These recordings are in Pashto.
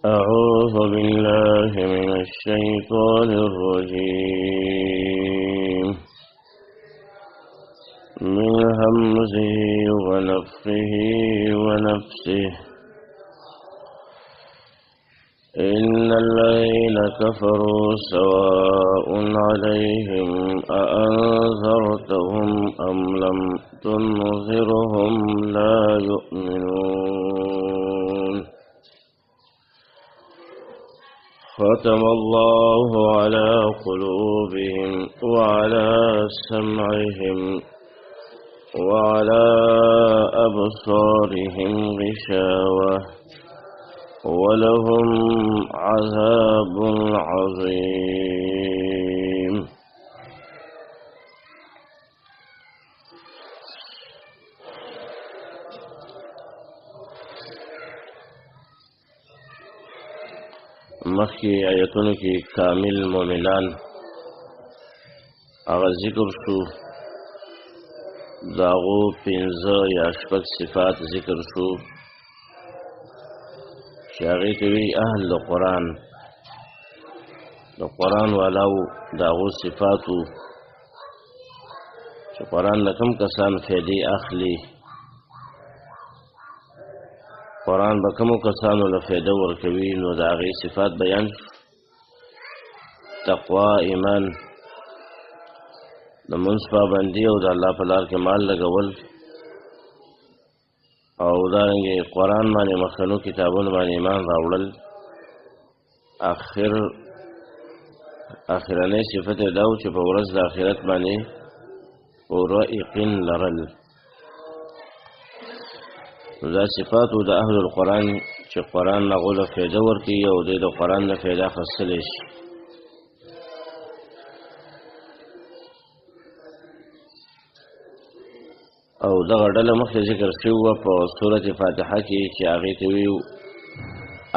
أعوذ بالله من الشيطان الرجيم. من همزه ونفخه ونفسه. إن الذين كفروا سواء عليهم أأنذرتهم أم لم تنذرهم لا يؤمنون. ختم الله على قلوبهم وعلى سمعهم وعلى أبصارهم غشاوة ولهم عذاب عظيم. مخکې آیتونو کې کامل مؤمنان هغه ذکر شو، د هغو پنځه یا شپږ صفات ذکر شو چې هغې ته وي اهل د قرآن، د قرآن والاو د هغو صفاتو چې قرآن نه کوم کسان فایدې اخلي، قرآن به کومو کسانو له فایده ورکوي، نو د هغې صفات بیان شو. تقوا، ایمان، د مونځ پابندي او د الله په لار کې مال لګول، او دارنګې قرآن باندې مخکنو کتابونو باندې ایمان راوړل. اخرنۍ صفت یې دا و چې په ورځ د آخرت باندې پوره یقین لرل. دا صفاتو د اهل القرآن چې قرآن نه غوله فایده ورکوي او دوی د قرآن نه فایده اخیستلی شي. او دغه ډله مخکې ذکر شوې وه په سورة فاتحه کې چې هغې ته ویو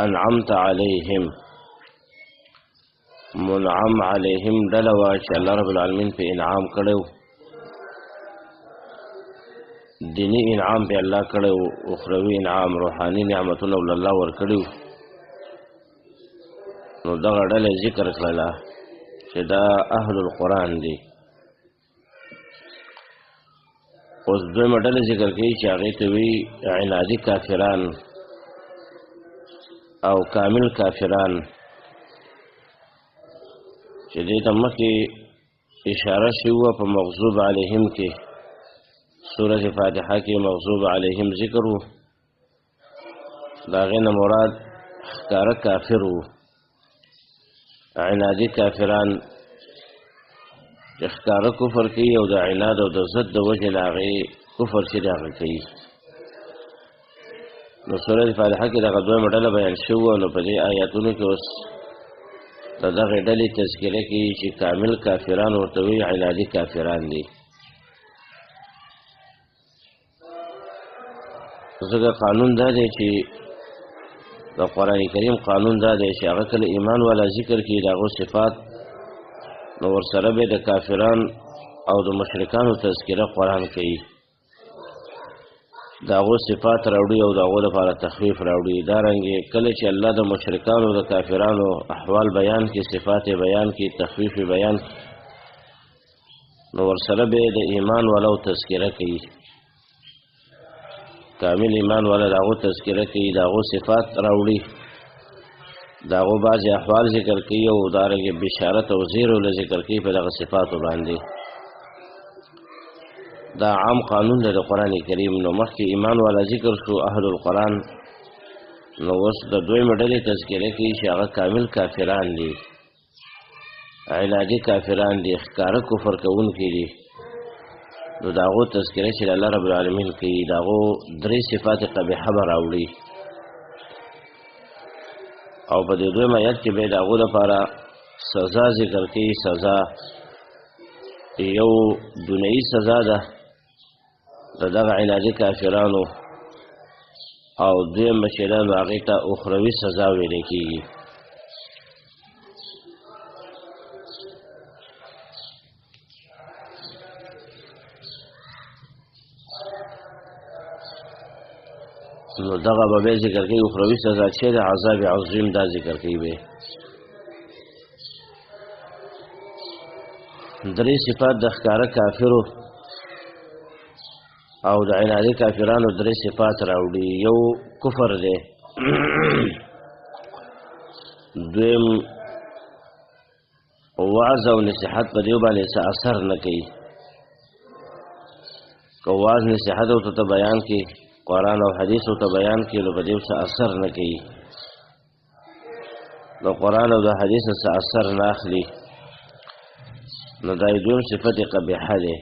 انعمت علیهم، منعم علیهم ډله وه چې الله رب العالمین په انعام کړی و، دیني انعام په الله کړی و، اخروي انعام، روحاني نعمتونه ول الله ورکړي وو. نو دغه ډله ذکر کړله چې دا اهل القرآن دي. اوس دویمه ډله ذکر کوي چې هغې ته وي عنادي کافران او کامل کافران، چې دې ته مخکې اشاره شوې وه په مغضوب علیهم کې، سورة فاتحه کې مغضوب علیهم ذکر و. د هغې نه مراد ښکاره کافر و، عنادي کافران چې ښکاره کفر کوي او د عناد او د ضد د وجې نه هغې کفر چې دی هغه کوي. نو سورة فاتحه کې دغه دویمه ډله بیان شوې وه. نو په دې آیاتونو کې اوس د دغې ډلې تذکره کوي چې کامل کافران ورته وایي عنادي کافران دي. ځکه قانون دا دی چې د قرآن کریم قانون دا دی چې هغه کله ایمان والا ذکر کړي د هغو صفات، نو ورسره به د کافران او د مشرکانو تذکره قرآن کوي، د هغو صفات راوړي او د هغو لپاره تخویف راوړي. دارنګې کله چې الله د مشرکانو د کافرانو احوال بیان کړي، صفات یې بیان کړي، تخویف یې بیان کړي، نو ورسره به د ایمان والاو تذکره کوي، کامل ایمان والا د هغو تذکره کوي، د هغو صفات راوړي، د هغو بعضې احوال ذکر کوي او دارنګې بشارت او زیرو له ذکر کوي په دغه صفاتو باندې. دا عام قانون دی د قرآن کریم. نو مخکې ایمان والا ذکر شو اهل القرآن، نو اوس د دویمې ډلې تذکره کوي چې هغه کامل کافران دي، عنادي کافران دي، ښکاره کفر کوونکي دي. نو د هغو تذکره چې الله رب العالمین کوي، د هغو درې صفات قبیحه به راوړي او په دې دویم آیت کې به د هغو لپاره سزا ذکر کوي. سزا یو دنیوي سزا ده د دغه عنادي کافرانو، او دویم به چې ده نو هغې ته اخروي سزا ویل کېږي. نو دغه به ذکر کوي اخروی سزا چې د عذاب عظیم دا ذکر کوي به. درې صفات د ښکاره کافرو او د عنادي کافرانو درې صفات راوړي. یو کفر دی، دویم وعظ او نصیحت په دیو باندې څه اثر نه کوي. که وعظ نصیحت او ته بیان کې، قرآن او حدیث او ته بیان کې، نو په دیو څه اثر نه کوي. د قرآن او د حدیث څه اثر نه اخلي، نو دا دویم صفت قبیحه دی.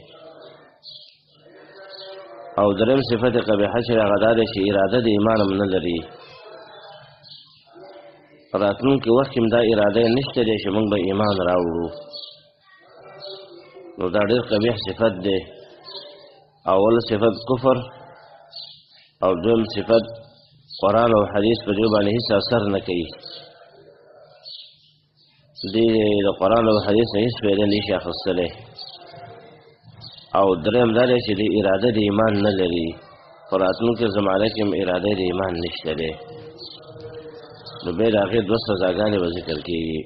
او دریم صفت قبیحه چې هغه دا دی چې اراده د ایمان هم نه لري. راتلونکي وخت کې هم دا اراده نشته دی چې موږ به ایمان راوړو، نو دا ډېر قبیح صفت دی. اول صفت کفر او دویم صفت قرآن او حدیث په دې باندې هیڅ اثر نه کوي. دې د قرآن او حدیث نه هیڅ فایده نشي اخیستلی. او دریم دا دی چې د اراده د ایمان نه لري، په راتلونکې زمانه کې هم اراده د ایمان نشته دی. نو بیا د هغې دوه سزاګانې به ذکر کېږي.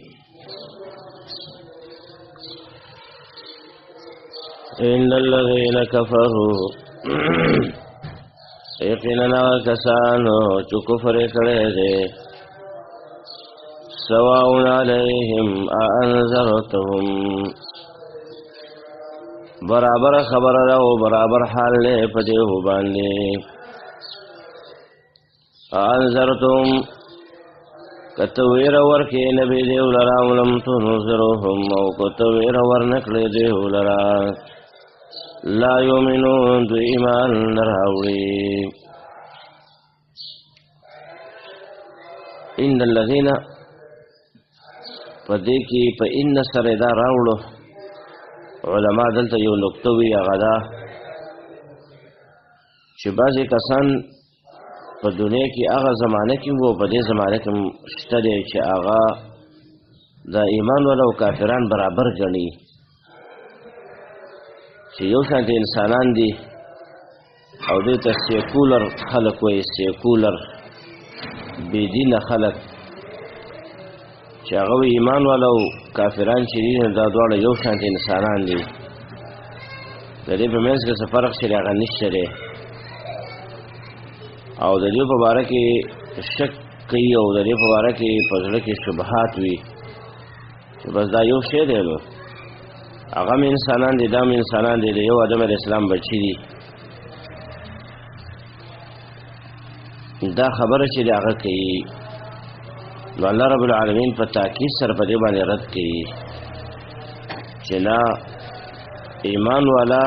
إن الذين كفروا یقینا کسانو چې کفر یې کړی دی، سواء علیهم أأنذرتهم، برابر خبره ده او برابر حال دی په دې باندې. أأنذرتهم که ته ویره ورکې نبي دیو لره، او لم تنذرهم او که ته ویره ورنکړې دیو لره، لا یؤمنون دوی ایمان نه راوړي. ان الذین په دې کې په ان سره دا راوړو. علما دلته یو نکته وی، هغه دا چې بعضې کسان په دنیا کې هغه زمانه کې وو، په دې زمانه کې شته دی چې هغه د ایمان والا او کافران برابر ګڼي، چې یو شان انسانان دي او دې ته سیکولر خلک وایي، سیکولر بې دینه خلک، چې هغه ایمان والا او کافران چې دي دا دواړه یو شان انسانان دي، د دې په منځ کې څه فرق چې هغه نشته دی. او د دې په باره کې شک کوي او د دې په باره کې په زړه کې شبهات وي چې بس دا یو شی دی، نو هغه هم انسانان دي، دا هم انسانان دي، د یو آدم علیه السلام بچي دي. دا خبره چې هغه کوي، نو الله رب العالمین په تاکید سره په دې باندې رد کوي چې نه، ایمان والا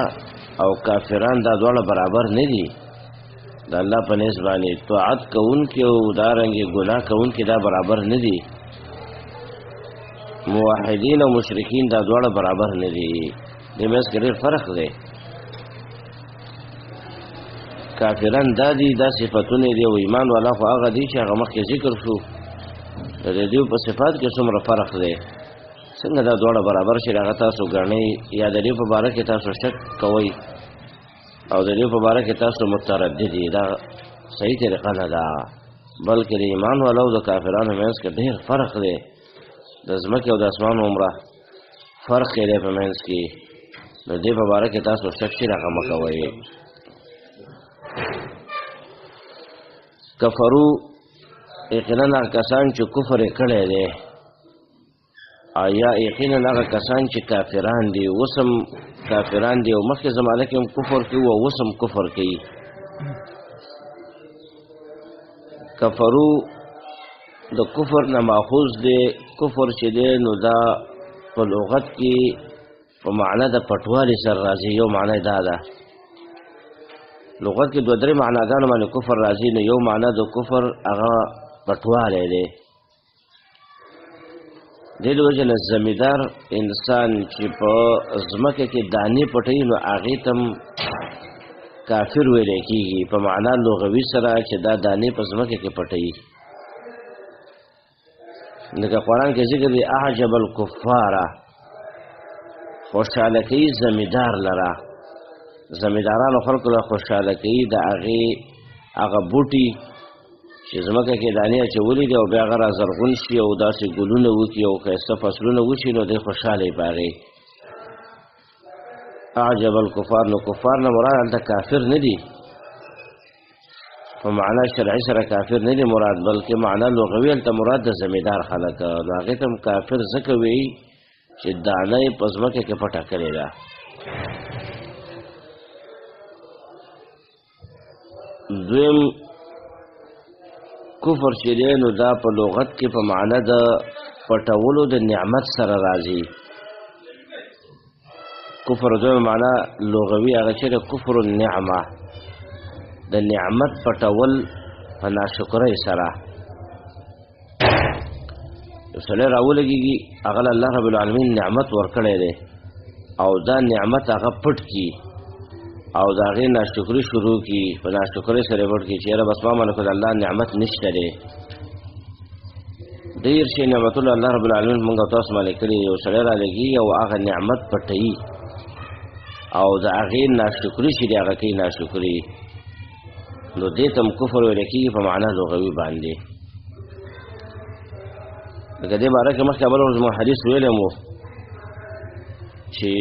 او کافران دا دواړه برابر نه دي. د الله په نس باندې طاعت کوونکي او دارنګې ګناه کوونکي دا برابر نه دي. موحدین او مشرکین دا دواړه برابر نه دي. دې منځ کې ډېر فرق دی. کافران دا دي، دا صفتونه دي، او ایمان والا خو هغه دي چې هغه مخکې ذکر شو. د دې په صفات کې څومره فرق دی، څنګه دا دواړه برابر شي هغه تاسو ګڼئ، یا د دې په باره کې تاسو شک کوئ او د دې په باره کې تاسو متردد یئ، دا صحیح طریقه نه ده. بلکې د ایمان والو او د کافرانو منځ کې ډېر فرق دی، د ځمکې او د اسمان عمره فرق یې دی په منځ کې. د دې په باره کې تاسو شک چې هغه مه کوئ. کفرو یقینا هغه کسان چې کفر یې کړی دی، آیا یقینا هغه کسان چې کافران دي، اوس هم کافران دي او مخکې زمانه کې هم کفر کوي او اوس هم کفر کوي. کفرو د کفر نه ماخوذ دی. کفر چې دی نو دا په لغت کې په معنا د پټوالي سره راځي. یو معنا دا ده، لغت کې دوه درې معناګانو باندې کفر راځي. نو یو معنا د کفر هغه پټوالی دی. دې د وجې نه زمیندار انسان چې په ځمکه کې دانې پټوي نو هغې ته هم کافر ویلی کېږي په معنا لغوي سره، چې دا دانې په ځمکه کې پټوي. لکه قرآن کې ذکر دی، اعجب الکفار، خوشحاله کوي زمیندار لره، زمیندارانو خلکو له خوشحاله کوي د هغې هغه بوټي چې ځمکه کې دانې اچولې دي او بیا هغه را زرغون شي او داسې ګلونه وکړي او ښایسته فصلونه وشي، نو دی خوشحاله وي په هغې. اعجب الکفار، نو کفار نه مراد هلته کافر نه دي، په معنا شرعي سره کافر نه دي مراد، بلکې معنا لغوي هلته مراد د زمیندار خلک. نو هغې ته هم کافر ځکه وایي چې دانه یې په ځمکه کې پټه کړې ده. دویم کفر چې دی نو دا په لغت کې په معنا د پټولو د نعمت سره راځي. کفر دویم معنا لغوي هغه چې د کفر النعمه، د نعمت پټول په ناشکرۍ سره. یو سړی راولګېږي، هغه له الله رب العالمین نعمت ورکړی دی او دا نعمت هغه پټ کړي او د هغې ناشکري شروع کړي، په ناشکرۍ سره یې پټ کړي چې یاره بس ما باندې خو د الله نعمت نشته دی. ډېر شی نعمتونه الله رب العالمین موږ او تاسو باندې کړي، یو سړی رالېږي او هغه نعمت پټوي او د هغې ناشکري چې دی هغه کوي ناشکري، نو دې ته هم کفر ویل کېږي په معنا لغوي باندې. لکه دې باره کې مخکې بله ورځ مو حدیث ویلی مو چې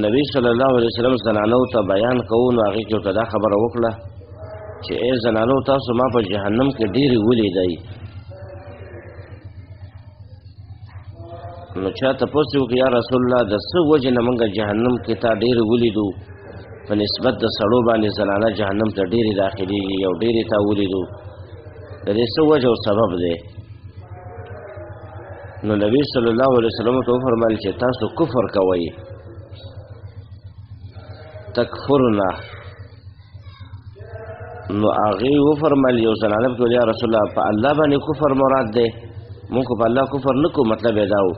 نبی صلی الله علیه وسلم زنانو ته بیان کوو، نو هغې کې ورته دا خبره وکړه چې ای زنانو تاسو ما په جهنم کې ډېرې ولیدئ. نو چا تپوس یې وکړ، یا رسول الله د څه وجې نه موږ جهنم کې تا ډېرې ولیدو، په نسبت د سړو باندې زنانه جهنم ته ډېرې داخلېږي او ډېرې تا ولیدو، د دې څه وجه او سبب دی؟ نو نبی صلی الله علیه وسلم ته وفرمایل چې تاسو کفر کوئ، تکفرنا. نو هغې وفرمایل یو زنانه پکې ویل، یا رسول الله په الله باندې کفر مراد دی، موږ خو په الله کفر نه کوو، مطلب یې دا و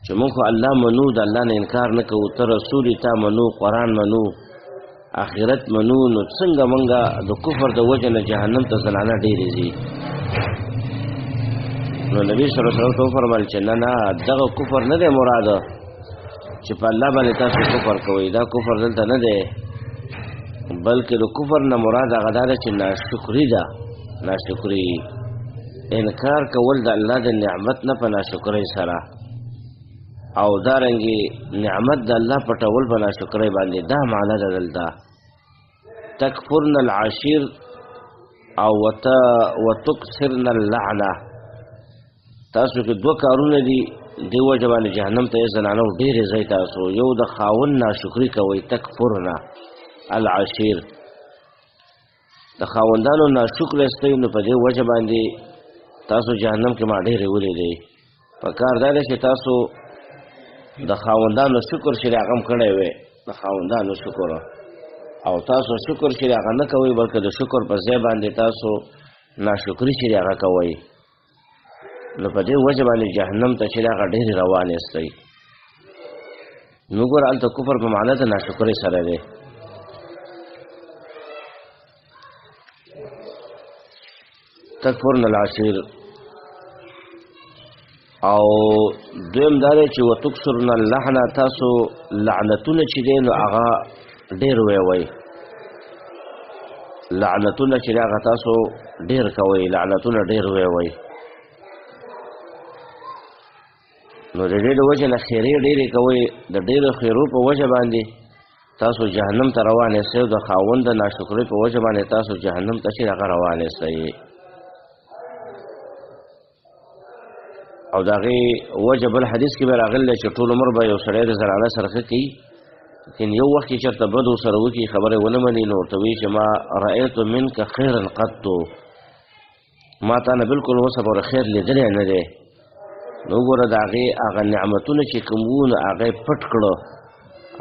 چې موږ خو الله منو، د الله نه انکار نه کوو، ته رسول یې، تا منو، قرآن منو، آخرت منو، نو څنګه موږ د کفر د وجې نه جهنم ته زنانه ډېرې ځي؟ نو نبی صلی الله علیه وسلم ته وفرمایل چې نه نه، دغه کفر نه دی مراد چې په الله باندې تاسو کفر کوئ، دا کفر دلته نه دی، بلکې د کفر نه مراد هغه دا ده چې ناشکري ده، ناشکري، انکار کول د الله د نعمت نه په ناشکرۍ سره، او دارنګې نعمت د الله پټول په ناشکرۍ باندې، دا معنا ده دلته. تکفرن العشیر او وتکثرن اللعنه. تاسو کې دوه کارونه دي، دې وجه باندې جهنم ته یې زنانو ډېرې ځئ. تاسو یو د خاوند ناشکري کوئ، تکفرنا العشیر، د خاوندانو ناشکر یاستئ، نو په دې وجه باندې تاسو جهنم کې ما ډېرې ولیدئ. په کار دا دی چې تاسو د خاوندانو شکر چې هغه هم کړی وی، د خاوندانو شکر، او تاسو شکر چې هغه نه کوئ، بلکې د شکر په ځای باندې تاسو ناشکري چې هغه کوئ، نو په دې وجه باندې جهنم ته چې هغه ډېرې روان یاستئ. نو ګوره هلته کفر په معنا د ناشکرۍ سره دی. تکفرن العشیر. او دویم دا دی چې وتکثرن اللعنه، تاسو لعنتونه چې دی نو هغه ډېر وی، لعنتونه چې هغه تاسو ډېر کوئ، لعنتونه ډېر وی. نو د دې د وجې نه خیرې ډېرې کوئ، د ډېرو خیرو په وجه باندې تاسو جهنم ته روان یاستئ، او د خاوند د ناشکرۍ په وجه باندې تاسو جهنم ته چې هغه روان یاستئ. او د هغې وجه بل حدیث کې به راغلی دی چې ټول عمر به یو سړی د زنانه سره ښه کوي، لیکن یو وخت کې چېرته بد ورسره وکړي، خبره یې ونه مني، نو ورته وایي چې ما رأیت منک خیرا قط، ما تا نه بالکل اوسه پورې خیر لیدلی نه دی. نو وګوره د هغې هغه نعمتونه چې کوم وو نو هغه یې پټ کړو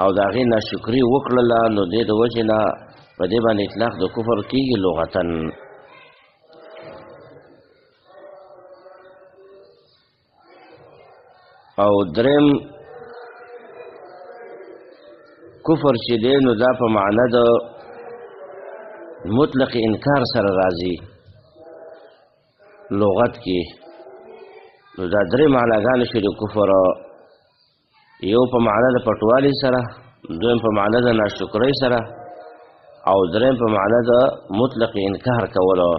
او د هغې ناشکري وکړله، نو دې د وجې نه په دې باندې اطلاق د کفر کېږي لغتاً. او دریم کفر چې دی نو دا په معنا د مطلق انکار سره راځي لغت کې. نو دا درې معناګانې شوې د کفر، یو په معنا د پټوالي سره، دویم په معنا د ناشکرۍ سره، او دریم په معنا د مطلق انکار کولو.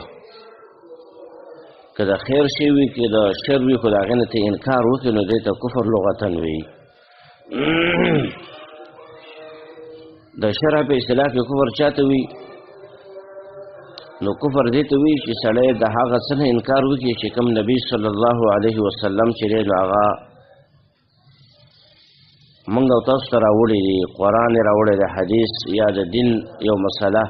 که د خیر شی وي که د شر وي، خو د هغې نه ته انکار وکړي نو دې ته کفر لغتاً وي. د شرع په اصطلاح کې کفر چاته وي؟ نو کفر دې ته وي چې سړی د هغه څه نه انکار وکړي چې کوم نبی صلی الله علیه وسلم چې دی نو هغه موږ او تاسو ته راوړي دي، قرآن یې راوړی دی، حدیث یا د دین یو مسله،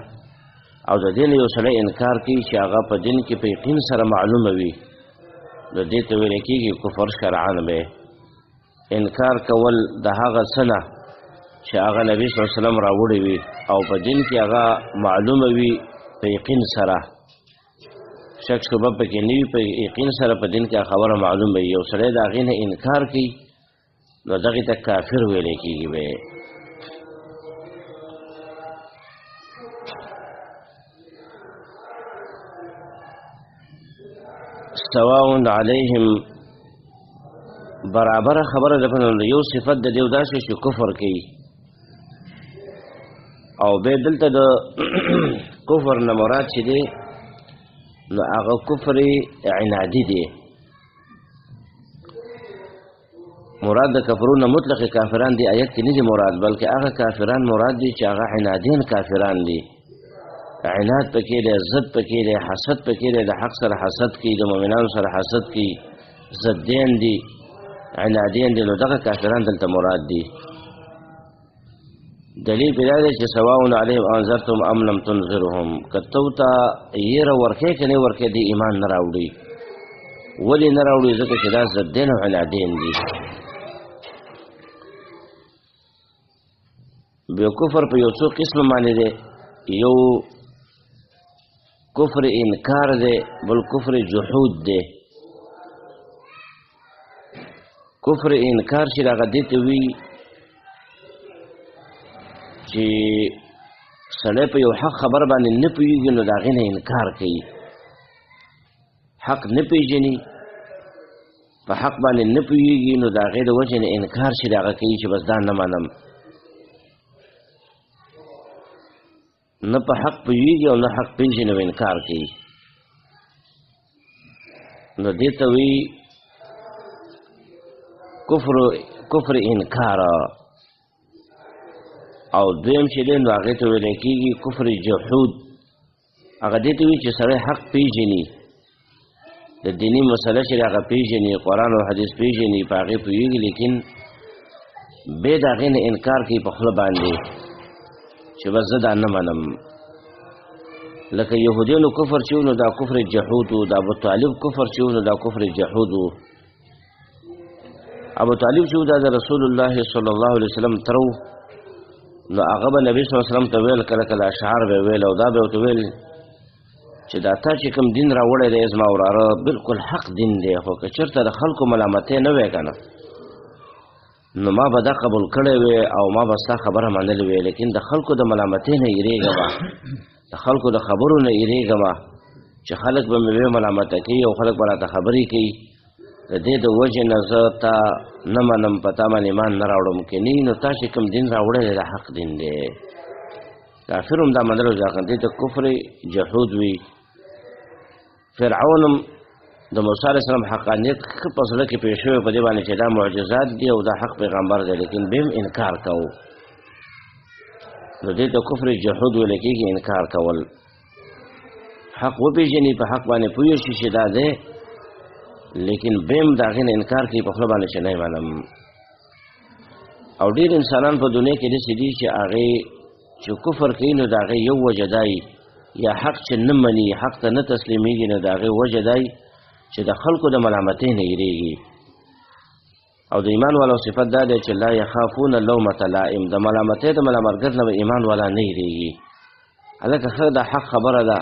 او د دین یو سړی انکار کوي چې هغه په دین کې په یقین سره معلومه وي، نو دې ته ویل کېږي کفر شرعاً به. انکار کول د هغه څه نه چې هغه نبی صلی الله علیه وسلم راوړی وي او په دین کې هغه معلومه وي په یقین سره، شک شبه پکې نه وي، په یقین سره په دین کې خبره معلومه وي، یو سړی د هغې نه انکار کوي نو دغې ته کافر ویلی کېږي به. سواء علیهم برابر خبره ده، په یو صفت د دیو داسې چې کفر کوي، او به دلته د کفر نه مراد چې دی نو هغه کفر عنادي دی. مراد د کفرونو مطلق کافران دی آیت کې نه دي مراد، بلکې هغه کافران مراد دي چې هغه عنادین کافران دي. عناد پکې دی، ضد پکې دی، حسد پکې دی، د حق سره حسد کوي، د مؤمنانو سره حسد کوي، ضدین دي، عنادین دي، نو دغه کافران دلته مراد دي. دلیل پرې دا دی چې سواء علیهم انذرتم ام لم تنذرهم، که ته ورته یره ورکې که نه ورکې دې ایمان نه راوړي. ولې نه راوړي؟ ځکه چې دا ضدین او عنادین دي. بیا کفر په یو څو قسم باندې دی. یو کفر انکار دی، بل کفر جحود دی. کفر انکار چې هغه دې ته وي چې سړی په یو حق خبر باندې نه پوهېږي نو د هغې نه انکار کوي، حق نه پېژني، په حق باندې نه پوهېږي نو د هغې د وجې نه انکار چې هغه کوي چې بس دا نه منم، نه په حق پوهېږي او نه حق پېژني او انکار کوي، نو دې ته وایي کفر انکار. او دویم چې دی نو هغې ته ویل کېږي کفر جحود. هغه دې ته وایي چې سړی حق پېژني، د دیني مسله چې هغه پېژني، قرآن او حدیث پېژني، په هغې پوهېږي، لیکن بې د هغې نه انکار کوي په خوله باندې چې بس زه دا نه منم. لکه یهودیانو کفر چې و نو دا کفر جحود و، د ابو طالب کفر چې و نو دا کفر جحود و. ابو طالب چې و دا د رسول الله صلی الله علیه وسلم تر و، نو هغه به نبی صلی الله علیه وسلم ته ویل، کله کله اشعار به ویل او دا به ورته ویل چې دا تا چې کوم دین راوړی دی زما وراره بالکل حق دین دی، خو که چېرته د خلکو ملامتۍ نه وی که نه نو ما به دا قبول کړی وی او ما به ستا خبره منلې وی، لیکن د خلکو د ملامتۍ نه یېرېږم، د خلکو د خبرو نه یېرېږم چې خلک به مې وی ملامته کوي او خلک به راته خبرې کوي، د دې د وجې نه زه تا نه منم، په تا باندې ایمان نه راوړم. که نه نو تا چې کوم دین راوړی دی دا حق دین دی. کافر هم دا منلو ځکه دې ته کفر جحود وي. فرعون هم د موسی علیه السلام حقانیت ښه په زړه کې پېښ شوی په دې باندې چې دا معجزات دي او دا حق پیغمبر دی، لیکن بیا هم انکار کوو، نو دې ته کفر جحود ویل کېږي، انکار کول. حق وپېژني، په حق باندې پوه شي چې دا دی، لیکن بیا هم د هغې نه انکار کوي په خوله باندې چې نه یې منم. او ډېر انسانان په دنیا کې داسې دي چې هغې چې کفر کوي نو د هغې یو وجه دی، یا حق چې نه مني، حق ته نه تسلیمېږي، نو د هغې وجه دی چې د خلکو د ملامتۍ نه یېرېږي. او د ایمان والو صفت دا دی چې لا یخافون لومة لائم، د ملامتۍ د ملامتګر نه به ایمان والا نه یېرېږي. هلکه ښه د حق خبره ده،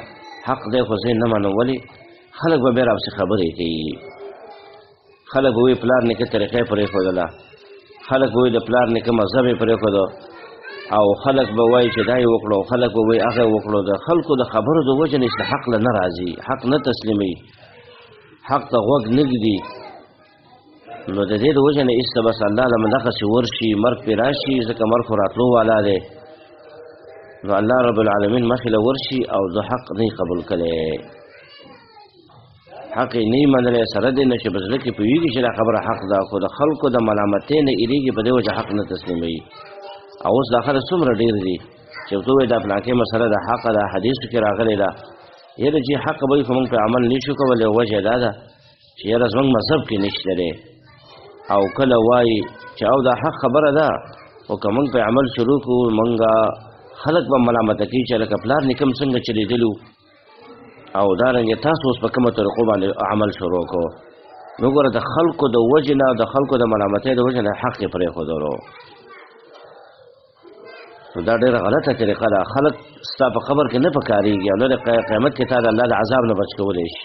حق دی خو زه یې نه منم، ولې خلک به بیا راپسې خبرې کوي، خلک به وایي پلار نیکه طریقه یې پرېښودله، خلک به وایي د پلار نیکه مذهب یې پرېښوده، او خلک به وایي چې دا یې وکړو، خلک به وایي هغه یې وکړو. د خلکو د خبرو د وجې نه چې حق له نه راځي، حق نه تسلیموي، حق ته غوږ نه ږدي، نو د دې د وجې نه ایسته بس الله له دغسې ورشي، مرګ پرې راشي، ځکه مرګ خو راتلو والا دی. نو الله رب العالمین مخې له ورشي او د حق نه قبول کړي، حق یې نه منلی، سره دې نه چې په زړه کې پوهېږي چې دا خبره حق ده، خو د خلکو د ملامتۍ نه ایرېږي، په دې وجه حق نه تسلیموي. او اوس دا خلک څومره ډېر دي چې ورته ووایي دا پلانکې مسله ده حق ده، حدیثو کې راغلې ده، یاره چې حق به وي خو موږ پرې عمل نه شو کولی، وجه دا ده چې یاره زموږ مذهب کې نشته دی. او کله وایي چې او دا حق خبره ده، خو که موږ پرې عمل شروع کړو موږ خلک به ملامته کوي چې لکه پلار نیکه مو څنګه چلېدلي او دارنګه تاسو اوس په کومه طریقو باندې عمل شروع کړو. نو ګوره د خلکو د وجې نه، د خلکو د ملامتۍ د وجې نه حق یې پرېښودلو. نو دا ډېره غلطه طریقه ده. خلک ستا په قبر کې نه پکارېږي او نه د قیامت کې تا د الله د عذاب نه بچ کولی شي.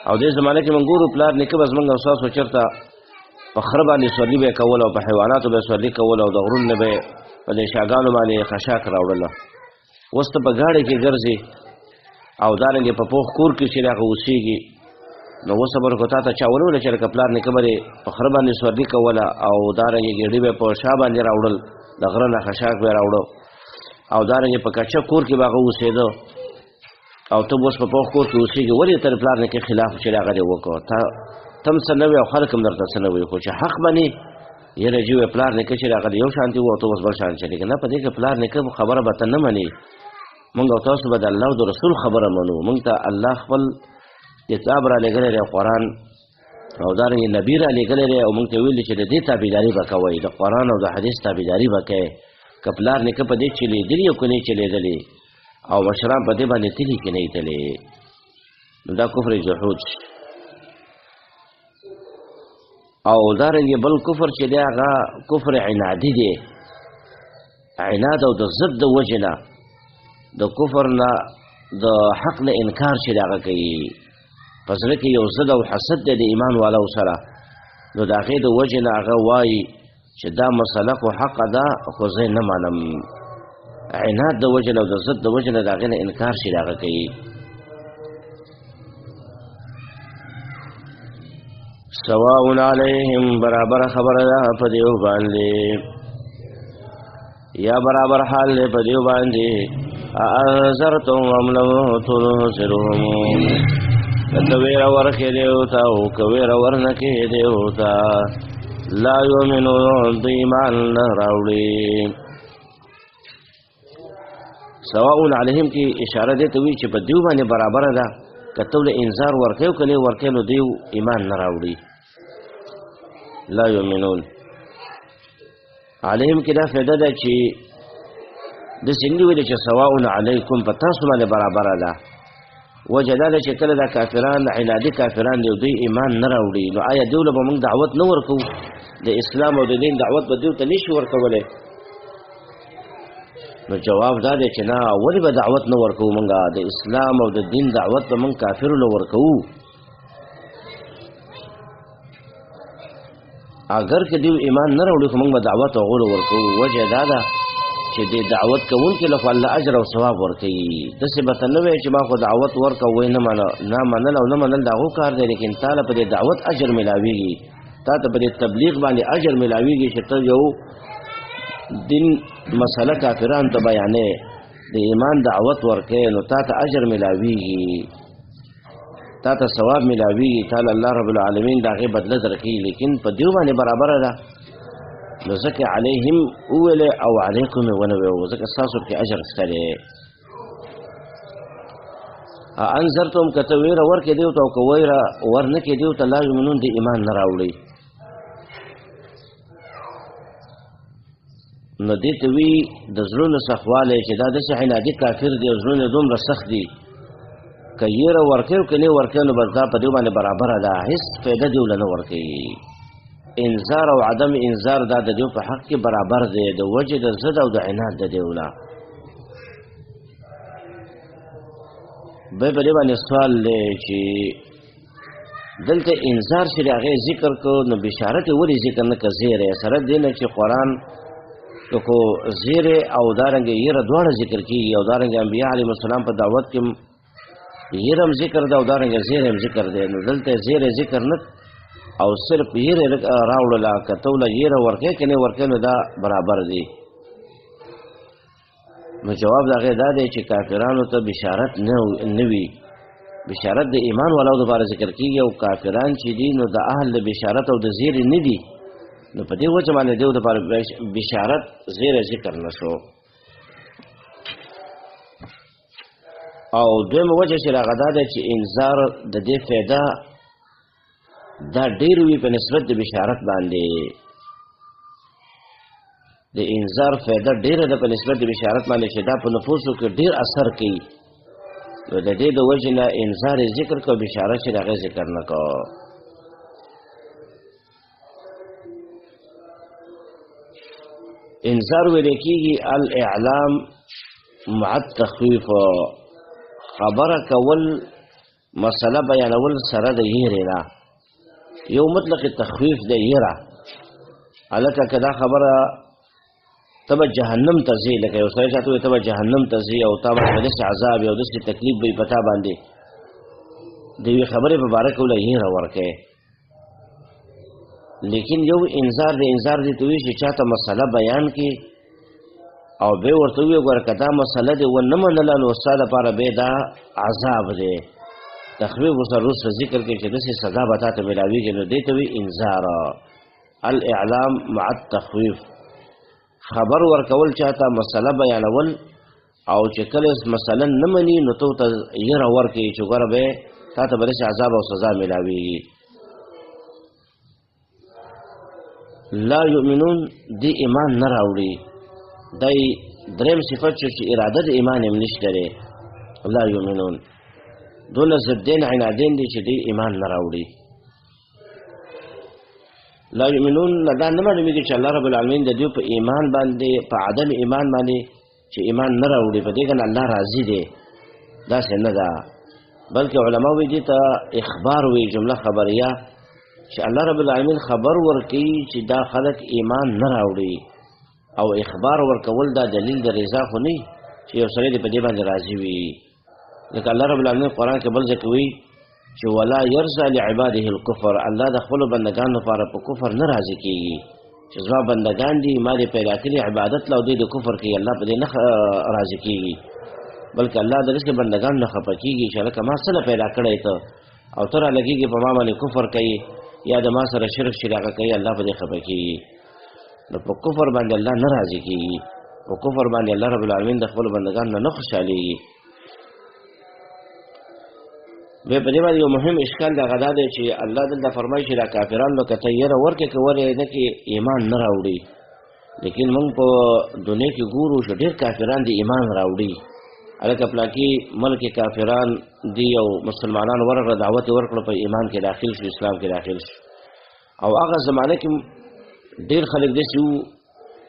او دې زمانه کې موږ ګورو پلار نیکه به زموږ او ستاسو چېرته په خره باندې سورلي به یې کوله او په حیواناتو به یې سورلي کوله او د غرونو نه به یې په دې شاګانو باندې خشاک راوړله. اوس ته په ګاډي کې ګرځي او دارنګې په پوخ کور کې چې هغه اوسېږي، نو اوس به ورته تا ته چا ونه ویل چې لکه پلار نیکه به دې په خره باندې سورلي کوله او دارنګې ګېډۍ به یې په شا باندې راوړل، د غره نه خشاک به یې راوړو او دارنګې په کچه کور کې به هغه اوسېده او ته اوس په پوخ کور کې اوسېږي، ولې تر پلار نیکه خلاف چې هغه دې وکړو؟ تا تم څه نه وي او خلک هم درته څه نه وي، خو چې حق مني یاره چې وایي پلار نیکه چې هغه یو شانتي وو او ته اوس بل شان چلېږي، نه، په دې کې پلار نیکه خبره به ته نه منې. موږ او تاسو به د الله او د رسول خبره منو. موږ ته الله خپل کتاب را لېږلی دی قرآن، او دارنګې نبي را لېږلی دی، او موږ ته ویلي چې د دې تابعداري به کوئ، د قرآن او د حدیث تابعداري به کوئ. که پلار نیکه په دې چلېدلي او که نه چلېدلي او مشران په دې باندې تلي که نه تلي، نو دا کفر جحود شي. او دارنګې بل کفر چې دی هغه کفر عنادي دی، عناد او د ضد د وجې نه د کفر نه د حق نه انکار چې دی هغه کوي، په زړه کې یو ضد او حسد دی د ایمان والو سره، نو د هغې د وجې نه هغه وایي چې دا مسله خو حق ده خو زه یې نه منم. عناد د وجې نه او د ضد د وجې نه د هغې نه انکار چې دی هغه کوي. سواء علیهم برابر خبره ده په دیو باندې، یا برابر حال دی په دیو باندې، انذرتهم ام لم تنذرهم، که ویره ورکې دیو ته او که ویره ورنکې دیو ته، لا یؤمنون د ایمان نه راوړي. سواء علیهم کې اشاره دی ته وی چې په دیو باندې برابره ده، که ته له انذار ورکې او که نه ورکې نو دیو ایمان نه راوړي. لا یؤمنون علیهم کې دا فایده ده چې د څنګه ویل چې سواء علیکم په تاسو باندې برابره ده. وجه دا ده چې کله دا کافران عنادي کافران دی دوی ایمان نه راوړي، نو آیا دیو له به موږ دعوت نه ورکوو؟ د اسلام او د دین دعوت به دیو ته نشي ورکولی؟ نو جواب دا دی چې نه، ولې به دعوت نه ورکوو؟ موږ د اسلام او د دین دعوت به موږ کافرو له ورکوو. اگر که دیو ایمان نه راوړي خو موږ به دعوت هغو له ورکوو. وجه دا ده چې د دعوت کوونکي له خو الله اجر او ثواب ورکوي. داسې به ته نه وایې چې ما خو دعوت ورکړه وایي نه منه، نه منل او نه منل د هغو کار دی، لیکن تا له په دې دعوت اجر میلاویږي، تا ته په دې تبلیغ باندې اجر میلاویږي چې ته یو دین مسله کافرانو ته بیانې، د ایمان دعوت ورکې، نو تا ته اجر میلاویږي، تا ته ثواب میلاویږي، تا له الله رب العالمین د هغې بدله درکوي. لیکن په دیو باندې برابره ده، نو ځکه علیهم وویلې او علیکم یې ونه ویل، ځکه ستاسو پکې اجر شته دی. انذرتهم که ته ویره ورکړې دیو ته او که ویره ورنکړې دیو ته، لا یؤمنون د ایمان نه راوړي. نو دې ته وی د زړونو سختوالی چې دا داسې عنادي کافر دی او زړونه یې دومره سخت دي، که یره ورکوي او که نه ورکوي نو بس دا په دې باندې برابره ده، هېڅ فایده دیو له نه ورکوي. انذار او عدم انذار دا د دیو په حق کې برابر دی، د وجې د ضد او د عناد د دیو نه. به په دې باندې سوال دی چې دلته انذار چې د هغې ذکر کړو نو بشارت یې ولې ذکر نه کړ؟ زیری سره دې نه چې قرآن کو زیری او دارنګې یره دواړه ذکر کېږي، او دارنګې انبیا علیهم السلام په دعوت کې یره هم ذکر ده او دارنګې زیری هم ذکر دی. نو دلته زیری ذکر نه او صرف یره راوړله، که ته له یره ورکې که نه ورکې نو دا برابر دی. نو جواب د هغې دا دی چې کافرانو ته بشارت نه وي. بشارت د ایمان والاو دپاره ذکر کېږي، او کافران چې دي نو د اهل د بشارت او د زیرې نه دي، نو په دې وجه باندې دیو دپاره بشارت زیری ذکر نه شو. او دویمه وجه چې راغه دا ده چې انذار د دې فایده دا ډېر وي په نسبت د بشارت باندې. د انذار فایده ډېره ده په نسبت د بشارت باندې چې دا په نفوسو کې ډېر اثر کوي، نو د دې د وجې نه انذار یې ذکر کړ، بشارت چې د هغې ذکر نه کړ. انذار ویل کېږي الاعلام مع التخویف، خبره کول مسله بیانول سره د یرې نه، یو مطلق تخویف د یره. هلکه که دا خبره ته به جهنم ته ځې، لکه یو سړی چاته وایي ته به جهنم ته ځې او تا باندې داسې عذاب او داسې تکلیف به وي په تا باندې، د یوې خبرې په باره کې ورله یره ورکوې. لیکن یو انذار دی، انذار دی ته وایي چې چاته مسله بیان کړي او به ورته ووایي ګوره که دا مسله دې ونه منله نو ستا دپاره به دا عذاب دی. تخویف ورسره وروسته ذکر کړي چې داسې سزا به تا ته میلاویږي، نو دې ته وایي انذار. الاعلام مع التخویف، خبر ورکول چاته، مسله بیانول، او چې کله مسله نه مني نو ته ورته یره ورکوي چې ګوره به تا ته به داسې عذاب او سزا میلاویږي. لا یؤمنون دی ایمان نه راوړي. دی دریم صفت چې اراده د ایمان هم نشته دی. لا یؤمنون دونه ضدین عنادین دي چې دی ایمان نه راوړي. لا یؤمنون دا نه معلومیږي چې الله رب العالمین د دوی په ایمان باندې، په عدم ایمان باندې چې ایمان نه راوړي په دې کنه الله راضي دی، داسې نه ده. بلکې علما وایي دې ته اخبار وایي، جمله خبریه، چې الله رب العالمین خبر ورکوي چې دا خلک ایمان نه راوړي، او اخبار ورکول دا دلیل د رضا خو نه چې یو سړی دې په دې باندې راضي وي. ځکه الله رب العالمین قرآن کې بل ځای کې وایي چې ولا یرضی لعباده الکفر، الله د خپلو بندګانو لپاره په کفر نه راضي کېږي. چې زما بندګان دي، ما دې پیدا کړي عبادت له، او دوی د کفر کوي، الله په دې نه راضي کېږي. بلکې الله د داسې بندګانو نه خفه کېږي چې هلکه ما څه له پیدا کړی ته، او ته رالګېږي په ما باندې کفر کوي یا د ما سره شرک چې هغه کوي، الله په دې خفه کېږي. نو په کفر باندې الله نه راضي کېږي، په کفر باندې الله رب العالمین د خپلو بندګانو نه نه خوشحالېږي. بیا په دې باندې یو مهم اشکال دغه دا دی چې الله دلته فرمایي چې دا کافران نو که ته یره ورکړې که ورې نه کې ایمان نه راوړي، لیکن موږ په دنیا کې ګورو چې ډېر کافران دي ایمان راوړي. هلکه پلاکي ملک کافران دي او مسلمانان ورغله دعوت یې ورکړو، په ایمان کې داخل شو، اسلام کې داخل شو. او هغه زمانه کې ډېر خلک داسې وو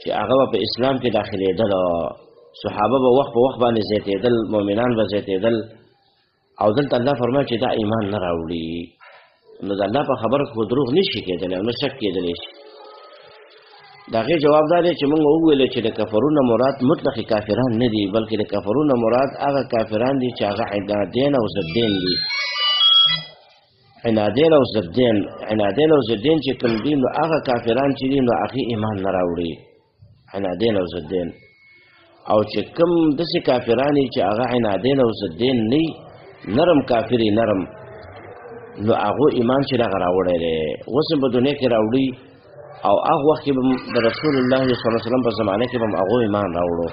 چې هغه به په اسلام کې داخلېدل، صحابه به وخت په وخت باندې زیاتېدل، مؤمنان به زیاتېدل. او دلته الله فرمایي چې دا ایمان نه راوړي، نو د الله په خبره خو دروغ نشي کېدلی او نه شک کېدلی شي. د هغې جواب دا دی چې موږ وویل چې د کفرونو مراد مطلق کافران نه دي، بلکې د کفرونو مراد هغه کافران دي چې هغه عنادین او ضدین دي. عنادین او ضدین، عنادین او ضدین چې کوم دي نو هغه کافران چې دي نو هغې ایمان نه راوړي، عنادین او ضدین. او چې کوم داسې کافران دي چې هغه عنادین او ضدین نه، نرم کافري نرم، نو هغو ایمان چې دغه راوړی دی اوس هم په دنیا کې راوړي، او هغه وخت کې به د رسول الله صلی الله علیه وسلم په زمانه کې به هم هغو ایمان راوړو.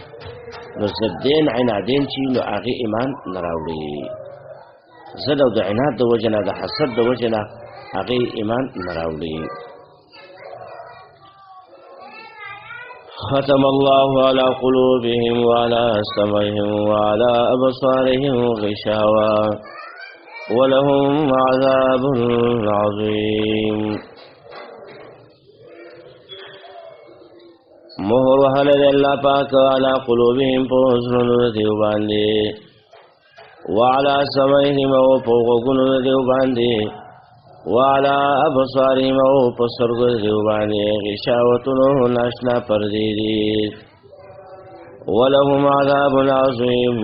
نو ضدین عنادین چې نو هغې ایمان نه راوړي، ضد او د عناد د وجې نه، د حسد د وجې نه هغې ایمان نه راوړي. ختم الله على قلوبهم وعلى سمعهم وعلى أبصارهم غشاوة ولهم عذاب عظيم. مهر وهل الله پاک على قلوبهم په زړونو دیو باندې، وعلى سمعهم او په غوږونو دیو باندې، وعلى أبصارهم او په سترګو دیو باندې غشاوتونو ناشنا پردې دي. ولهم عذاب عظیم،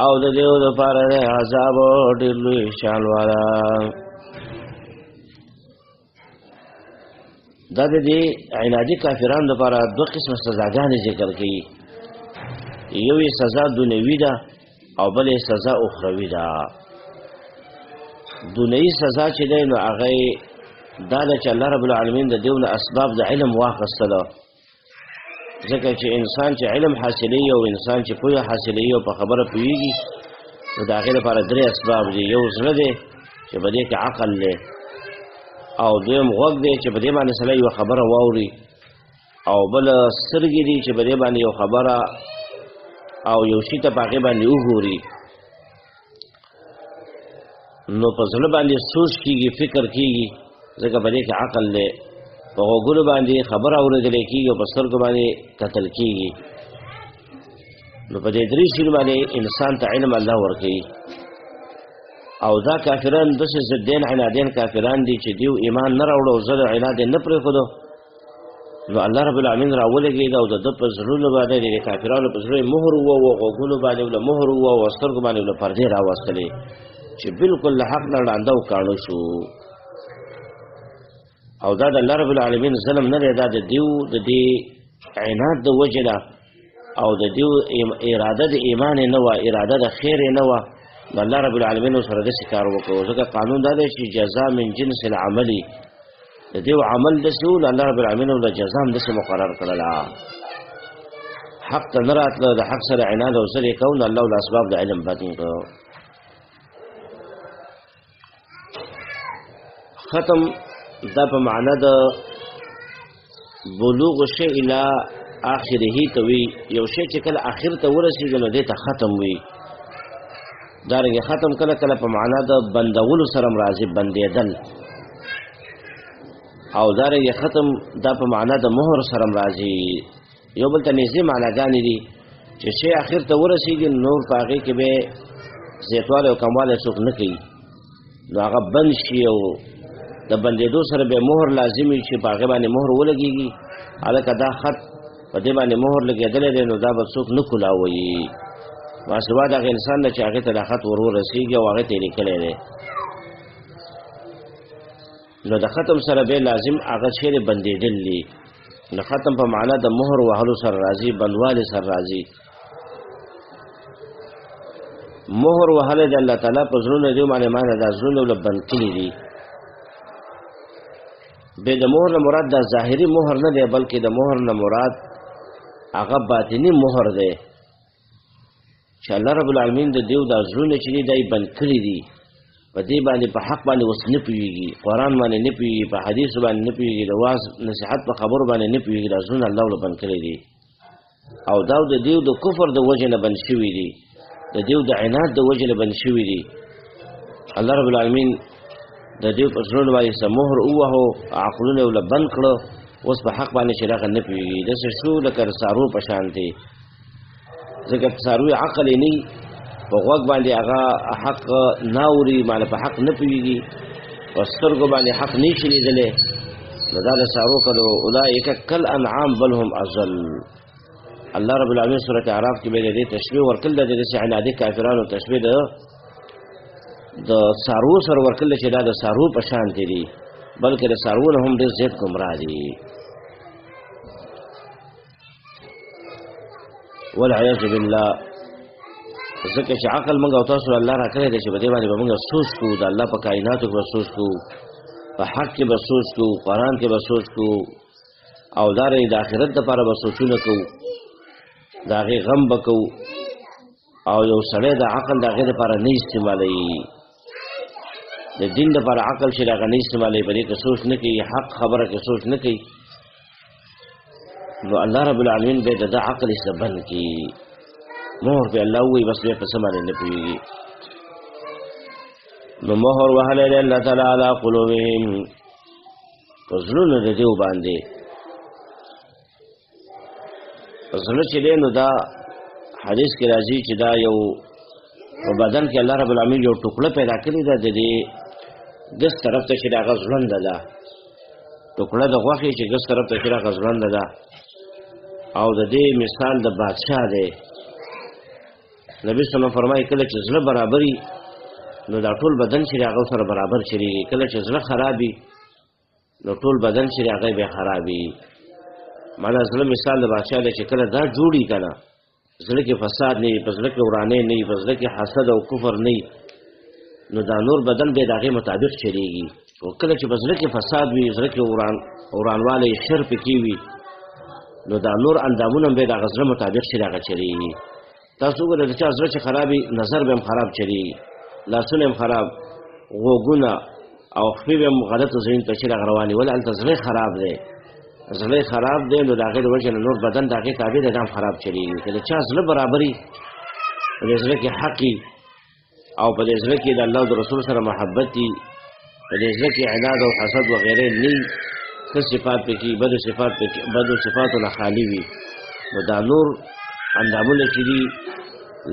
او د دیو دپاره دی عذاب ډېر لوی شان والا. دا د دې عنادي کافرانو دپاره دوه قسمه سزاګانې ذکر کوي. یو یې سزا دنیوي ده او بل یې سزا اخروي ده. دنیوي سزا چې دی نو هغه دا ده چې الله رب العالمین د دیو نه اسباب د علم واخیستله، ځکه چې انسان چې علم حاصلوي او انسان چې پوهه حاصلوي او په خبره پوهېږي نو د هغې لپاره درې اسباب دي. یو زړه دی چې په دې کې عقل دی، او دویم غوږ دی چې په دې باندې سړی یوه خبره واوري، او بل سترګې دي چې په دې باندې یو خبره او یو شي ته په هغې باندې وګوري. نو په زړه باندې سوچ کېږي، فکر کېږي، ځکه په دې کې عقل دی. په غوږونو باندې خبره اورېدل کېږي او په سترګو باندې کتل کېږي. نو په دې درې شیونو باندې انسان ته علم الله ورکوي. او دا کافران داسې ضدین عنادین کافران دي چې دیو ایمان نه راوړو او زه د عناد نه پرېښودو، نو الله رب العالمین راولګېده او د ده په زړونو باندې د کافرانو په زړه یې مهر ووهه، غوږونو باندې له مهر ووهه او سترګو باندې له پردې راوستلې چې بالکل له حق نه ړانده او کاڼه شو. او دا د الله رب العالمین ظلم نه دی، دا د دیو د دې عناد د وجې ده او د دیو اراده د ایمان نه وه، اراده د خیر نه وه. نو الله رب العالمین سره داسې کار وکړو، ځکه قانون دا دی چې جزا من جنس العمل، د دیو عمل داسې و، نو الله رب العالمین له جزا هم داسې مقرر کړله. حق ته نه راتله، د حق سره عناد او سره یې کوو، نو الله له اسباب د علم بند کړو. ختم دا په معنا د بلوغ شی الی آخره ته وي، یو شی چې کله آخر ته ورسېږي نو دې ته ختم وي. دارنګه ختم کله کله په معنا د بندولو سره هم راځي، بندېدل. او دارنګه ختم دا په معنا د مهر سره هم راځي. یو بل ته نږدې معناګانې دي چې شی آخر ته ورسېږي نور په هغې کې به زیاتوالی او کموالی څوک نه کوي، نو هغه بند شي او د بندېدو سره به مهر لازم وي چې په هغې باندې مهر ولګېږي. هلکه دا خط په دې باندې مهر لګېدلی دی نو دا به څوک نه کولاوي، ماسوا د هغه انسان نه چې هغې ته دا خط ور ورسېږي او هغې ته یې لیکلی دی. نو د ختم سره به لازم هغه چیرې بندېدل دي. نو ختم په معنا د مهر وهلو سره راځي، بندوالي سره راځي. مهر وهلی د الله تعالی په زړونو دی باندې معنا دا زړونه له بند کړي دي. به د مهر نه مراد دا ظاهري مهر نه دی، بلکې د مهر نه مراد هغه باطني مهر دی چې الله رب العالمین د دیو دا زړونه چې دي دا یې بند کړي دي. په دې باندې په حق باندې اوس نه پوهېږي، قرآن باندې نه پوهېږي، په حدیث باندې نه پوهېږي، د واعظ نصیحت په خبرو باندې نه پوهېږي. دا زړونه الله له بند کړي دي. او دا د دیو د کفر د وجې نه بند شوي دي، د دیو د عناد د وجې نه بند شوي دي. الله رب العالمین د دیو په زړونو باندې څه مهر ووهو، عقلونه یې له بند کړو، اوس په حق باندې چې دغه نه پوهېږي. داسې شو لکه د څاروو په شان دی، ځکه څاروي عقل یې نه وي، په غوږ باندې هغه حق نه اوري، معنی په حق نه پوهېږي، په سترګو باندې حق نه شي لیدلی. نو دا د څاروو کلو اولئک کالانعام بل هم اضل. الله رب العالمین سورة اعراف کې به د دې تشبیه ورکړل ده، د داسې عنادي کافرانو تشبیه ده د څاروو سره ورکړل چې دا د څاروو په شان دي، بلکې د څاروو نه هم ډېر زیات ګمراه دي. والعیاذ بالله. ځکه چې عقل موږ او تاسو الله راکړی دی چې په دې باندې به موږ سوچ کوو، د الله په کائناتو کې به سوچ کوو، په حق کې به سوچ کوو، قرآن کې به سوچ کوو، او دا رنګ د آخرت دپاره به سوچونه کوو، د هغې غم به کوو. او یو سړی د عقل د هغې دپاره نه استعمالوي، د دین دپاره عقل چې د هغه نه استعمالوي، په دې کې سوچ نه کوي، حق خبره کې سوچ نه کوي، نو الله رب العالمین به د ده عقل یې څه بند کړي. مهر پې الله ووایي، بس بیا په څه باندې نه پوهېږي. نو مهر وهلی دی الله تعالی علی قلوبهم، په زړونو د دیو باندې. زړه چې دی نو دا حدیث کې راځي چې دا یو په بدن کې الله رب العالمین یو ټوکړه پیدا کړې ده، د دې ګس طرف ته چې د هغه ځوړنده ده، ټوکړه د غوښې چې ګس طرف ته چې هغه ځوړنده ده. او د دې مثال د بادشاه دی. نبی صلی الله علیه وسلم فرمایي کله چې زړه برابري نو دا ټول بدن چې هغه سره برابر چلیږي، کله چې زړه خرابي نو ټول بدن چې هغه به خرابي. معنا زړه مثال د بادشاه دی چې کله دا جوړي کنه زړه کې فساد نه وي، په زړه کې ورانه نه وي، په زړه کې حسد او کفر نه وي، نو دا نور بدن به د هغې مطابق چلېږي. او کله چې په زړه کې فساد وي، زړه کې ورانوالی شر پکې وي، نو دا نور اندامونه هم به د هغه زړه مطابق چې هغه چلېږي. تاسو وګورئ د چا زړه چې خراب وي، نظر به هم خراب چلېږي، لاسونه هم خراب، غوږونه او خپې به هم غلطو ځایونو ته چې هغه روان وي. ولې؟ هلته زړه خراب دی، زړه خراب دی، نو د هغې د وجې نه نور بدن د هغې تابع دی، دا هم خراب چلېږي. که د چا زړه برابري، په دې زړه کې حق وي او په دې زړه کې د الله او د رسول سره محبت وي، په دې زړه کې عناد او حسد وغیره نه وي، ښه صفات پکې، بدو صفات پکې، بدو صفاتو نه خالي وي، نو دا نور اندامونه چې دي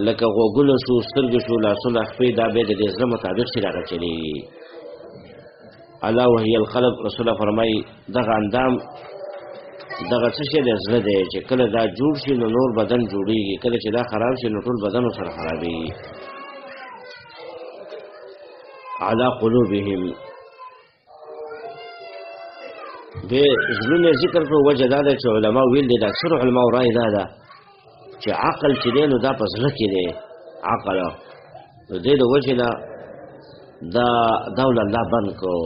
لکه غوږونه شو، سترګې شو، لاسونه، خپې، دا به د دې زړه مطابق چې هغه چلېږي. الا وهي القلب، رسول الله فرمایي دغه اندام دغه څه شی دی؟ زړه دی. چې کله دا جوړ شي نو نور بدن جوړیږي، کله چې دا خراب شي نو ټول بدن ورسره خرابېږي. علی قلوبهم، به زړونه ذکر کړو. وجه دا ده چې علما ویل دي، د اکثرو علماو رای دا ده چې عقل چې دی نو دا په زړه کې دی عقل، نو دې د وجې نه دا دول الله بند کړو،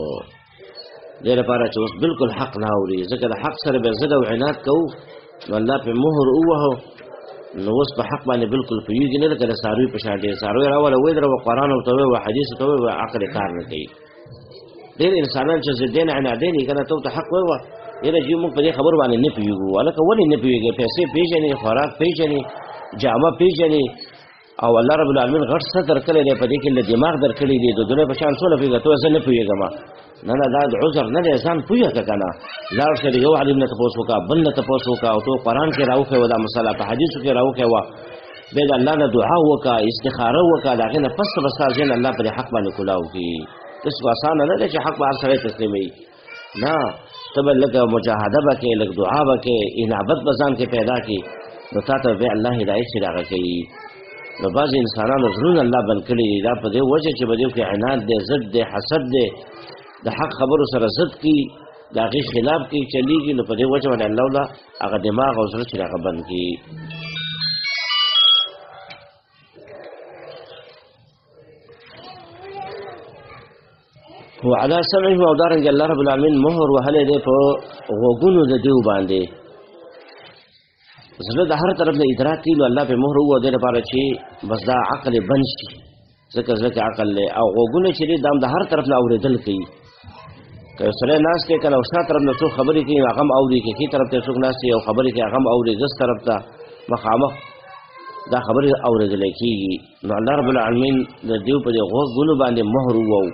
دې لپاره چې اوس بالکل حق نه اوري، ځکه د حق سره به ضد او عناد کوو، نو الله په مهر ووهو، نو اوس په حق باندې بالکل پوهېږي نه، لکه د څاروي په شان ډېر څاروی راوله ویې دروه، قرآن ورته ووایه، حدیث ورته ووایه، عقل یې کار نه کوي. ډېر انسانان چې ضدین عنادین یې که نه، ته ورته حق ووایه، یاره جی موږ په دې خبرو باندې نه پوهېږو. هلکه ولې نه پوهېږې؟ پیسې پېژنې، خوراک پېژنې، جامه پېژنې، او الله رب العالمین غټ څه درکړی دی، په دې کې له دماغ درکړی دی، د دنیا په شان څونه پوهېږه؟ ته زه نه پوهېږم. نه نه، دا د عذر نه دی، ځان پوهه که که نه، لاړ شه د یو عالم نه تپوس وکړه، بل نه تپوس وکړه، او ته قرآن کې راوښیوه دا مسله، په حدیثو کې راوښیوه، بیا د الله نه دعا وکړه، استخاره وکړه، د هغې نه پس به ستا ذهن الله په دې حق باندې کلاو کړي. داسې خو اسانه نه دی چې حق به هر سړی تسلیموي، نه، ته به لږه مجاهده به کوې، لږ دعا به کوې، انابت به ځان کې پیدا کړې، نو تا ته بیا الله هدایت چې راغی کوي. نو بعضې انسانانو زړونه الله بند کړي دي، دا په دې وجه چې په دې کې عناد دی، ضد دی، حسد دی، د حق خبرو سره ضد کوي، د هغې خلاف کوي، چلېږي، نو په دې وجه باندې الله له هغه دماغ او زړه چې هغه بند کړي. وعلى سمعه، او دارنګه الله رب العالمین مهر وهلی دی په غوږونو د دیو باندې. زړه د هر طرف نه ادراک کوي، نو الله په مهر ووهه دې لپاره چې بس دا عقل یې بند شي، ځکه زړه کې عقل دی. او غوږونه چې دي دا هم د هر طرف نه اورېدل کوي. که یو سړی ناست دی که نه، او شا طرف نه څوک خبرې کوي نو هغه هم اوري، که ښي طرف ته څوک ناست دی او خبرې کوي هغه هم اوري، ګس طرف ته مخامخ دا خبرې اورېدلی کېږي. نو الله رب العالمین د دیو په دې غوږونو باندې مهر ووهو.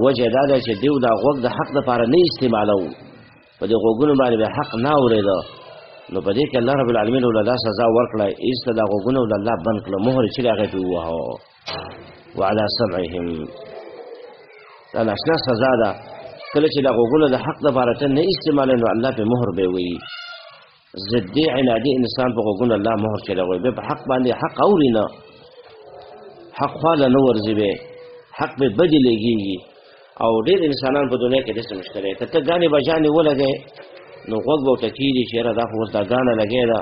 وجه دا ده چې دیو دا غوږ د حق دپاره نه استعمالوو، په دې غوږونو باندې به حق نه اورېده، نو په دې کې الله رب العالمین له دا سزا ورکړه، ایسته دا غوږونه له الله بند کړه، مهر یې چې هغې پرې ووهه. وعلى سمعهم، دا ناشنا سزا ده. کله چې دا غوږونه د حق دپاره ته نه استعمالوي نو الله پرې مهر به وایي. ضدي عنادي انسان په غوږونو الله مهر چلوي، بیا په حق باندې حق اوري نه، حق خواله نه ورځي، به حق به بدې لګېږي. او ډېر انسانان په دنیا کې داسې مشکل دی، که ته ګانې بجانې ولګې نو غوږ به ورته کېږي چې یاره دا خو اوس دا ګانه لګې ده،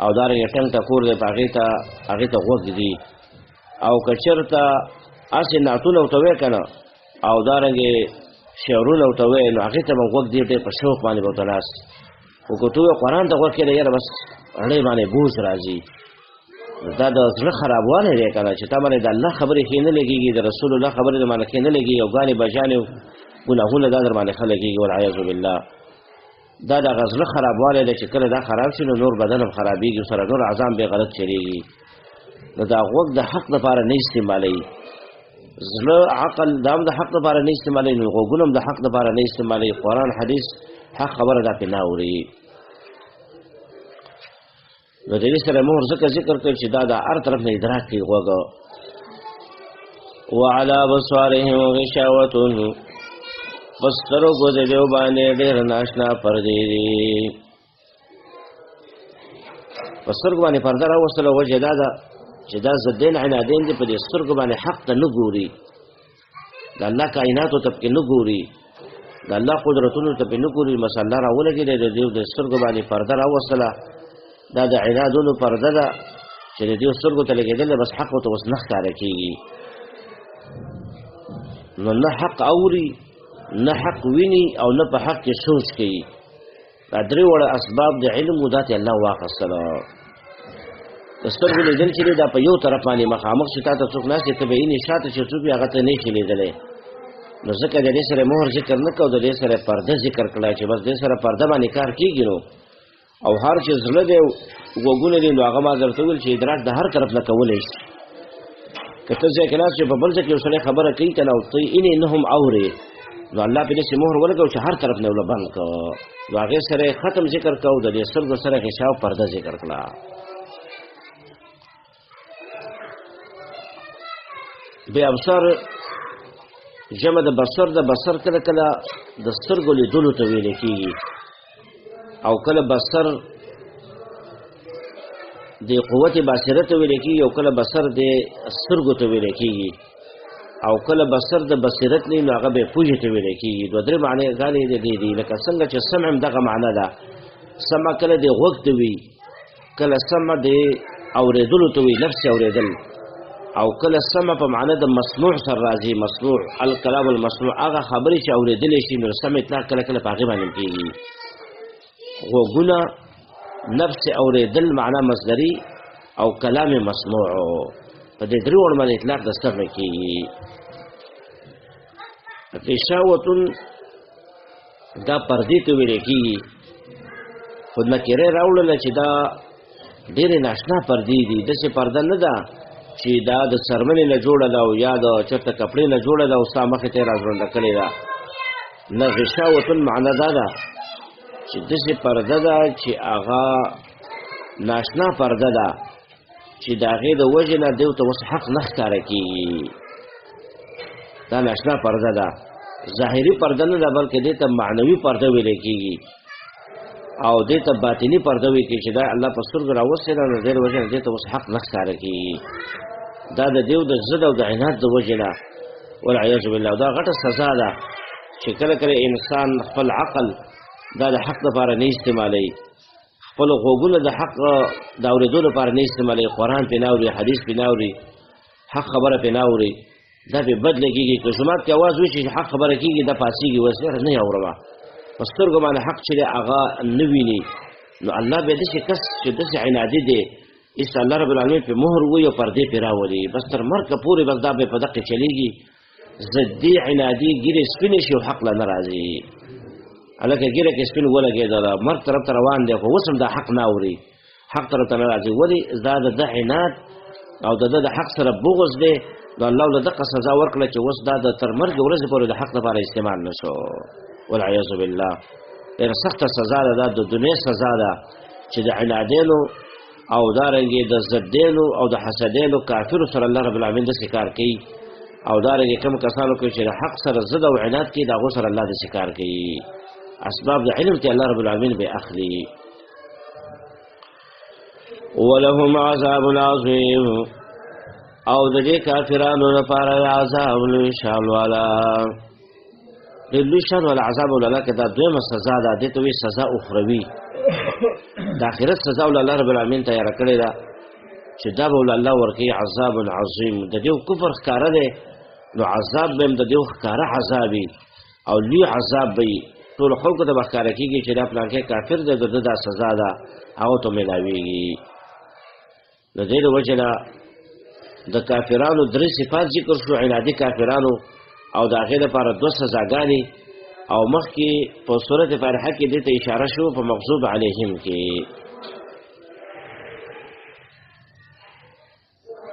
او دا رنګه ټنګ ټکور دی، په هغې ته غوږ ږدي. او که چېرته هسې نعتونه ورته وایې که نه، او دا رنګې شعرونه ورته وایې، نو هغې ته به غوږ ږدي، ډېر په شوق باندې به ورته ناست. خو که ته وایې قرآن ته غوږ کښېږده، یاره بس رڼې باندې بوج راځي. نو دا د زړه خرابوالی دی که نه، چې تا باندې د الله خبرې ښې نه لګېږي، د رسول الله خبرې در باندې ښې نه لګېږي، او ګانې بجانې ګناهونه دا در باندې ښه لګېږي، والعیاذ بالله. دا د هغه زړه خرابوالی دی چې کله دا خراب شي نو نور بدن هم خرابېږي، سره نور اعظام به غلط چلېږي. نو دا غوږ د حق دپاره نه استعمالوي، زړه عقل دا هم د حق دپاره نه استعمالوي، نو غوږونه هم د حق دپاره نه استعمالوي، قرآن حدیث حق خبره دا پرې نه اوري. نو د دې سره مهر ځکه ذکر کړ چې دا د هر طرف نه ادراک کوي غوږ. وعلى ابصارهم غشاوة، په سترګو د دیو باندې ډېر ناشنا پردې دي. په سترګو باندې پرده راوستله، وجه دا ده چې دا ضدین عنادین دي، په دې سترګو باندې حق ته نه ګوري، د الله کائناتو ته پکې نه ګوري، د الله قدرتونو ته پکې نه ګوري. مسله راولګېده، د دیو د سترګو باندې پرده راوستله دا د عنادونو پرده ده چې د دې سترګو ته لګېدل بس حق ته اوس نه ښکاره کېږي. نو نه حق اوري، نه حق ویني، او نه په حق کې سوچ کوي. دا درې واړه اسباب د علم و داتې الله واخیستله. د سترګو لیدل چې دا په یو طرف باندې مخامخ چې تا ته څوک ناست دی، ته به یې نه شاته چې څوک وي هغه ته نه شي لیدلی. نو ځکه د دې سره مهر ذکر نه کو، د دې سره پرده ذکر کړه چې بس دې سره پرده باندې کار کېږي. نو او هر چې زړه دی غوږونه دي، نو هغه ما درته وویل چې ادراک د هر طرف نه کولی شي. که ته ځای کې ناست یې په بل ځای کې یو سړی خبره کوي که نه، او ته یې اینې نه هم اورې، نو الله پرې داسې مهر ولګوه چې هر طرف نه یې ورله بند کړ. نو هغې سره یې ختم ذکر کړه او د دې سترګو سره غشا او پرده ذکر کړه. بې ابصار جمع د بصر، د بصر کله کله د سترګو لیدلو ته ویل کېږي، او کله بصر د قوت باصره ته ویل کېږي، او کله بصر د سترګو ته ویل کېږي، او کله بصر د بصیرت نه نو هغه به پوهې ته ویل کېږي. دوه درې معنی ګانې د دې دي. لکه څنګه چې سمع هم دغه معنی ده، سمع کله د غوږ ته وي، کله سمع د اورېدلو ته وي، نفس اورېدل، او کله سمع په معنی د مسموع سره راځي، مسموع الکلام المسموع، هغه خبرې چې اورېدلی شي، نو سمع اطلاق کله کله په هغې باندې کېږي. غوږونه نفس اورېدل معنا مصدري او کلام مسموع، په دې درې وړ باندې اطلاق د سمع کېږي. غشاوتون دا پردې ته ویل کېږي، خو نکره راوړله چې دا ډېرې ناشنا پردې دي، داسې پرده نه ده چې دا د څرمنې نه جوړه ده او یا د چېرته کپړې نه جوړه ده او ستا مخې ته یې راځوړنده کړې ده. نه، غشاوتون معنا دا ده چې داسې پرده ده چې هغه ناشنا پرده ده چې د هغې د وجې نه دیو ته اوس حق نه ښکاره کېږي. دا ناشنا پرده ده، ظاهري پرده نه ده، بلکې دې ته معنوي پرده ویل کېږي او دې ته باطني پرده ویل کېږي چې دا الله په سترګو راوستې ده، نو د دې وجې نه دې ته اوس حق نه ښکاره کېږي. دا د دیو د ضد او د عناد د وجې نه، والعیاذ بالله. دا غټه سزا ده چې کله کله انسان خپل عقل دا د حق لپاره نه استعمالوي، خپل غوږونه د حق د اورېدو لپاره نه استعمالوي، قرآن پرې نه اوري، حدیث پرې نه اوري، حق خبره پرې نه اوري، دا پرې بد لګېږي. که جومات کې اواز وشي چې حق خبره کېږي، دا پاڅېږي، وایي سره نه یې اورمه، په سترګو باندې حق چې دی هغه نه ویني. نو الله به داسې کس چې داسې عنادي دی، ایس الله رب العالمین پرې مهر ووایي او پردې پرې راولي، بس تر مرګه پورې بس دا به په دقې چلېږي. ضدي عنادي ګیرې سپینې شي او حق له نه راځي. هلکه ګیره کې سپین ولګېدله، مرګ طرف ته روان دی، خو اوس هم دا حق نه اوري، حق طرف ته نه راځي. ولې؟ دا د ده عناد او د ده د حق سره بغض دی. نو الله له دقه سزا ورکړه چې اوس دا د تر مرګ ورځې پورې د حق لپاره استعمال نه شو، والعیاذ بالله. ډېره سخته سزا ده، دا د دنیا سزا ده چې د عنادینو او دارنګې د ضدینو او د حسدینو کافرو سره الله رب العالمین داسې کار کوي، او دارنګې کوم کسانو کوي چې د حق سره ضد او عناد کوي، د هغو سره الله داسې کار کوي. اسباب د علم ته الله رب العالمین به اخلي. ولهم عذاب عظیم، او د دې کافرانو لپاره عذاب لوی شان والا، ډېر لوی شان والا عذاب والا. که دا دویمه سزا ده، دې ته وایي سزا اخروي، د آخرت سزا ول الله رب العالمین تیاره کړې ده چې دا به ول الله ورکوي عذاب عظیم. د دې کفر ښکاره دی، نو عذاب به هم د دې ښکاره عذاب وي او لوی عذاب به وي. ټول خلکو ته به ښکاره کېږي چې دا پلانکی کافر دی، د ده دا سزا ده، هغه ته میلاویږي. د دې د وجې نه د کافرانو درې صفات ذکر شو، عنادي کافرانو، او د هغې لپاره دوه سزاګانې، او مخکې په سورت فاتحه کې دې ته اشاره شو په مغضوب علیهم کې.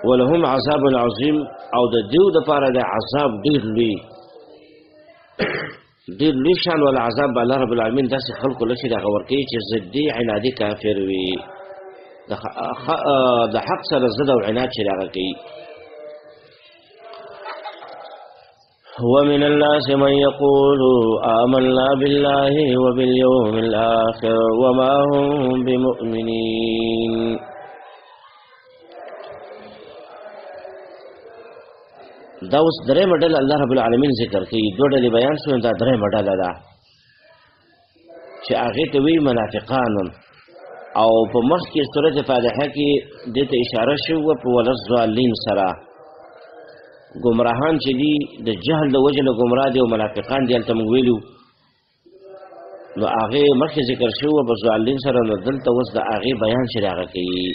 ولهم عذاب عظیم، او د دیو دپاره د عذاب ډېر لوی، ډېر لوی شان والا عذاب به الله رب العالمین داسې خلکو له چې دغه ورکوي چې ضدي عنادي کافر وي، د حق سره ضد او عناد چې دغه کوي. ومن الناس من يقول آمنا بالله وباليوم الآخر وما هم بمؤمنين. دا اوس درېیمه ډله الله رب العالمین ذکر کوي. دوه ډلې بیان شوې، دا درېیمه ډله ده چې هغې ته وایي منافقان، او په مخ کې سورته فاتحه کې د ته اشاره شوه په ولزالین سره. ګمراهان چې دي د جهل د وجې نه ګمراه دي او منافقان دي، هلته موږ ویلو. نو هغې مخکې ذکر شوی په ضالین سره، نو دلته اوس د هغې بیان چې هغه کوي.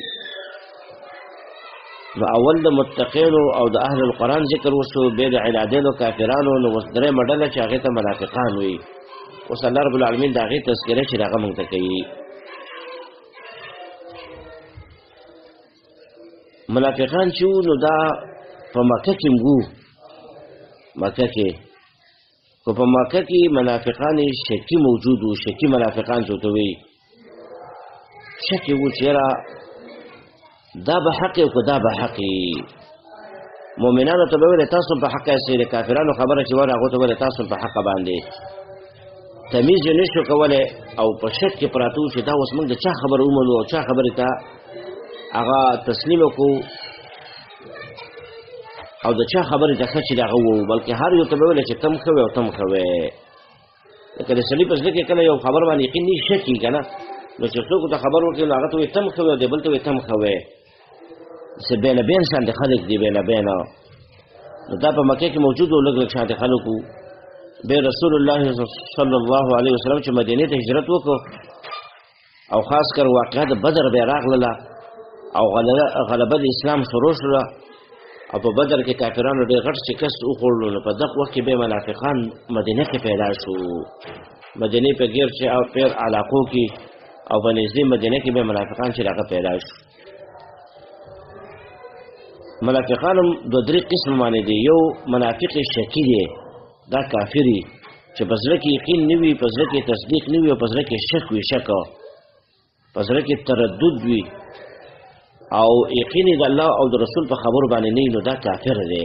نو اول د متقینو او د اهل القرآن ذکر وشو، بیا د عنادینو کافرانو. نو اوس درېیمه ډله چې هغې ته منافقان وي، اوس الله رب العالمین د هغې تذکره چې هغه موږ ته کوي. منافقان چې وو نو دا په مکه کې وو، مکه کې خو په مکه کې منافقان شکی موجود وو. شکی منافقان چې ورته وایي، شکی وو چې یاره دا به حق او که دا به حق وي. مؤمنانو ته به ویل تاسو په حق یاستئ، د کافرانو خبره چې وره هغو ته ویل تاسو په حق باندې. تمیز یې نشو کولی او په شک کې پراته وو چې دا اوس موږ د چا خبره ومنو او چا خبرې ته هغه تسلیم کړو او د چا خبرې ته ښه چې د هغه وو، بلکې هر یو ته به ویل چې تم ښه وې او تم ښه وې. لکه د سړي په زړه کې کله یو خبر باندې یقین نه شک وي که نه، نو چې څوک ته خبر ورکړي نو هغه ته وایي تم ښه وې او دی بل ته وایي تم ښه وې. څه بېلا بېل شان د خلک دي، بېلا بېل. نو دا په مکه کې موجود وو، لږ لږ شان د خلک وو. بیا رسول الله صلی الله علیه وسلم چې مدینې ته هجرت وکړو او خاص کر واقعه د بدر بیا راغلله او غلبه د اسلام شروع شوله او په بدر کې کافرانو ډېر غټ شکست وخوړلو. نو په دغه وخت کې بیا منافقان مدینه کې پیدا شو، مدینې په غیر چې او پیر علاقو کې او په نږدې مدینه کې بیا منافقان چې هغه پیدا شو. منافقان هم دوه درې قسم باندې دي. یو منافق شکی دی، دا کافری چې په زړه کې یقین نه وي، په زړه کې تصدیق نه وي او په زړه کې شک وي، شک په زړه کې تردد وي او یقین د الله او د رسول په خبرو باندې نه وي، نو دا کافر دی.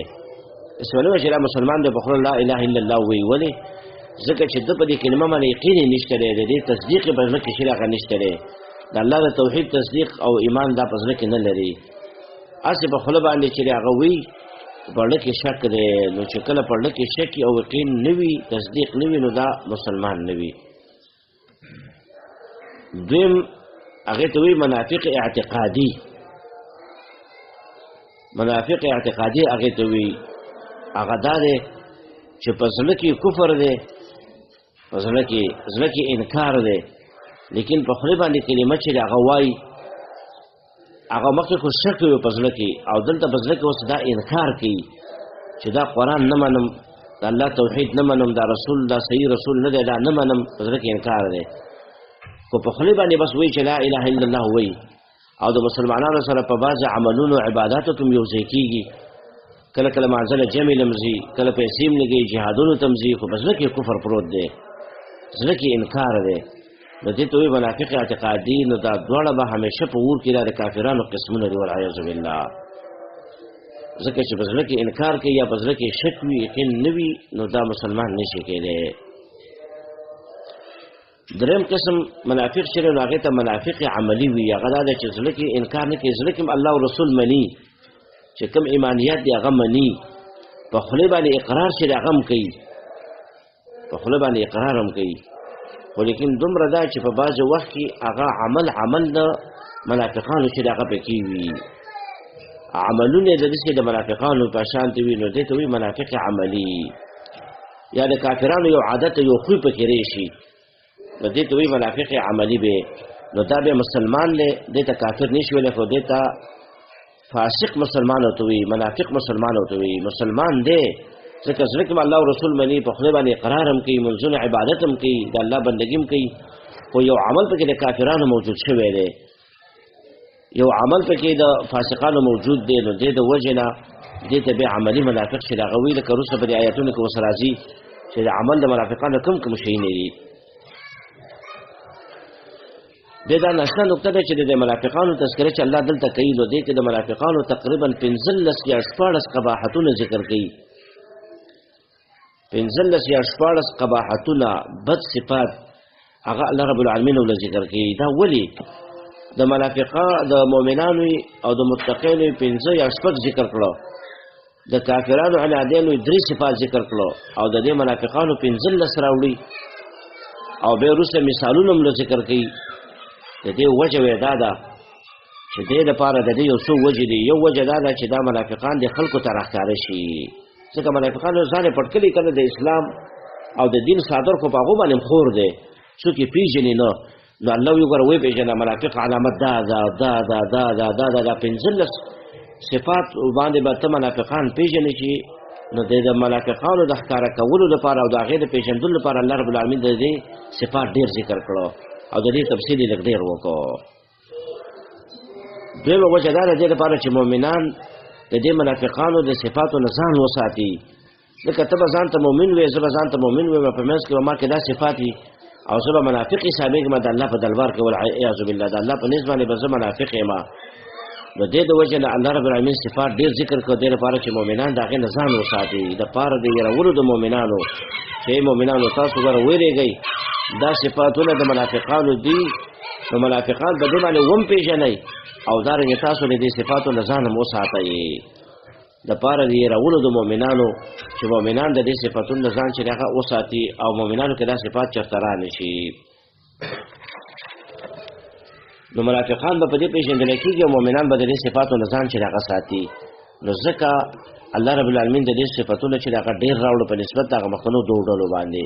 اسمانه چې دا مسلمان دی په خوله لا اله الا الله وایي، ولې؟ ځکه چې ده په دې کلمه باندې یقین یې نشته دی، د دې تصدیق یې په زړه کې چې هغه نشته دی، د الله د توحید تصدیق او ایمان دا په زړه کې نه لري. هسې په خوله باندې چې هغه وایي په زړه کې شک دی، نو چې کله په زړه کې شک او یقین نه وي، تصدیق نه وي، نو دا مسلمان نه وي. دویم هغې ته وایي منافق اعتقادي. منافق اعتقادي هغې ته وایي، هغه دا دی چې په زړه کې کفر دی، په زړه کې انکار دی، لیکن په خولې باندې کلمه چې هغه وایي هغه مخکې خو شک وي په زړه کې، او دلته په زړه کې اوس دا انکار کوي چې دا قرآن نه منم، دا الله توحید نه منم، دا رسول دا صحیح رسول نه دی، دا نه منم، په زړه کې انکار دی، خو په خولې باندې بس وایي چې لا اله الا الله وایي، او د مسلمانانو سره په بعض عملونو عباداتو کې هم یو ځای کېږي، کله کله مانځه له جمع لمځي، کله پیسې هم لګوي، جهادونو ته هم ځي، خو په زړه کې کفر پروت دی، زړه کې انکار دی. نو دې ته وایي منافق اعتقادي. نو دا دواړه به همیشه په اور کې دا د کافرانو قسمونه دي، والعیاذ بالله. ځکه چې په زړه کې انکار کوي یا په زړه کې شک وي، یقین نه وي، نو دا مسلمان نشي کېدی. دریم قسم منافق چې دی نو هغې ته منافق عملي وي. هغه دا دی چې زړه کې انکار نه کوي، زړه کې هم الله او رسول مني، چې کوم ایمانیات دی هغه مني، په خولې باندې اقرار چې دی هغه هم کوي، په خوله باندې اقرار هم کوي، خو لیکن دومره دا چې په بعضې وخت کې هغه عمل عمل د منافقانو چې هغه پکې وي، عملونه د داسې د منافقانو په شان ته وي، نو دې ته وایي منافق عملي. یا د کافرانو یو عادت یو خوی پکې راشي، نو دې ته وایي منافق عملي به. نو دا به مسلمان دی، دې ته کافر نشي ویلی، خو دې ته فاسق مسلمان ورته وایي، منافق مسلمان ورته وایي. مسلمان دی ځکه زړه کې الله او رسول مني، په خوله باندې اقرار هم کوي، منځونه عبادت هم کوي، د الله بندګي هم کوي، خو یو عمل پکې د کافرانو موجود شوی دی، یو عمل پکې د فاسقانو موجود دی، نو دې د وجې نه دې ته بیا عملي منافق چې هغه وایي، لکه وروسته په دې آیتونو کې اوس راځي چې د عمل د منافقانو کوم کوم شیونه دي. بیا دا ناشنا نقطه ده چې د منافقانو تذکره چې الله دلته کوي، نو دې کې د منافقانو تقریبا 15 یا 16 قباحتونه ذکر کوي، 15 یا 16 قباحتونه بد صفات هغه الله رب العالمین ول ذکر کوي. دا ولی د منافقا د مؤمنانو او د متقینو 15 یا 6 ذکر کړو، د کافرانو عنادینو 3 صفات ذکر کړو، او د دې منافقانو 15 راوړي، او بیا وروسته مثالونه هم ذکر کوي. د دې وجه وې دا ده چې دې لپاره د دې یو څو وجې دي. یو وجه دا ده چې دا منافقان د خلکو ته راښکاره شي، ځکه منافقان ځان یې پټ کړي کنه، د اسلام او د دین څادر خو په هغو باندې خور دی، څوک یې پېژني نه. نو الله یې وګوره ویې پېژنه، منافق علامت دا ده دا ده دا ده دا ده، دا 15 صفات باندې به ته منافقان پېژنې چې نو د منافقانو د ښکاره کولو لپاره او د هغې د پېژندلو لپاره الله رب العالمین د دې صفات ډېر ذکر کړو او د دې تفصیل یې لږ ډېر وکړو. دویمه وجه دا ده دې لپاره چې مؤمنان د دې منافقانو د صفاتو نه ځان وساتي، ځکه ته به ځان ته مؤمن وې، زه به ځان ته مؤمن ویم، په منځ کې به ما کې دا صفات وي او زه به منافق حسابېږم د الله په دربار کې، والعیاذ بالله، د الله په نزد باندې به زه منافق یم. نو دې د وجې نه الله رب العالمین صفات ډېر ذکر کړو دې لپاره چې مؤمنان د هغې نه ځان وساتي، د پاره د یرولو د مؤمنانو چې ای مؤمنانو تاسو ګوره وېرېږئ، دا صفاتونه د منافقانو دي، نو منافقان په دې باندې وم پېژنئ او دارنګه تاسو له دې صفاتو نه ځان هم وساتئ، د پاره د یرولو د مؤمنانو چې مؤمنان د دې صفاتونو نه ځان چې هغه وساتي او مؤمنانو کې دا صفات چېرته را نه شي. نو منافقان به په دې پېژندل کېږي او مؤمنان به د دې صفاتو نه ځان چې هغه ساتي. نو ځکه الله رب العالمین د دې صفاتونو چې هغه ډېر راوړو په نسبت د هغه مخکنو دوو ډلو باندې.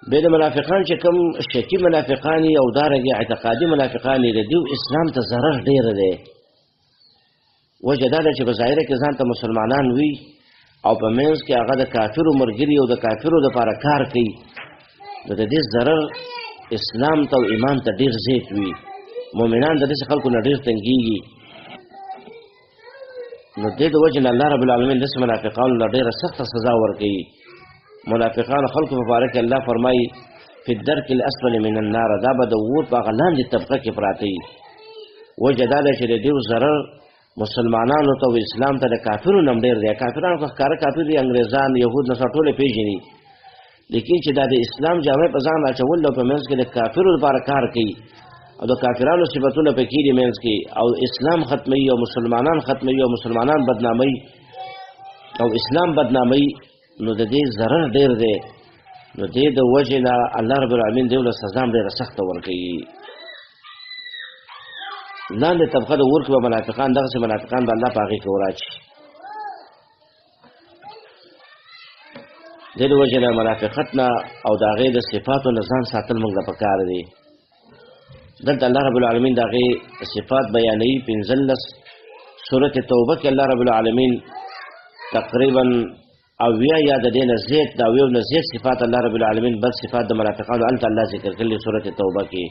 به د منافقان چې کوم شکی منافقان او دارنګه اعتقادي منافقان دي، د دوی اسلام ته ضرر ډېر دی. وجه دا ده چې په ظاهره کې ځان ته مسلمانان وي او په منځ کې هغه د کافرو ملګري او د کافرو دپاره کار کوي، نو د دې ضرر اسلام ته او ایمان ته ډېر زیات وي. مؤمنان د داسې خلکو نه ډېر تنګېږي. نو دې د وجې نه الله رب العالمین داسې منافقانو له ډېره سخته سزا ورکوي. منافقانو خلکو په باره کې الله فرمایي فی الدرک الاسفل من النار، دا به د اور په هغه لاندې طبقه کې پراته وي. وجه دا ده چې د دې ضرر مسلمانانو ته او اسلام ته د کافرو نه هم ډېر دی. کافرانو خو ښکاره کافر دي، انګرېزان، یهود، نصارا ټول یې پېژني، لیکن چې دا د اسلام جامې په ځان اچول او په منځ کې د کافرو لپاره کار کوي او د کافرانو صفتونه پکې دي منځ کې، او اسلام ختموي او مسلمانان ختموي او مسلمانان بدناموي او اسلام بدناموي، نو د دې ضرر ډېر دی. نو دې د وجې نه الله رب العالمین دې له سزا هم ډېره سخته ورکوي. لاندې طبقه د اور کې به منافقان دغسې منافقان به الله په هغې کې وراچي. دې د وجې نه منافقت نه او د هغې د صفاتو نه ځان ساتل موږ له پکار دی. دلته الله رب العالمین د هغې صفات بیانوي 15 سورة توبه کې الله رب العالمین تقریبا اویا یا د دې نه زیات د اویو نه زیات صفات الله رب العالمین بد صفات د منافقانو هلته الله ذکر کړي سورة توبه کې،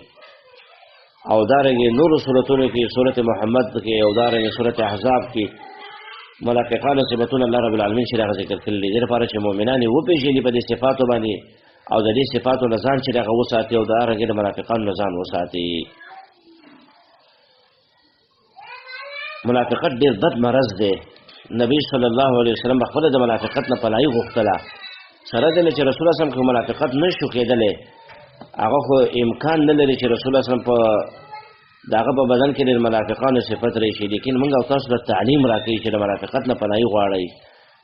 او دارنګې نورو سورتونو کې، سورة محمد کې او دارنګې سورة احزاب کې منافقانو صفتونه الله رب العالمین چې هغه ذکر کړي دي، دې لپاره چې مؤمنان یې وپېژني په دې صفاتو باندې او د دې صفاتو نه ځان چې هغه وساتي او دارنګې د منافقانو نه ځان وساتي. منافقت ډېر بد مرض دی. نبی صلی الله علیه وسلم خپله د منافقت نه پناهي غوښتله، سره دې نه چې رسول الله صلی الله علیه وسلم کې منافقت نه شو کېدلی، هغه خو امکان نه لري چې رسول الله صلی الله علیه وسلم په د هغه په بدن کې د منافقانو صفت راشي، لیکن موږ او تاسو ته تعلیم راکوي چې د منافقت نه پناهي غواړئ.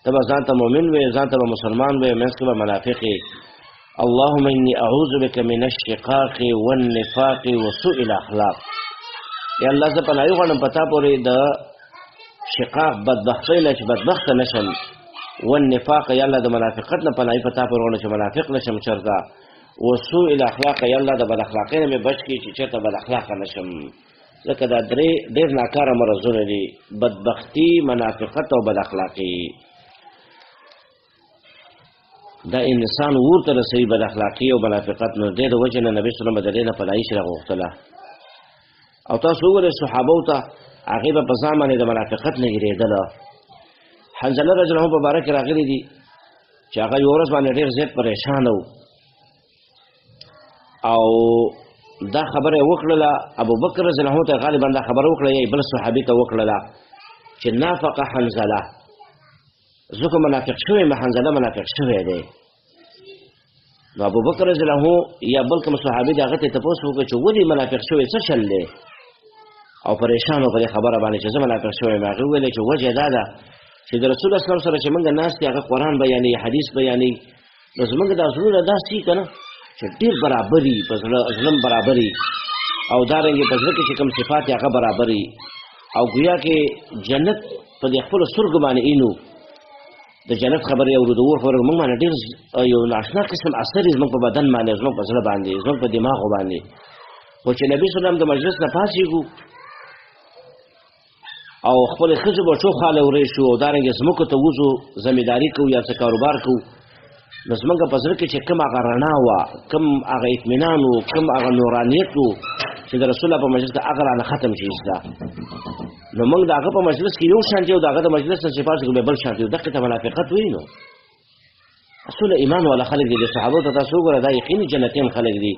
ته به ځان ته مؤمن وې، ځان ته به مسلمان وې، منځ کې به منافق یې. اللهم انی اعوذ بک من الشقاق والنفاق وسوء الاخلاق. یا الله زه پناهي غواړم په تا پورې د شقاق بدبختۍ نه چې بدبخته نه شم، والنفاق یا الله د منافقت نه پناهي په تا پورې غواړم چې منافق نه شم چېرته، وسوء الاخلاق یا الله د بد اخلاقۍ نه مې بچ کړي چې چېرته بد اخلاقه نه شم. ځکه دا درې ډېر ناکاره مرضونه دي، بدبختي، منافقت او بد اخلاقي. دا انسان ورته رسوي بد اخلاقي او منافقت. نو دې د وجې نه نبي صلی الله علیه وسلم د دې نه پناهي سره غوښتله. او تاسو وګورئ صحابو ته هغې به په ځان باندې د منافقت نه یېرېدله. حنظله رضی الله عنه په باره کې راغلي دي چې هغه یوه ورځ باندې ډېر زیات پریشان و او دا خبره یې وکړله ابوبکر رضی الله عنه ته، غالبا دا خبره وکړه یا بل صحابي ته وکړله چې نافقه حنظله، زه خو منافق شوی یم، حنظله منافق شوی دی. نو ابوبکر رضی الله عنه یا بل کوم صحابي د هغه ته تپوس وکړ چې ولې منافق شوی، څه چل دی؟ او پریشان و په دې خبره باندې چې زه منافق شوی یم. هغه وویل چې وجه دا ده چې د رسول الله صلی الله علیه وسلم سره چې موږ ناست یو، هغه قرآن بیانوي، حدیث بیانوي، نو زمونږ دا زړونه داسې که نه چې ډېر برابري، په زړه ظلم برابري، او دارنګې په زړه کې چې کوم صفات هغه برابري، او ګویا کې جنت په دې خپلو سترګو باندې اینو. د جنت خبرې اورو، د اور خبرې موږ باندې ډېر یو ناشنا قسم اثر یې زموږ په بدن باندې، زموږ په زړه باندې، زموږ په دماغو باندې. خو چې نبي صلی الله علیه وسلم د مجلس نه پاڅېږو او خپل ښځو بچو خاله ورې شو، او دارنګې ځمکو ته وځو، زمینداري کوو یا څه کاروبار کوو، نو زموږ په زړه کې چې کوم هغه رڼا وه، کوم هغه اطمینان و، کوم هغه نورانیت و چې د رسول الله په مجلس کې هغه رانه ختم شي ایسته. نو موږ د هغه په مجلس کې یو شان دی او د هغه د مجلس نه چې پاڅېږو بیا بل شان دی، دقې ته منافقت وایي. نو اصول ایمان والا خلک دي، د صحابو ته تاسو وګوره، دا یقیني جنتیان خلک دي.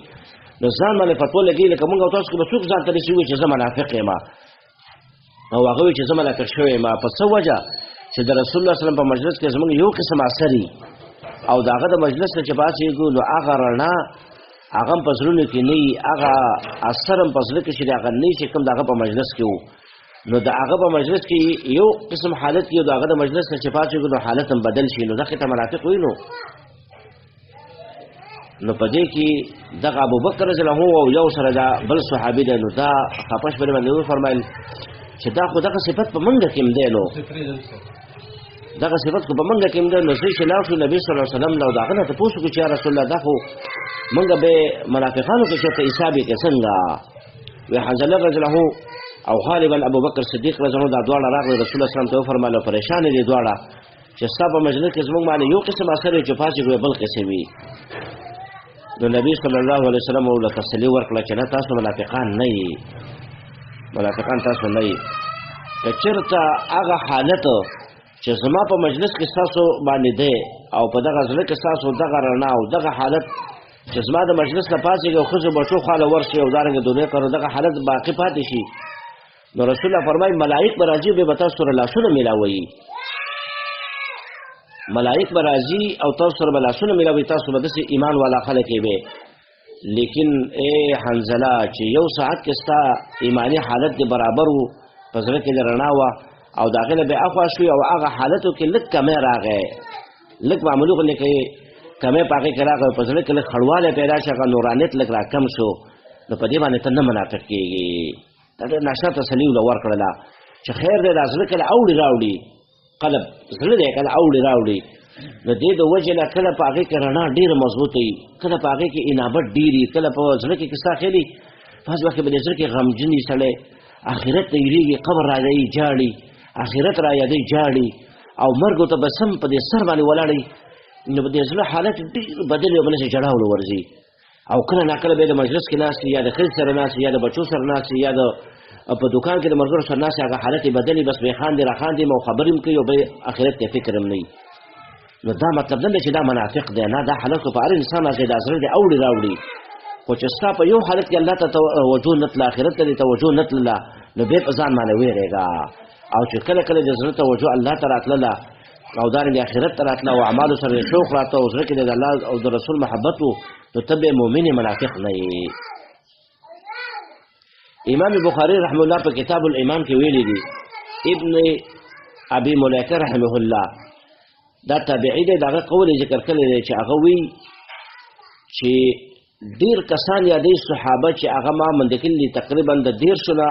نو ځان باندې فتوا لګوي، لکه موږ او تاسو کې به څوک ځان ته نشي وایي چې زه منافق یم، او هغه وایي چې زه منافق شوی یم. په څه وجه چې د رسول الله صلی الله علیه وسلم په مجلس کې زموږ یو قسم اثر وي، او د هغه د مجلس نه چې پاڅېږو نو هغه رڼا هغه هم په زړونو کې نه وي، هغه اثر هم په زړه کې چې هغه نه وي چې کوم د هغه په مجلس کې و. نو د هغه په مجلس کې یو قسم حالت کې، د هغه د مجلس نه چې پاڅېږو نو حالت هم بدل شي، نو دغه ته منافق وایي. نو په دې کې دغه ابوبکر رضی الله عنه او یو سره دا بل صحابي دی، نو دا خپه شو باندې وفرمایل چې دا خو دغه صفت په منګه کې هم دی، نو دغه صفت خو په منګه کې هم دی. نو زه چې لاړ شو نبي صلی الله علیه وسلم له د هغه نه تپوس وکړو چې یا رسول الله دا خو منګه به منافقانو کې چېرته حساب یې که څنګه؟ وی حنظله رضی الله عنه او غالبا ابوبکر صدیق رضی الله عنه دا دواړه راغلي، رسول الله صلی الله علیه وسلم ته وفرمایل پریشان دي دواړه چې ستا په مجلس کې زموږ باندې یو قسم اثر وي چې پاڅېږو بل قسم وي. نو نبی صلی الله علیه وسلم ورته تسلي ورکړه چې نه، تاسو منافقان نه یئ، منافقان تاسو نه یئ. که چېرته هغه حالت چې زما په مجلس کې ستاسو باندې دی او په دغه زړه کې ستاسو دغه رڼا او دغه حالت چې زما د مجلس نه پاڅېږي او ښځو بچو خواله ورشي او دارنګه دنیا کارو دغه حالت باقي پاتې شي، نو رسول الله فرمایي ملائک به راځي بیا به تاسو سره لاسونه میلاوي، ملائک به راځي او تاسو سره به لاسونه میلاوي، تاسو به داسې ایمان والا خلک یې به. لیکن ای حنظله چې یو ساعت کې ستا ایماني حالت دې برابر و، په زړه کې دې رڼا وه او د هغې نه بیا اخوا شوې او هغه حالتو کې لږ کمی راغی، لږ معمولي غوندې کې کمی په هغې کې راغی، په زړه کې لږ خړوالی پیدا شو، هغه نورانیت لږ راکم شو، نو په دې باندې ته نه منافق کېږي. دا ډېر ناشنا تسلي له ورکړله چې خیر دی، دا زړه کله اوړي راوړي، قلب زړه دی کله اوړي راوړي، نو دې د وجې نه کله په هغې کې رڼا ډېره مضبوطه وي، کله په هغې کې انابت ډېر وي، کله په زړه کې ستا خیالي بعض وخت به د زړه کې غمجن وي سړی، آخرت ته یریږي، قبر را یادوي ژاړي، آخرت را یادوي ژاړي، او مرګ ته به سم په دې سر باندې ولاړ وي، نو په دې زړه حالت ډېر بدل وي، بل څه ژړا ور ورځي. او کله ناکله به د مجلس کې ناست وي، یا د ښځې سره ناست وي، یا د بچو سره ناست وي، یا د په دوکان کې د ملګرو سره ناست وي، هغه حالت یې بدل وي، بس به یې خاندي را خاندي او خبرې هم کوي او به یې آخرت ته فکر هم نه وي. نو دا مطلب نه دی چې دا منافق دی، نه، دا حالت خو په هر انسان راځي، دا زړه دی اوړي راوړي. خو چې ستا په یو حالت کې الله ته توجه نه تله، آخرت ته دې توجه نه تلله، نو بیا په ځان باندې وېرېږه. او چې کله کله د زړه توجه الله ته راتلله او دارنګه آخرت ته راتله او اعمالو سره یې شوق راته او زړه کې د الله او د رسول محبت و، نو ته به مؤمن منافق نه یې. امام بخاری رحمه الله په کتاب الایمان کې ویلي دي، ابن ابي ملیکه رحمه الله دا تابعی دی، دغه قول ذکر کړی دی چې هغه وی چې ډیر کسان یا دی صحابه چې هغه ما مند کړي دي، تقریبا د 150 نه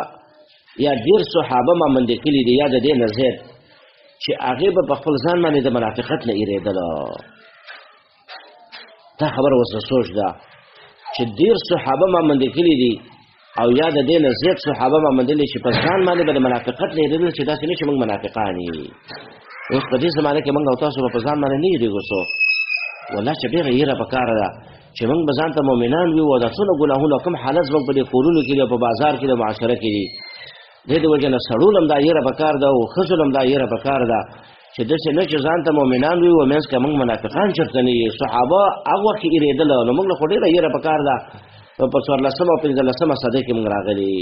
یا ډیر صحابه ما مند کړي دي یا د دې نه زیات، چې هغه به په خپل ځان باندې د منافقت نه ایرېدل. دا خبره اوس سوچ ده چې ډیر صحابه ما مند کړي دي او یا د دې نه زیات صحابه ما مندلې چې په ځان باندې به د منافقت نه ایرېدل، چې داسې نه چې موږ منافقان یو. اوس په دې زمانه کې موږ او تاسو به په ځان باندې نه یریږو، څو والله چې ډېره یره په کار ده چې موږ به ځان ته مؤمنان وي او دا څونه ګناهونه کوم حالت زموږ په دې کورونو کې دي او په بازار کې دي او معاشره کې دي. دې د وجې نه سړو له هم دا یره په کار ده او ښځو له هم دا یره په کار ده چې داسې نه چې ځان ته مؤمنان وي او منځ کې موږ منافقان چېرته نه یو. صحابه هغه وخت کې یرېدل، نو موږ له خو ډېره یره په کار ده. په 14مه او 15مه صدۍ کې موږ راغلي.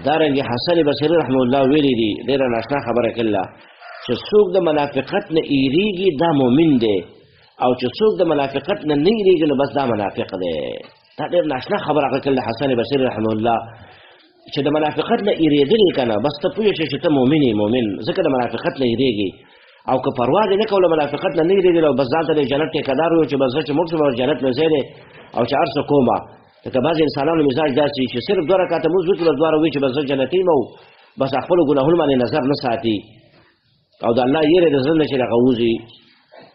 دارنګه حسن بصري رحمه الله ویلي دي، ډېره ناشنا خبره کړله چې څوک د منافقت نه ایریږي دا مؤمن دی، او چې څوک د منافقت نه نه ایریږي نو بس دا منافق دی. دا ډېر ناشنا خبره هغه کړله حسن بصري رحمه الله چې د منافقت نه ایرېدلې که نه بس ته پوه شې چې ته مؤمن یې، مؤمن ځکه د منافقت نه ایریږي، او که پروا دې نه کوله منافقت نه نه یریدل او بس ځان ته د جنت ټیکهدار وو چې بس زه چې مړ شم جنت مې ځای دی او چې هر څه کومه. لکه بعضې انسانانو مزاج داسې چې صرف دوه رکعته لمونځ وکړي، بس دواړه وایي چې بس زه جنتي یم او بس خپلو ګناهونو باندې نظر نه ساتي او د الله یېرې د زړه نه چې دغه وځي.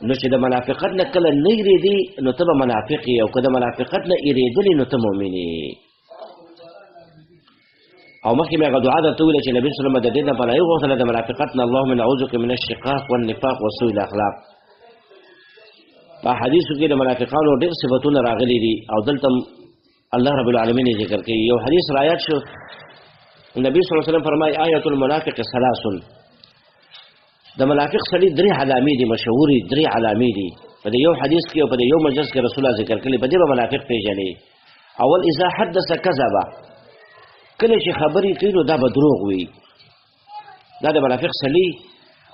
نو چې د منافقت نه کله نه یېرېدي نو ته به منافق یې، او که د منافقت نه یېرېدلې نو ته مؤمن یې. او مخکې مې هغه دعا درته وویله چې نبي صلی الله علیه وسلم د دې نه پناه وغوښتله د منافقت نه، اللهم نعوذ بک من الشقاق والنفاق وسوء الاخلاق. په حدیثو کې د منافقانو ډېر صفتونه راغلي دي او دلته الله رب العالمین یې ذکر کوي. یو حدیث رایاد شو، نبی صلی الله علیه وسلم فرمایي آیة المنافق ثلاث. د منافق سړي درې علامې دي، مشهورې درې علامې دي. په دې یو حدیث کې او په دې یو مجلس کې رسول الله ذکر کړي، په دې به منافق پېژني. اول اذا حدث کذب، کله چې خبرې کوي نو دا به دروغ وي. دا د منافق سړي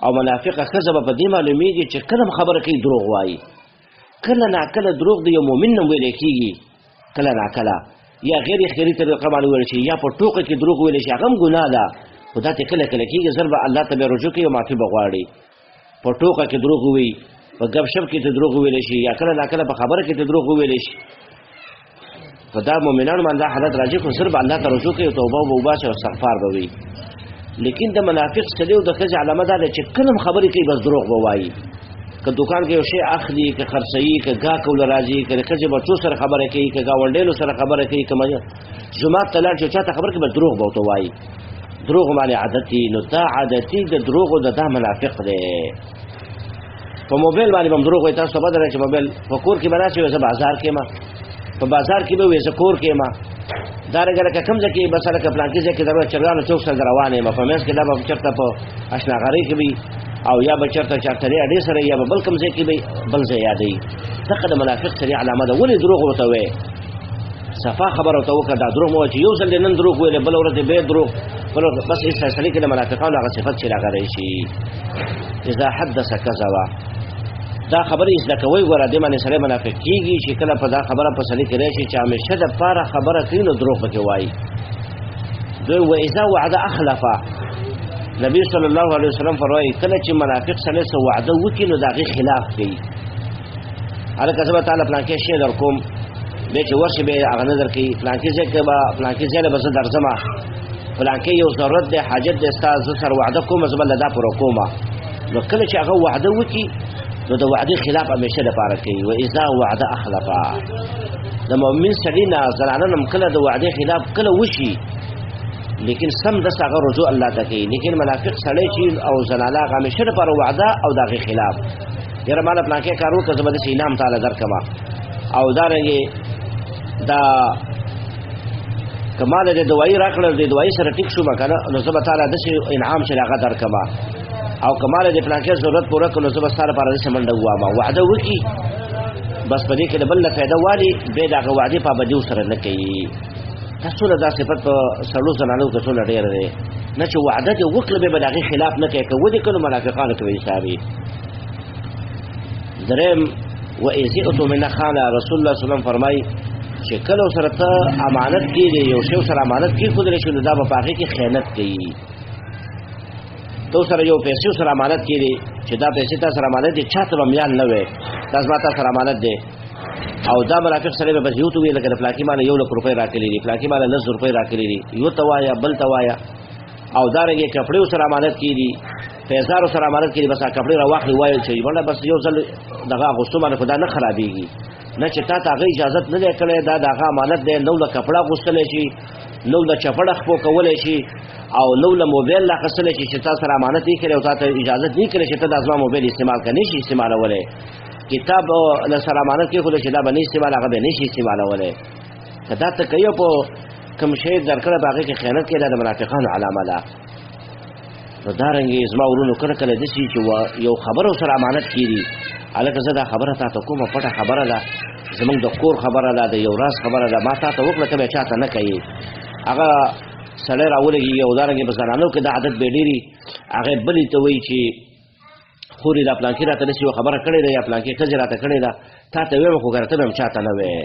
او منافقه ښځه به په دې معلومیږي چې کله هم خبره کوي دروغ وایي. کله ناکله دروغ د یو مؤمن نه ویل کېږي، کله ناکله یا غیر اختیاري طریقه باندې ویل شي، یا په ټوکه کې دروغ ویل شي، هغه هم ګناه ده، خو دا ته کله کله کېږي. زر به الله ته به رجوع کوي او معافي به غواړي. په ټوکه کې دروغ وي، په ګپ شپ کې ته دروغ ویل شي، یا کله ناکله په خبره کې ته دروغ ویل شي. په دا مؤمنانو باندې دا حالت راځي، خو زر به الله ته رجوع کوي او توبه به وباسي او استغفار به وي. لیکن د منافق سړي او د ښځې علامه دا ده چې کله هم خبرې کوي بس دروغ به وایي. که دوکان کې یو شی اخلي، که خرڅوي، که ګاهک له راځي، که د ښځې بچو سره خبره کوي، که ګاونډیانو سره خبره کوي، که جومات ته لاړ شي چا ته خبره کوي، بس دروغ به ورته وایي. دروغ باندې عادتي، نو دا عادتي د دروغو د دا منافق دی. په موبایل باندې به هم دروغ وایي. تاسو ته پته ده چې موبایل په کور کې به ناست وي، زه بازار کې یم، په بازار کې به وي، زه کور کې یم. دارنګه لکه کوم ځای کې بس لکه پلانکي ځای کې درو چرګانو چوک سره روان یم، په منځ کې دا به چېرته په اشناغارۍ کې وي او یا به چېرته چارترې اډې سره یا به بل کوم ځای کې وي، بل ځای یادوي. دغه د منافق سړي علامه ده. ولې دروغ ورته وایې؟ صفا خبره ورته وکړه، دا دروغ مه وایه چې یو ځل دې نن دروغ ویلې، بله ورځ دې بیا دروغ، بله ورځ بس. هېڅ سړي کې د منافقانو هغه صفت چې راغلی شي. اذا حدث کذب، دا خبرې زده کوئ. ګوره دې باندې سړی منافق کېږي چې کله په دا خبره په سړي کې راشي چې همېشه دپاره خبره کوي نو دروغ پکې وایي. دوی و اذا وعد اخلف، نبی صلی الله علیه وسلم فرمایي کله چې منافق سړی څه وعده وکړي نو د هغې خلاف کوي. هلکه زه به تا له پلانکې شی در کوم، بیا چې ورشي بیا هغه نه درکوي، پلانکي ځای کې به پلانکي ځای له به زه درځم، پلانکې یو ضرورت دی، حاجت دی، ستا زه سره وعده کوم، زه به له دا پوره کوم. نو کله چې هغه وعده وکړي نو د وعدې خلاف همېشه دپاره کوي. و اذا وعده اخلف، د مؤمن سړي نه زنانه هم کله د وعدې خلاف کله وشي، لیکن سم دست هغه رجوع الله ته کوي. لیکن منافق سړی چې او زنانه هغه همېشه دپاره وعده او د هغې خلاف، یاره ما له پلانکې کار وکړه زه به داسې انعام تا له درکړم، او دارنګې دا که ما له دې دوایي راکړه دې دوایي سره ټیک شوم که نه نو زه به تا له داسې انعام چې هغه درکړم، او که ما له دې پلانکې ضرورت پوره کړ نو زه به ستا لپاره داسې منډه ووایم. وعده وکړي بس په دې کې د بل له فایده والي، بیا د هغه وعدې پابندي ورسره نه کوي. دا څومره دا صفت په سړو زنانو کې څومره ډېر دی، نه چې وعده دې وکړه بیا به د هغې خلاف نه کوي، که ودې کړو منافقانو کې به حسابي. دریم و اذ اؤتمن خان، رسول الله صلی الله علیه وسلم فرمایي چې کله سره ته امانت کېږي، یو شی سره امانت کېښودل شي نو دا به په هغې کې خیانت کوي. ته سره یو پیسې سره امانت کېږي چې دا پیسې تا سره امانت دي، چا ته به میان نه وې، دا زما تا سره امانت دی. او دا منافق سړی به بس یو ته وایي لکه د پلانکي ماله 1 لک روپۍ راکړي دي، پلانکي ماله 10 روپۍ راکړي دي، یو ته وایه بل ته وایه. او دارنګې کپړې سره امانت کېږي، پیزارو سره امانت کېږي، بس هغه کپړې راواخلي وایي چې بله بس یو ځل دغه اغوستو باندې خو دا نه خرابېږي، نه چې تا ته هغه اجازت نه دی کړی، دا د هغه امانت دی، نو له کپړه اغوستلی شي، نو له چپړه خپو کولی شي، او نو له موبایل له اخیستلی شي چې تا سره امانت یې کړی او تا ته اجازت نه کړی چې ته دا زما موبایل استعمال کړې، نه شي استعمالولی. کتاب له سره امانت کېښودل چې دا به نه استعمال، هغه به نه شي استعمالولی. که دا ته کوي په کوم شی درکړه په هغې کې خیانت کوي، دا د منافقانو علامه ده. نو دارنګې زما ورونو کله کله داسې چې یو خبره سره امانت کېږي، هلکه زه دا خبره تا ته کومه پټه خبره ده، زموږ د کور خبره ده، د یو راز خبره ده، ما تا ته وکړه ته به چا ته نه کوې. هغه سړی راولېږي. او دارنګې په زنانو کې دا عادت به ډېري، هغه بلې ته وایي چې خورې دا پلانکي راته داسې یوه خبره کړې ده یا پلانکي ښځې راته کړې ده، تا ته وایم خو که ته به هم چا ته نه وایې.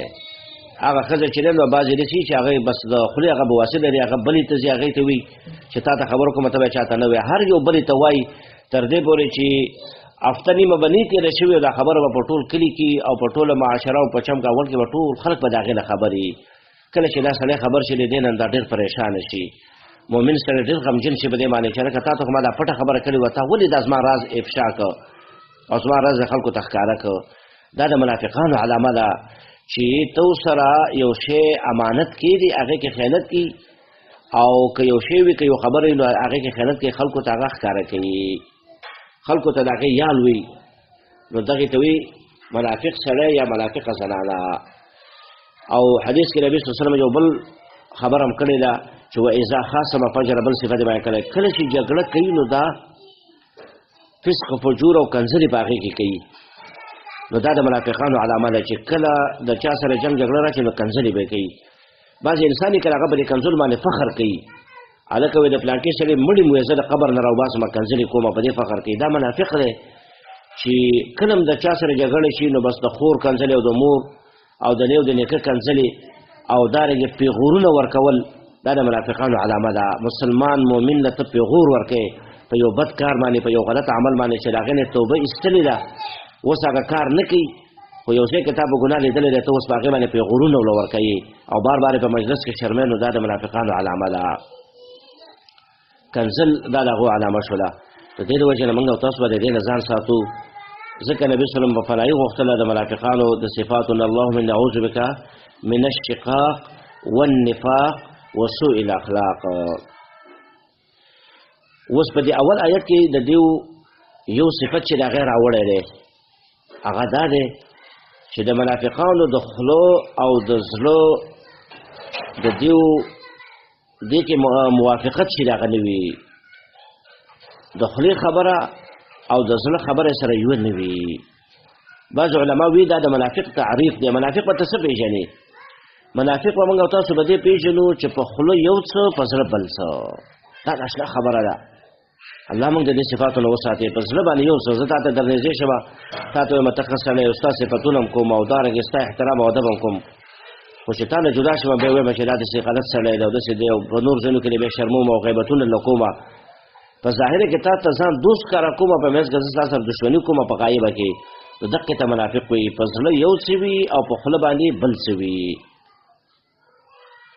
هغه ښځه چې دی نو بعضې داسې چې هغه بس د خولې هغه بواسي لري، هغه بلې ته ځي، هغې ته وایي چې تا ته خبره کومه ته به چا ته نه وایې. هر یو بلې ته وایي، تر دې پورې چې هفته نیمه به نه تېره شوې، دا خبره به په ټول کلي کې او په ټوله معاشره او په چم ګاونډ کې به ټول خلک به د هغې نه خبري. کله چې دا سړی خبر شي له دې نه دا ډېر پریشانه شي، مؤمن سړی ډېر غمجن شي په دې باندې چې لکه تا ته خو ما دا پټه خبره کړې وه، تا ولې دا زما راز افشا کړ او زما راز خلکو ته ښکاره کړ؟ دا د منافقانو علامه ده چې تو سره یو شی امانت کیدی هغه کې خیانت کی، او که یو شی وي که یو خبره وي نو هغه کې خیانت کوي، خلکو ته هغه ښکاره کوي، خلکو ته د هغې یال وي. نو دغې ته وي منافق سړی یا منافقه زنانه. او حدیث کې نبی صلی الله علیه وسلم یو بل خبره هم کړې ده چې و اذا خاصم فجر، بل صفت یې بیان کړی، کله چې جګړه کوي نو دا فسق فجور او کنځلې په هغې کې کوي. نو دا د منافقانو علامه ده چې کله د چا سره جنګ جګړه راشي نو کنځلې به کوي. بعضې انسان یې کله هغه په دې کنځلو باندې فخر کوي، هلکه وایي د پلانکي سړي مړي مو زه د قبر نه راوباسم کنځلې کوم، په دې فخر کوي. دا منافق دی چې کله هم د چا سره جګړه شي نو بس د خور کنځلې او د مور او د نیو د نیکه کنځلې او دارنګې پیغورونه ورکول، دا د منافقانو علامه ده. مسلمان مؤمن له ته پیغور ورکوي په یو بد کار باندې، په یو غلط عمل باندې چې د هغې نه توبه ایستلې ده، اوس هغه کار نه کوي، خو یو ځای کې تا په ګناه لیدلی دی، ته اوس په هغې باندې پیغورونه له ورکوي او بار بار یې په مجلس کې شرموي، نو دا د منافقانو علامه ده. کنځل دا د هغو علامه شوله. د دې د وجې نه موږ او تاسو به د دې نه ځان ساتو، ځکه نبی صلی الله علیه وسلم په فنایي غوښتله د منافقانو د صفاتو نه، اللهم انا نعوذ بک من الشقاق والنفاق وسوء الاخلاق. اوس په دې اول آیت کې د دیو یو صفت چې د هغې راوړی دی هغه دا دی چې د منافقانو د خولو او د زړه د دیو دې کې موافقت چې د هغه نه وي، د خولې خبره او د زړه خبره سره یو نه وي. بعض علما وی دا د منافق تعریف دی. منافق به ته څه پېژنې؟ منافق به موږ او تاسو به دې پېژنو چې په خوله یو څه په زړه بل څه. دا د اشنا خبره ده. الله موږ د دې صفاتو نه وساتي. په زړه باندې یو څه، زه تا ته درنږدې شم، تا ته وایم ته ښه سړی یې، ستا صفتونه هم کوم او دارنګې ستا احترام او ادب هم کوم، خو چې تا نه جدا شم بیا وایم چې دا داسې غلط سړی دی او داسې دی او په نور ځایونو کې بیا شرموم او غیبتونه له کومه. په ظاهر کې تا ته ځان دوست ښکاره کوم، په منځ کې زه ستا سره دښمني کوم په غایبه کې. نو دقې ته منافق وي، په زړه یو څه وي او په خوله باندې بل څه وي.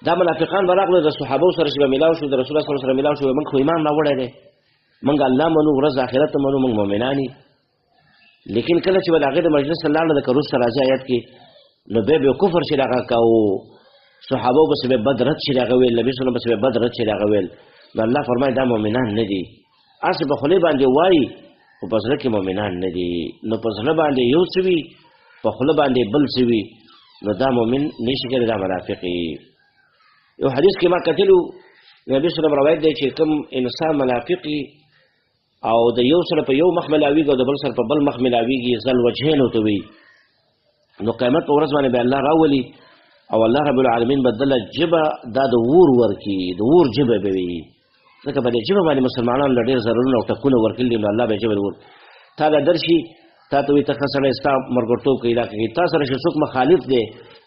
دا منافقان به راغلل د صحابو سره چې به ملاو شو، د رسول الله صلی الله علیه وسلم سره ملاو شو، موږ خو ایمان راوړی دی، موږ الله منو، ورځ آخرت منو، موږ مؤمنان یو. لیکن کله چې به د هغې د مجلس ته لاړل، لکه وروسته راځي آیت کې، نو بیا به کفر چې هغه کاوه، صحابو پسې به بد رد چې هغه ویل، نبي صلی الله علیه وسلم پسې به بد رد چې هغه ویل. نو الله فرمایي دا مؤمنان نه دي، هسې په خولې باندې وایي خو په زړه کې مؤمنان نه دي. نو په زړه باندې یو څه وي، په خوله باندې بل څه وي، نو دا مؤمن نشي کېدای، دا منافق وي. یو حدیث کې ما کتلو، نبی صلی الله علیه وسلم روایت دی چې کوم انسان منافق وي او د یو سره په یو مخ ملاویږي او د بل سره په بل مخ ملاویږي، ذل وجهین ورته وي، نو قیامت په ورځ باندې به الله راولي او الله رب العالمین به دله ژبه دا د اور ورکړي، د اور ژبه به وي. ځکه په دې ژبه باندې مسلمانانو له ډېر ضررونه او ټکونه ورکړي دي، نو الله به ژبه ور تا له درشي، تا ته وایي ته ښه سړی، ستا ملګرتوب کوي، دا کوي، تا سره چې څوک مخالف دی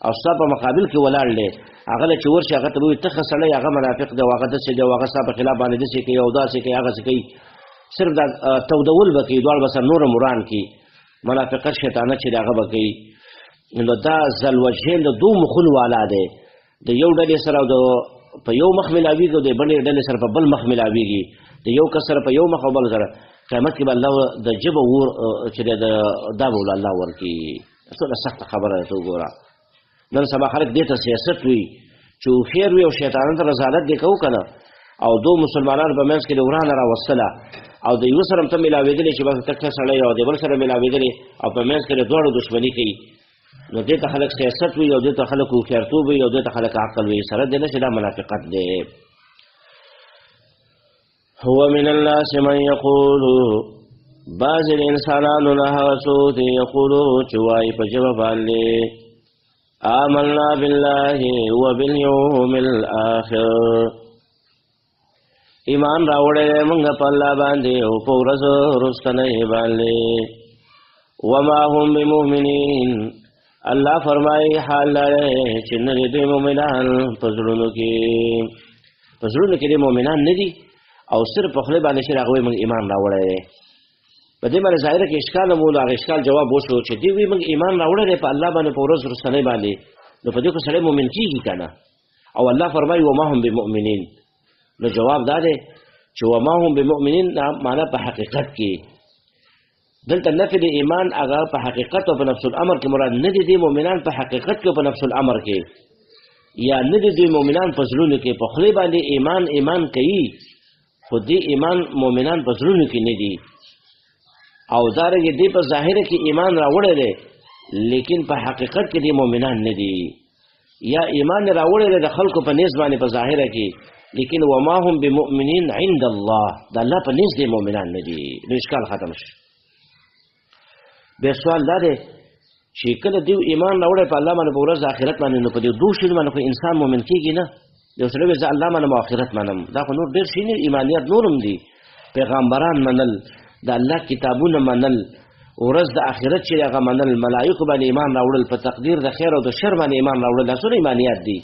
او ستا په مقابل کې ولاړ دی، هغه له چې ورشي هغه ته به وایي ته ښه سړی، هغه منافق دی او هغه داسې دی او هغه ستا په خلاف باندې داسې کوي او داسې کوي هغسې کوي، صرف دا تودول به کوي، دواړه به سره نور هم وران کړي، منافقت شیطانت چې دی هغه به کوي. نو دا ذل وجهین د دوو مخونو والا دی، د یو ډلې سره د په یو مخ ملاویږي او د بلې ډلې سره په بل مخ ملاویږي، د یو کس سره په یو مخ او بل سره. قیامت کې به الله د ژبه اور چې دی دا به له الله ورکړي. څومره سخته خبره ده، ته وګوره. نن سبا خلک دې ته سیاست وي چې هوښیار وي او شیطانان ته رذالت دې کوو که نه، او دو مسلمانانو په منځ کې د ورانه راوستله او د یو سره هم ته ملاوېدلې چې بس ته ښه سړی او د بل سره ملاوېدلې او په منځ کې د دواړو دښمني کوي، نو دې ته خلک سیاست وي او دې ته خلک هوښیارتوب وي او دې ته خلک عقل وي. سره دې نه چې دا منافقت دی. هو من الناس من یقول، بعض الانسانانو نه هغه څوک دی یقولو چې وایي په ژبه باندې آمنا بالله وبالیوم الآخر، ایمان راوړی دی موږ په الله باندې او په ورځ وروستنۍ باندې. وما هم بمؤمنین، الله فرمایي حال دا دی چې نه دي دوی مؤمنان په زړونو کې، په زړونو کې دي مؤمنان نه دي او صرف په خولې باندې چې هغوی موږ ایمان راوړی دی. په دې باندې ظاهر کې اشکال مو هغه اشکال جواب وشو چې دی وی موږ ایمان راوړل په الله باندې، په ورځ رسنۍ باندې، نو په دې خو سړی مؤمن کیږي کنه؟ او الله فرمایي وما هم بمؤمنین. نو جواب دا دی چې وما هم بمؤمنین معنا په حقیقت کې دلته نفي د ایمان هغه په حقیقت او په نفس الامر کې مراد نه دي، دي مؤمنان په حقیقت کې او په نفس الامر کې، یا نه دي دوی مؤمنان په زړونو کې، په خولې باندې ایمان ایمان کوي خو دې ایمان مؤمنان په زړونو کې نه دي، او دارنګه دې په ظاهر کې ایمان راوړی دی لیکن په حقیقت کې دې مؤمنان نه دي، یا ایمان راوړی دی د خلکو په نس باندې په ظاهر کې، لیکن وما هم بمؤمنین عند الله، د الله په نس دې مؤمنان نه دي. نو اشکال ختم شو. به سوال دا دی چې کله دیو ایمان راوړی په الله باندې په ورځ آخرت باندې، نو په دې دوه شیانو باندې خو انسان مؤمن کیږي نه. یو سړی وایي زه الله منم او آخرت منم، دا خو نور ډېر شي نه، ایمانیات نورم دي، پیغامبران منل، د الله کتابونه منل، ورځ د آخرت چې هغه منل، ملایکو باندې ایمان راوړل، په تقدیر د خیر او د شر باندې ایمان راوړل، دا څونه ایمانیات دي.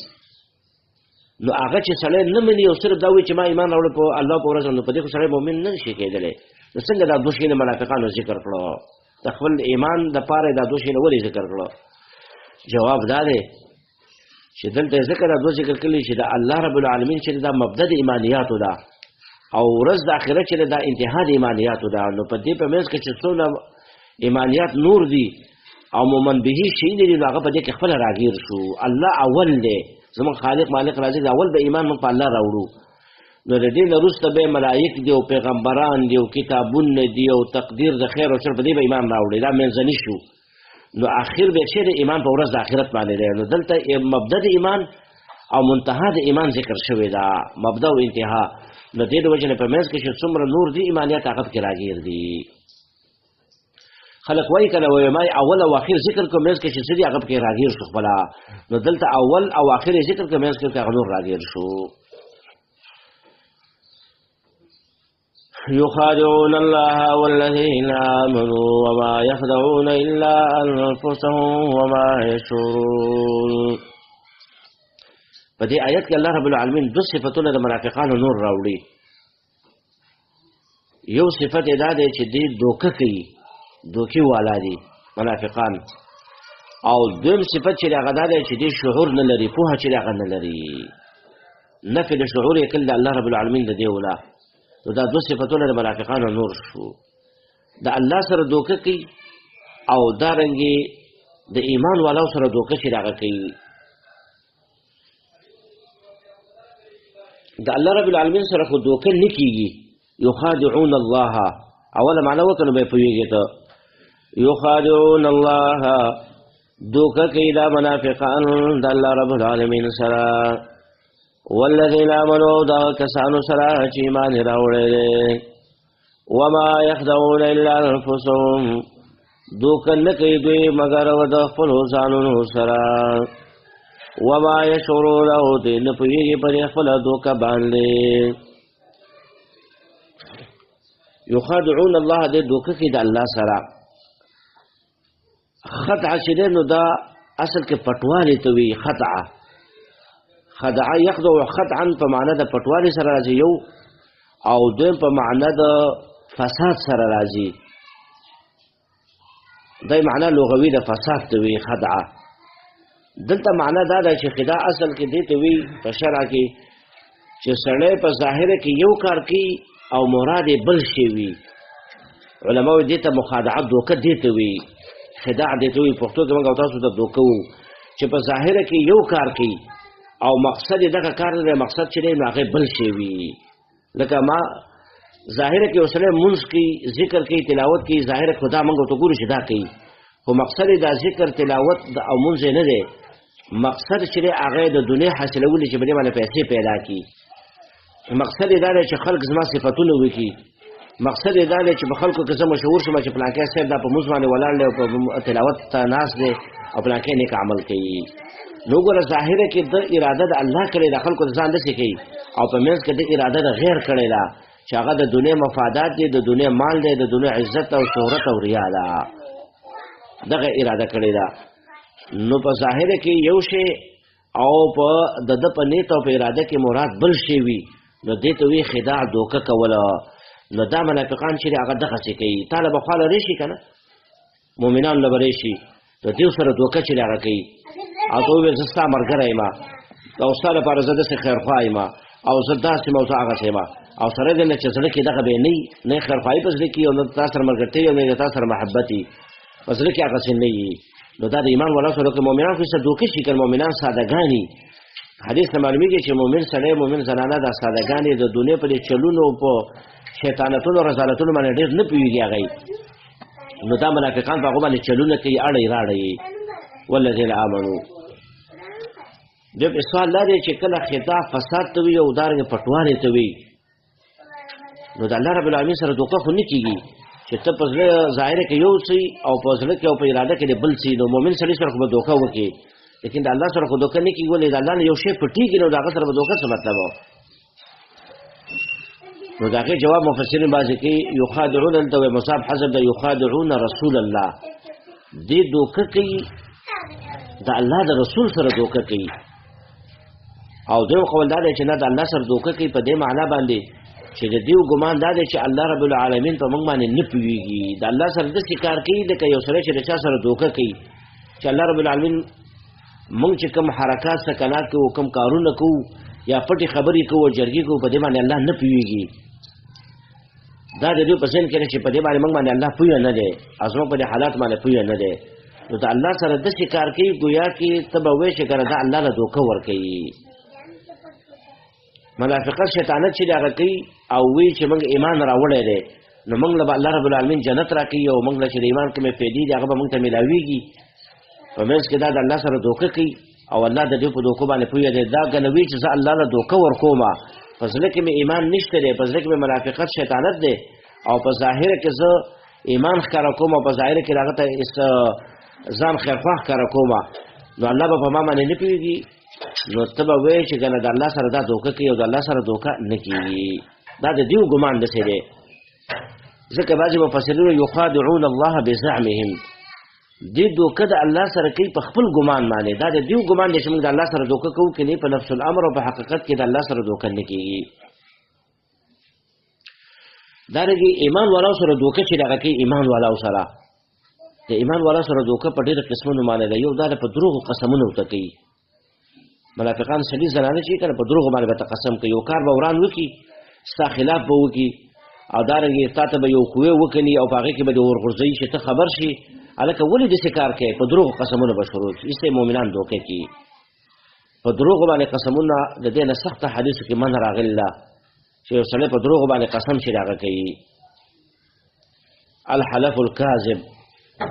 نو هغه چې سړی نه مني او صرف دا وایي چې ما ایمان راوړل په الله په ورځ، نو په دې خو سړی مؤمن نه شي کېدلی. نو څنګه دا دوه شیان منافقانو ذکر کړو؟ د خپل ایمان د پاره دا دوه شیان ولې ذکر کړو؟ جواب دا دی چې دلته ذکر دا دوه ذکر کړي چې د الله رب العالمین چې دا مبدا د ایمانیاتو ده او ورځ د آخرت چې دا انتها د ایمانیاتو ده، نو په دې په منځ کې چې څونه ایمانیات نور دي او مؤمن به شي دي، نو هغه په دې کې خپل راګیر شو. الله اول دی، زمون خالق مالک راضي دی، اول به ایمان موږ په الله راوړو، نو د دې نه وروسته به ملایک دی او پیغمبران دی او کتابونه دی او تقدیر د خیر او شر، په دې به ایمان راوړي، دا منځني شو. نو اخر به چې د ایمان په ورځ د آخرت باندې دی. نو دلته مبدا د ایمان او منتها د ایمان ذکر شوی دا، مبدا او انتها. نو دې د وجې نه په منځ کې چې څومره نور دي ایمانیات هغه پکې راګیر دي. خلک وایي کنه، وایي ما اول او اخر ذکر کوم، منځ کې چې څه دي هغه پکې راګیر شو خپله. نو دلته اول او اخر ذکر کوم، منځ کې هغه نور راګیر شو. يخادعون الله والذين آمنوا وما يخدعون إلا أنفسهم وما يشعرون. په دې آیت کې الله رب العالمین دوه صفتونه د منافقانو نور راوړي. یو صفت یې دا دی چې دوی دوکه کوي، دوکې والا دي منافقان، او دویم صفت چې هغه دا دی چې دوی شعور نه لري، پوهه چې هغه نه لري، نفي د شعور یې کړل د الله رب العالمین د دې ولا. نو دا دوه صفتونه د منافقانو نور شو، د الله سره دوکه کوي او دارنګې د ایمان والاو سره دوکه چې هغه کوي. د الله رب العالمین سره خو دوکه نه کیږي. یخادعون الله، اوله معنا وکړه نو به پوهېږې ته. یخادعون الله، دوکه کوي دا منافقان د الله رب العالمین سره، والذین آمنوا، دا کسانو سره چې ایمان یې راوړی دی، وما یخدعون الا انفسهم، دوکه نه کوي دوی مګر د خپلو ځانونو سره، وما یشعرون، او دوی نه پوهېږي پر خپله دوکه باندې. یخادعون الله، دې دوکه کوي د الله سره. خدعه چې دی نو دا اصل کې پټوالي ته وي. خدعه، خدعه یخدع خدعا په معنا د پټوالي سره راځي یو، او دویم په معنا د فساد سره راځي. دا معنا لغوي د فساد ته وي خدعه. دلته معنا دا ده چې خدعه اصل کې دې ته وي په شرع کې چې سړی په ظاهر کې یو کار کوي او مراد یې بل شی وي. علماو دې ته مخادعه دوکه دې ته وي، خداع دې ته وي. پښتو کې موږ تاسو ته دوکه وو چې په ظاهر کې یو کار کوي او مقصد یې دغه کار نه دی، مقصد چې دی نو هغه بل شی وي. لکه ما ظاهر کې یو سړی مونځ کوي، ذکر کوي، تلاوت کوي، ظاهر کې خدا موږ ته ګورو چې دا کوي، خو مقصد یې دا ذکر تلاوت او مونځ یې نه دی. مقصد چې دی هغه د دنیا حاصلول چې په دې باندې پیسې پیدا کړي. مقصد یې دا دی چې خلک زما صفتونه وکړي. مقصد یې دا دی چې په خلکو کې زه مشهور شم چې پلانکی صاحب دا په مونځ باندې ولاړ دی او په تلاوت ته ناست دی او پلانکی نیک عمل کوي. نو ګوره ظاهره کې د اراده د الله کړې ده، خلکو د ځان داسې کوي، او په منځ کې د اراده د غیر کړې ده چې هغه د دنیا مفادات دي، د دنیا مال دی، د دنیا عزت او شهرت او ریا ده، دغه اراده کړې ده. نو په ظاهره کې یو شی او په د ده په نیت او په اراده کې مراد بل شی وي، نو دې ته وي خداع، دوکه کوله. نو دا منافقان چې هغه دغسې کوي، تا له به خواله راشي که نه، مؤمنانو له به راشي، د دیو سره دوکه چې هغه کوي او ته وویل زه ستا ملګری یم او ستا لپاره زه داسې خیرخواه یم او زه داسې یم او زه هغسې یم، او سره دې نه چې زړه کې دغه به نه وي، نه خیرخواهي په زړه کې او نه تا سره ملګرتیا وي او نه تا سره محبت وي، په زړه کې هغسې نه وي. نو دا د ایمان والا سره که مؤمنان خو سره دوکه شي که مؤمنان سادهګاني، حدیث ته معلومیږي چې مؤمن سړی مؤمن زنانه دا سادهګانې د دنیا په دې چلونو په شیطانتونو رذالتونو باندې ډېر نه پوهېږي هغوی. نو دا منافقان په هغو باندې چلونه کوي، اړوي راړوي. والذین آمنو دې په سوال دا دی چې کله خطا فساد ته وي او دارنګه پټوالې ته وي، نو د الله رب العالمین سره دوکه خو نه کېږي چې ته په زړه ظاهر کې یو څه او په زړه کې او په اراده کې بل څه، نو مؤمن سړي سره خو به دوکه وکړي، لیکن د الله سره خو دوکه نه کېږي. ولې د الله نه یو شی پټېږي نو د هغه سره به دوکه څه مطلب؟ نو د هغې جواب مفسرین بعضې کوي، یخادعون دلته وایي مصاب حذف ده، یخادعون رسول الله، دې دوکه کوي د الله د رسول سره دوکه کوي. او دیو قول دا دی چې نه د الله سره دوکه کوي په دې معنا باندې چې د دیو ګمان دا دی چې الله رب العالمین په موږ باندې نه پوهېږي، د الله سره داسې کار کوي لکه یو سړی چې د چا سره دوکه کوي چې الله رب العالمین موږ چې کوم حرکات سکنات کوو، کوم کارونه کوو یا پټې خبرې کوو، جرګې کوو، په دې باندې الله نه پوهېږي. دا د دوی په ذهن کې چې په دې باندې موږ باندې الله پوه نه دی او زموږ په دې حالات باندې پوه نه دی، نو د الله سره داسې کار کوي ګویا کې ته به وایې چې که نه دا الله له دوکه ورکوي. منافقت شیطانت چې هغه کوي او وایي چې موږ ایمان راوړی دی نو موږ له به الله رب العالمین جنت راکوي او موږ له چې د ایمان کومې فایدې دي هغه به موږ ته میلاویږي. په منځ کې دا د الله سره دوکه کوي او الله د دې په دوکو باندې پوه دی. دا ګنوي چې زه الله له دوکه ورکوم، په زړه کې مې ایمان نشته دی، په زړه کې مې منافقت شیطانت دی او په ظاهر کې زه ایمان ښکاره کوم او په ظاهر کې هغه ته ځان خیرخواه ښکاره کوم، نو الله به په ما باندې نه پوهېږي. نو ته به وایې چې کنه د الله سره دا دوکه کوي او د الله سره دوکه نه کېږي. دا د دیو ګمان داسې دی، ځکه بعضې مفسرینو یخادعون الله بزعمهم، دې دوکه د الله سره کوي په خپل ګمان باندې. دا د دیو ګمان دی چې موږ د الله سره دوکه کوو کې نه، په نفس الامر او په حقیقت کې د الله سره دوکه نه کېږي. دارنګه ایمان والاو سره دوکه چې دغه کوي، ایمان والاو سره د ایمان والا سره دوکه په ډېرو قسمونو باندې ده. یو دا په دروغو قسمونه ورته کوي، منافقان سړي زنانه چې کنه په دروغو باندې به قسم کوي، یو کار به وران وکړي، ستا خلاف به وکړي او دارنګه تا ته به یو قوې وکني او په هغې کې به دې ورغورځوي چې ته خبر شي هلکه ولې داسې کار کوې، په دروغو قسمونه به شروع کړي. ایسته مؤمنان دوکه کوي په دروغو باندې قسمونه. د دې نه سخته حدیثو کې منع راغلې ده چې یو سړی په دروغو باندې قسم چې هغه کوي، الحلف الكاذب،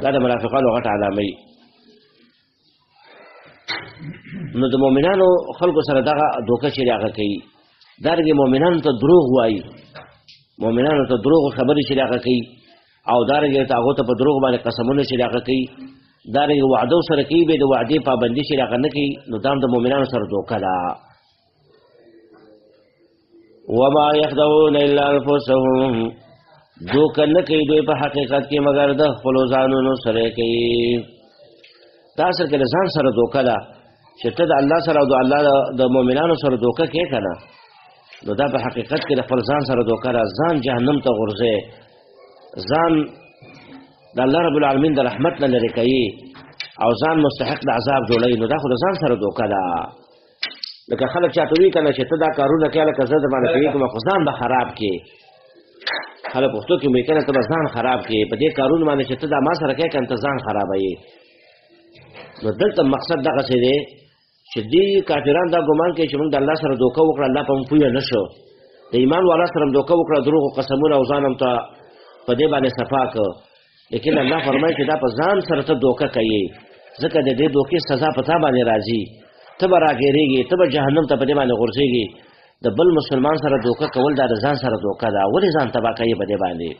دا د منافقانو غټه علامه وي. نو د مؤمنانو خلکو سره دغه دوکه چې هغه کوي، دارنګه مؤمنانو ته دروغ وایي، مؤمنانو ته دروغ خبرې چې هغه کوي او دارنګه ته هغو ته په دروغ باندې قسمونه چې هغه کوي، دارنګه وعده سره کوي، به د وعدې پابندي چې هغه نه کوي، نو دا هم د مؤمنانو سره دوکه ده. وما يخدعون الا انفسهم، دوکه نه کوي دوی په حقیقت کې مګر د خپلو ځانونو سره کوي. دا اصل کې د ځان سره دوکه ده چې ته د الله سره او د الله د مؤمنانو سره دوکه کوې که نه، نو دا په حقیقت کې د خپل ځان سره دوکه ده. ځان جهنم ته غورځې، ځان د الله رب العالمین د رحمت نه لرې کوي او ځان مستحق د عذاب جوړوي، نو دا خو د ځان سره دوکه ده. لکه خلک چاته وایي که نه چې ته دا کارونه کوې لکه زه در باندې پوهېږم خو ځان به خراب کړې. خلک پښتو کې وایي که نه ته به ځان خراب کړې په دې کارونو باندې چې ته دا ما سره کوې که نه ته ځان خرابوې. نو دلته مقصد دغسې دی چې دې کافران دا ګمان کوي چې موږ د الله سره دوکه وکړه، الله په موږ پوه نه شو، د ایمان والا سره هم دوکه وکړه، دروغ قسمونه او ځان هم ته په دې باندې صفا کړ، لیکن الله فرمایي چې دا په ځان سره ته دوکه کوي، ځکه د دې دوکې سزا په تا باندې راځي، ته به راګېرېږي، ته به جهنم ته په دې باندې غورځېږي. د بل مسلمان سره دوکه کول دا د ځان سره دوکه ده، ولې ځان تباه کوي په دې باندې؟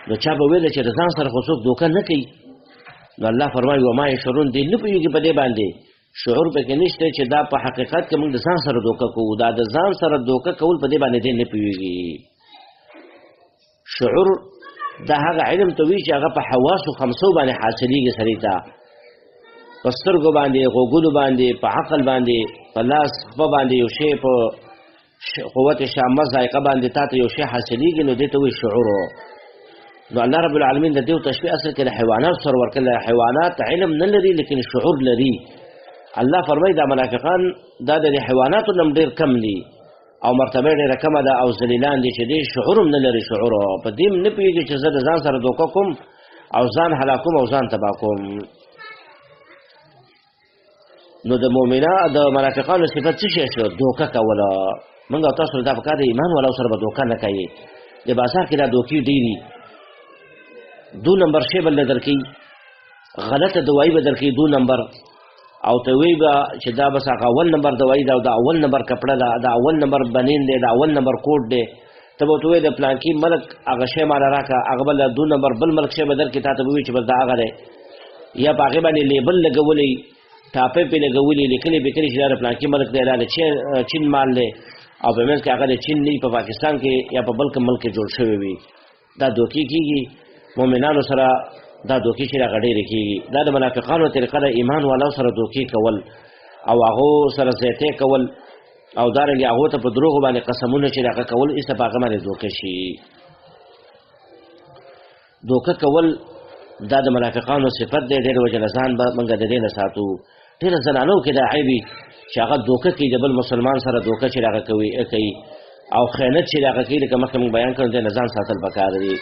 نو چا به ویل چې د ځان سره خو څوک دوکه نه کوي، نو الله فرمایي وما یشعرون، دې نه پوهېږي په دې باندې، شعور پکې نشته چې دا په حقیقت کې موږ د ځان سره دوکه کوو، دا د ځان سره دوکه کول په دې باندې دې نه پوهېږي. شعور دا هغه علم ته وایي چې هغه په حواسو خمسو باندې حاصلېږي سړي ته، په سترګو باندې، غوږونو باندې، په عقل باندې، په لاس پښه باندې یو شی په قوت شامه ذایقه باندې تا ته یو شی حاصلېږي، نو دې ته وایي شعور. نو الله رب العالمین د دې تشبیه اصل کې د حیوانات سره ورکړل. حیوانات علم نه لري لیکن شعور لري. الله فرمایي دا منافقان دا د حیواناتو نم ډېر کم دي او مرتبه ډېره کمه ده او ذلیلان دي چې دې شعور هم نه لري. شعور په دې هم نه پوهېږي چې زه د ځان سره دوکه کوم او ځان هلاکوم او ځان تباه کوم. نو د مؤمنا د منافقانو صفت څه شی شو؟ دوکه کوله. موږ او تاسو دا پکار دی ایمان والا سره به دوکه نه کوي. د بازار کې دا دوکې ډېري، دو نمبر شی بل درکې، غلطه دوايي به درکې دو نمبر، او ته وی به چې دا بس هغه اول نمبر دوايي ده او دا اول نمبر کپړه ده، دا اول نمبر بنین دی، دا اول نمبر کوټ دی. ته به ورته وایې د پلانکي ملک هغه شی ماله راکړه، هغه بل دو نمبر بل ملک شی به درکړي، تا ته به وایي چې بس دا هغه دی. یا په هغې باندې لیبل لګولی، ټاپې پې لګولي، لیکلي پې کړي چې دا د پلانکي ملک دی، دا د چین مال دی، او په منځ کې هغه د چین نه په پاکستان کې یا په بل کوم ملک کې جوړ شوی وي. دا دوکې کېږي مؤمنانو سره، دا دوکې چې هغه ډېرې کېږي. دا د منافقانو طریقه ده، ایمان والو سره دوکې کول او هغو سره زیاتی کول او دارنګه هغو ته په دروغو باندې قسمونه چې هغه کول، ایسته په هغه باندې دوکه شي. دوکه کول دا د منافقانو صفت دی. ډېر وجه له ځان به موږ د دې نه ساتو. ډېر زنانو کې دا عیب وي چې هغه دوکه کوي، د بل مسلمان سره دوکه چې هغه کوي او خیانت چې هغه کوي، لکه مخکې موږ بیان کړو، د نه ځان ساتل پکار دي.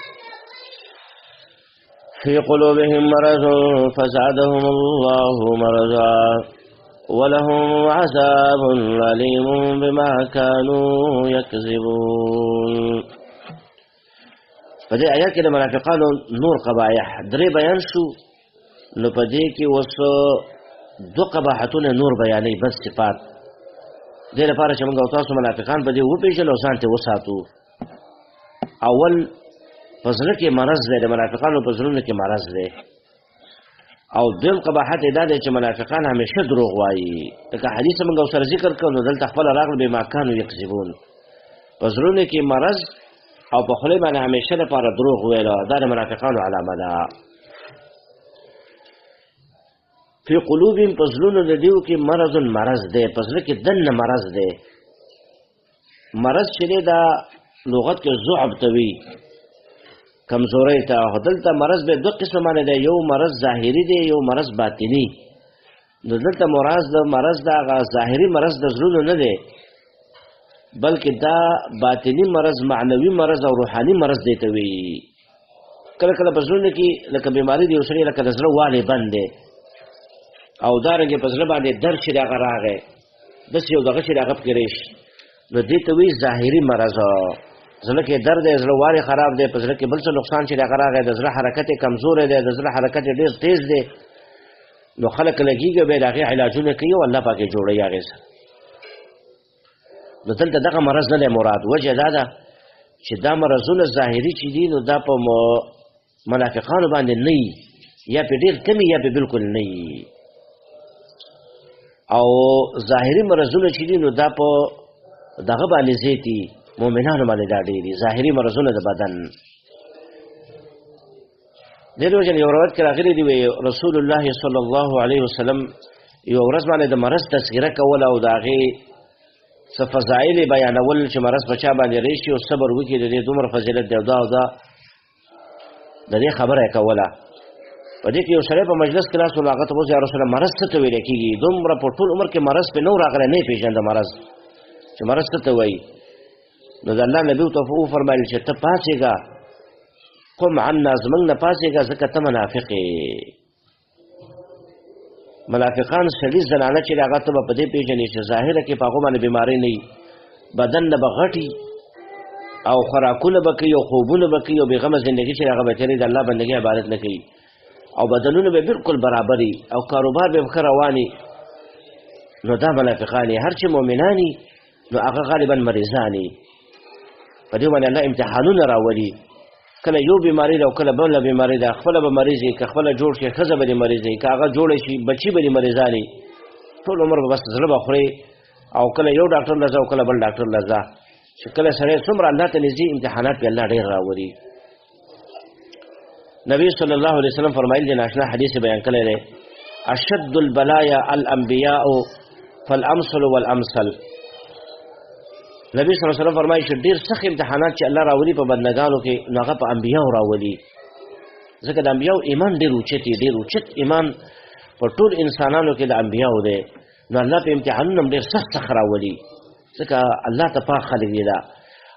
في قلوبهم مرض فزادهم الله مرضا ولهم عذاب أليم بما كانوا يكذبون. په دې آیات کې د منافقانو نور قبایح درې بیان شو. نو په دې کې اوس دو قباحتونه نور بیانوي، بس صفات دې لپاره چې موږ او تاسو منافقان په دې وپېژنو او ځان ته وساتو. اول په زړه کې مرض دی، د منافقانو په زړونو کې مرض دی. او دویم قباحت یې دا دی چې منافقان همیشه دروغ وایي. لکه حدیث موږ سره ذکر کړو، نو دلته خپله راغله بما کانو یکذبون. په زړونو کې مرض او په خولې باندې همیشه لپاره دروغ ویل، دا د منافقانو علامه ده. فی قلوبهم، په زړونو د دیو کې مرض مرض دی، په زړه کې دننه مرض دی. مرض چې دی دا لغت کې ضعف ته وي، کمزورۍ ته. خو دلته مرض به دوه قسمه معنی دی، یو مرض ظاهري دی، یو مرض باطني. نو دلته مرض د مرض د هغه ظاهري مرض د زړونو نه دی، بلکې دا باطني مرض، معنوي مرض او روحاني مرض دی ته وي. کله کله په زړونو کې لکه بیماري دی یو سړی لکه د زړه والی بند دی، او دارنګه په زړه باندې درد چې هغه راغی، داسې یو دغه چې هغه پکې راشي، نو دې ته وایي ظاهري مرض. زړه کې درد دی، زړه والی خراب دی، په زړه کې بل څه نقصان چې هغه راغی، د زړه حرکت یې کمزوری دی، د زړه حرکت یې ډېر تیز دی، نو خلک لګېږي بیا د هغې علاجونه کوي او الله پاک یې جوړوي هغې سره. نو دلته دغه مرض نه دی مراد. وجه دا ده چې دا مرضونه ظاهري چې دي، نو دا په منافقانو باندې نه وي، یا په ډېر کمي یا په بالکل نه وي. او ظاهري مرضونه چې دي، نو دا په دغه باندې زیاتي، مؤمنانو باندې دا ډېر دي ظاهري مرضونه د بدن. دې وجه یو روایت کې راغلي دی، وی رسول الله صلی الله علیه وسلم یو ورځ باندې د مرض تذکره کوله او د هغې څه فضایل یې بیانول چې مرض په چا باندې راشي او صبر وکړي، د دې دومره فضیلت دی او دا او دا، د دې خبره یې کوله. په دې کې یو سړی په مجلس کې ناست و، هغه ته وویل، یا رسول الله مرض څه ته ویل کېږي؟ دومره په ټول عمر کې مرض پرې نه و راغلی، نه یې پېژنده مرض چې مرض څه ته وایي. نو د الله نبي ورته وفرمایل چې ته پاڅېږه، قم عنا، زموږ نه پاڅېږه، ځکه ته منافق یې. منافقان سړي زنانه چې هغه ته به په دې پېژنې چې ظاهره کې په هغو باندې بیمارۍ نه وي، بدن نه به غټي او خوراکونه به کوي او خوبونه به کوي او بېغمه زندګي چې هغه به تېروي، د الله بندګي عبادت نه کوي او بدنونه به بالکل برابر وي او کاروبار به ښه روان وي. نو دا منافقان دي. هر چې مؤمنان دي نو هغه غالبا مریضان دي. په دې باندې الله امتحانونه راولي، کله یو بیماری ده او کله بله بیماری ده. خپله به مریض وي، که خپله جوړ شي ښځه به دې مریض وي، که هغه جوړه شي بچي به دې مریضان وي، ټول عمر به بس زړه به خوري. او کله یو ډاکټر له ځه او کله بل ډاکټر له ځه، چې کله سړی څومره الله ته نږدې امتحانات پرې الله ډېر راولي. نبی صلی الله علیه وسلم فرمایل دی، ناشنا حدیث بیان کړی دی، اشد البلایا الانبیاء فالامثل والامثل. نبی صلی الله علیه وسلم فرمایي چې ډیر سخت امتحانات چې الله راولي په بندگانو کې، نو هغه په انبیاو راولي، ځکه د انبیاو ایمان ډیر اوچت دی، ډیر اوچت ایمان په ټول انسانانو کې د انبیاو دی. نو الله په امتحانونو هم ډیر سخت سخت راولي، ځکه الله ته پاک خلک دي دا.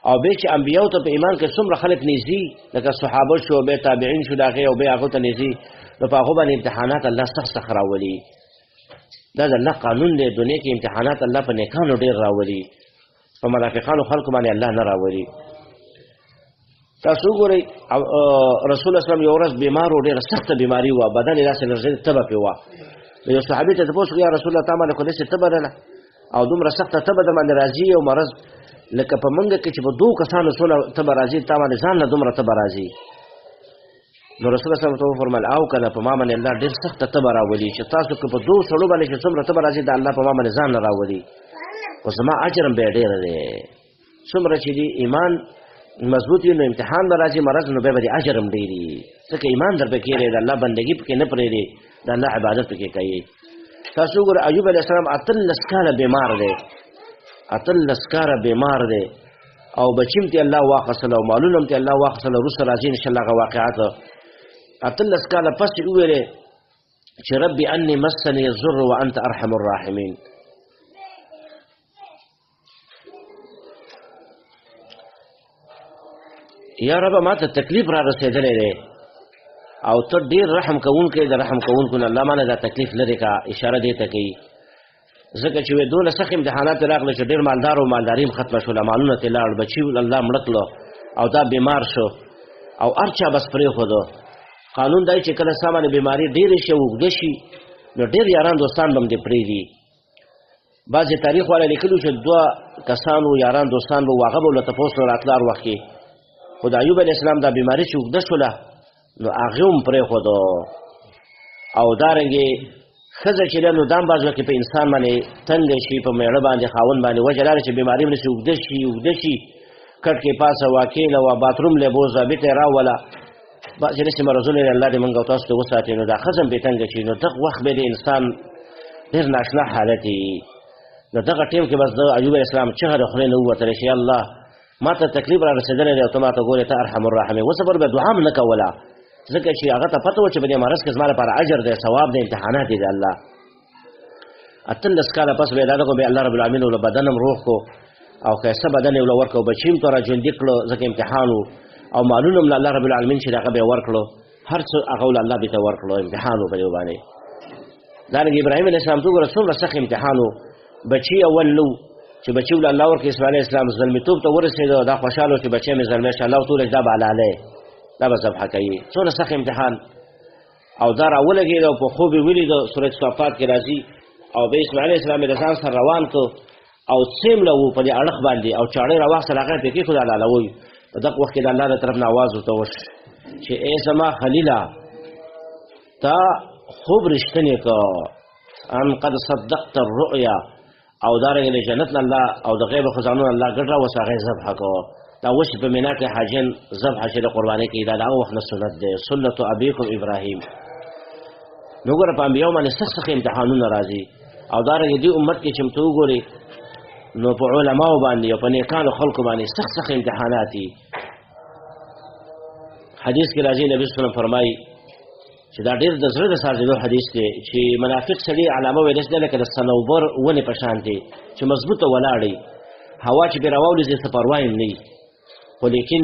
او بیا چې انبیاو ته په ایمان کې څومره خلک نږدې، لکه صحابه شو، بیا تابعین شو، د هغې او بیا هغو ته نږدې، نو په هغو باندې امتحانات الله سخت سخت راولي. دا د الله قانون دی، دنیا کې امتحانات الله په نیکانو ډېر راولي، په منافقانو خلکو باندې الله نه راولي. تاسو وګورئ رسول الله صلی الله علیه وسلم یو ورځ بیمار و، ډېره سخته بیماري وه، بدن یې داسې لړزېده، تبه پرې وه. نو یو صحابي ته تپوس وکړ، یا رسول الله تا باندې خو داسې تبه ده او دومره سخته تبه در باندې راځي او مرض لکه په موږ کې چې په دوو کسانو څونه تبه راځي، تا باندې ځان له دومره تبه راځي. نو رسول الله صلی الله علیه وسلم وفرمایل، او که نه په ما باندې الله ډېر سخته تبه راولي چې تاسو که په دوو سړو باندې چې څومره تبه راځي، دا الله په ما باندې ځان نه راولي، خو زما اجر هم بیا ډېر دی. څومره چې دی ایمان مضبوط وي نو امتحان به راځي، مرض نو بیا به دې اجر هم ډېر وي، ځکه ایمان در پکې دی، د الله بندګي پکې نه پرېږدي، د الله عبادت پکې کوي. تاسو وګورئ ایوب علیه السلام 18 کاله بیمار دی، 18 کاله بیمار دی، او بچیم ته الله واخیستل او مالونه هم ته الله واخیستل. وروسته راځي انشاءالله هغه واقعات. 18 کاله پس یې وویلې چې ربي انی مسني الضر وانت ارحم الراحمین. یا رب ما ته تکلیف را رسېدلی دی او ته ډېر رحم کوونکی، د رحم کوونکو نه الله مانه دا تکلیف لرې کا. اشاره دې ته کوي، ځکه چې وې دونه سخت امتحانات راغله چې ډېر مالدار او مالداري هم ختمه شوله، مالونه ترې لاړ، بچي الله مړه کړو او دا بیمار شو او هر چا بس پرېښودو. قانون دی چې کله ستا باندې بیماري ډېرې شي او اوږده شي نو ډېر یاران دوستان به هم دې پرېږدي. بعضې تاریخ والا لیکلي چې دوه کسانو یاران دوستان به هغه به له تپوس له راتله هر وخت کې، خو د ایوب علیه السلام دا بیماري چې اوږده شوله نو هغې هم پرېښودو. او دارنګې ښځه چې ده نو دا هم بعض وخت کې په انسان باندې تنګه شي، په مېړه باندې خاوند باندې، وجه دا ده چې بیماري هم داسې اوږده شي اوږده شي، کټ کې پاسه وه، کښېنه وه، باتروم له بوځه، بیرته یې راوله. بعضې داسې مرضونه دي الله دې موږ او تاسو ته وساتي، نو دا ښځه هم پرې تنګه شي، نو دغه وخت به د انسان ډېر ناشنا حالت وي. نو دغه ټیم کې بس د ایوب علیه السلام چغه د خولې نه ووتله چې یا الله ما ته تکلیف را رسېدلی دی او ته ما ته ګورې، ته ارحم الراحمین. اوس پر به دعا هم نه کوله، ځکه چې هغه ته پته وه چې په دې مرض کې زما لپاره اجر دی، ثواب دی، امتحانات دي د الله. 18 کاله پس به دا دغه به الله رب العالمین له بدن هم روغ کو او ښایسته بدن یې له ورکړو، بچي هم ته را ژوندي کړو ځکه امتحان و، او مالونه هم له الله رب العالمین چې هغه به یې ورکړو، هر څه هغه له الله بېرته ورکړو، امتحان و په دې باندې. دارنګه ابراهیم علیه السلام ته وګوره څومره سخت امتحان و، بچي اول نه و چې بچي له الله ورکړي. اسماعیل علیه السلام زلمیتوب ته ورسېده، دا خوشحاله و چې بچی مې زلمی شه، الله ورته وویل چې دا به حلالی، دا به ذبح کوي. څومره سخت امتحان. او دا راولګېده او په خوب یې ولیده، سورة صافات کې راځي، او بیا اسماعیل علیه السلام یې د ځان سره روان کړ او څېمله و په دې اړخ باندې او چاړه یې راواخیستله، هغه یې پرې کېښوده، حلالوي. په دغه وخت کې د الله د طرف نه اواز ورته وشو چې ای زما خلیله، تا خوب رښتینی کړ، ان قد صدقت الرؤیا، او دارنګه د جنت نه الله او د غیب خزانو نه الله ګډ راوست، هغه یې ذبح کړ. دا اوس چې په مینا کې حاجیان ذبح شي د قربانۍ کوي، دا د هغه وخت نه سنت دی، سنت ابیکم ابراهیم. نو ګوره په انبیاو باندې سخت سخت امتحانونه راځي. او دارنګه دې امت کې چې ته وګورې نو په علماو باندې او په نیکانو خلکو باندې سخت سخت امتحانات دي. حدیث کې راځي نبی صلی الله علیه وسلم فرمایي چې دا ډېر د زړه د سازېدو حدیث دی چې منافق سړي علامه ویلی شي لکه د صنوبر ونې په شان دی چې مضبوطه ولاړ وي، هوا چې پرې راواولېږي څه پروا یې نه وي، خو لیکن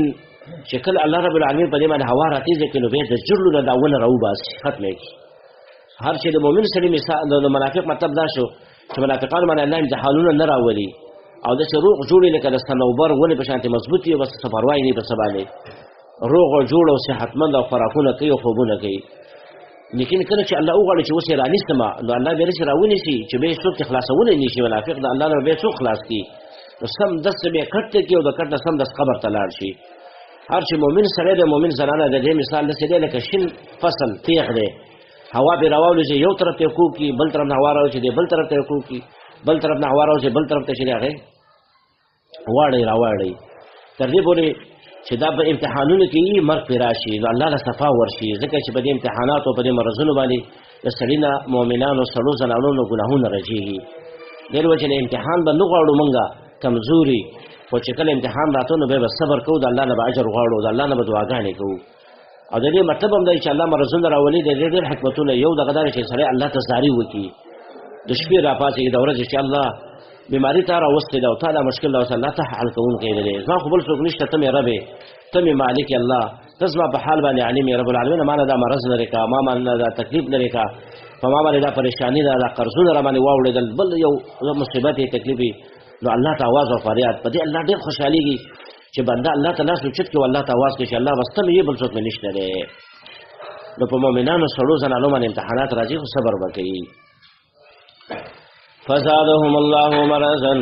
چې کله الله رب العالمین په دې باندې هوا راتېزه کړي نو بیا د جرلو نه دا ونه راوباسي، ختمه یې کړي. هر چې د مؤمن سړي مثال د منافق مطلب دا شو چې منافقان باندې الله امتحانونه نه راولي او داسې روغ جوړ لکه د صنوبر ونې په شانتې مضبوط وي، بس څه پروا یې نه وي په څه باندې، روغ او جوړ او صحتمند او خوراکونه کوي او خوبونه کوي. لیکن کله چې الله وغواړي چې اوس یې رانیسم نو الله بیا داسې راونیسي چې بیا یې څوک ترې خلاصولی نه شي، منافق د الله نه بیا څوک خلاص کړي، نو سم دست به یې کټ ته کړي او د کټ نه سم دست قبر ته لاړ شي. هر چې مؤمن سړی دی، مؤمن زنانه د دې مثال داسې دی لکه شین فصل تیغ دی، هوا پرې راواولېږي یو طرف ته یې کوږ کړي، بل طرف نه هوا راوځي دی بل طرف ته یې کوږ کړي، بل طرف نه هوا راوځي بل طرف ته چې دی هغې واړوي راواړوي، تر دې پورې چې دا په امتحانونو کې یې مرګ پرې راشي نو الله له صفا ورشي، ځکه چې په دې امتحاناتو په دې مرضونو باندې د سړي نه مؤمنانو سړو زنانو نه ګناهونه رژېږي. ډېر وجې نه امتحان به نه غواړو مونږه کمزوري، خو چې کله امتحان راته نو به صبر کوو، د الله نه به اجر غواړو، د الله نه به دعاګانې کوو. او د دې مطلب هم دی چې الله مرزونه راولي، د دې ډېر حکمتونه. یو دغه دا چې سړی الله ته زاري وکړي، د شپې راپاڅېږي، د ورځې چې الله بیماری ته راوستې ده او تا دا مشکل راوستی، الله ته حل کوونکی دی، زما خو بل څوک نشته، ته مې رب یې، ته مې مالک یې، الله ته زما په حال باندې عالم یې. رب العالمین ما نه دا مرض لرې کا، ما نه دا تکلیف لرې کا، په ما باندې دا پریشانی ده، دا قرضونه را باندې واوړېدل، بل یو مصیبت یې تکلیف یې. نو الله ته आवाज او فریاد، په دې الله ډېر خوشحالېږي چې بنده الله ته لاس اوچت کړي او الله ته आवाज کوي چې الله بس ته مې یې، بل څوک مې نشته دی. نو په مؤمنانو سړو زنانو باندې امتحانات راځي، خو صبر به کوي. فزادهم الله مرضا،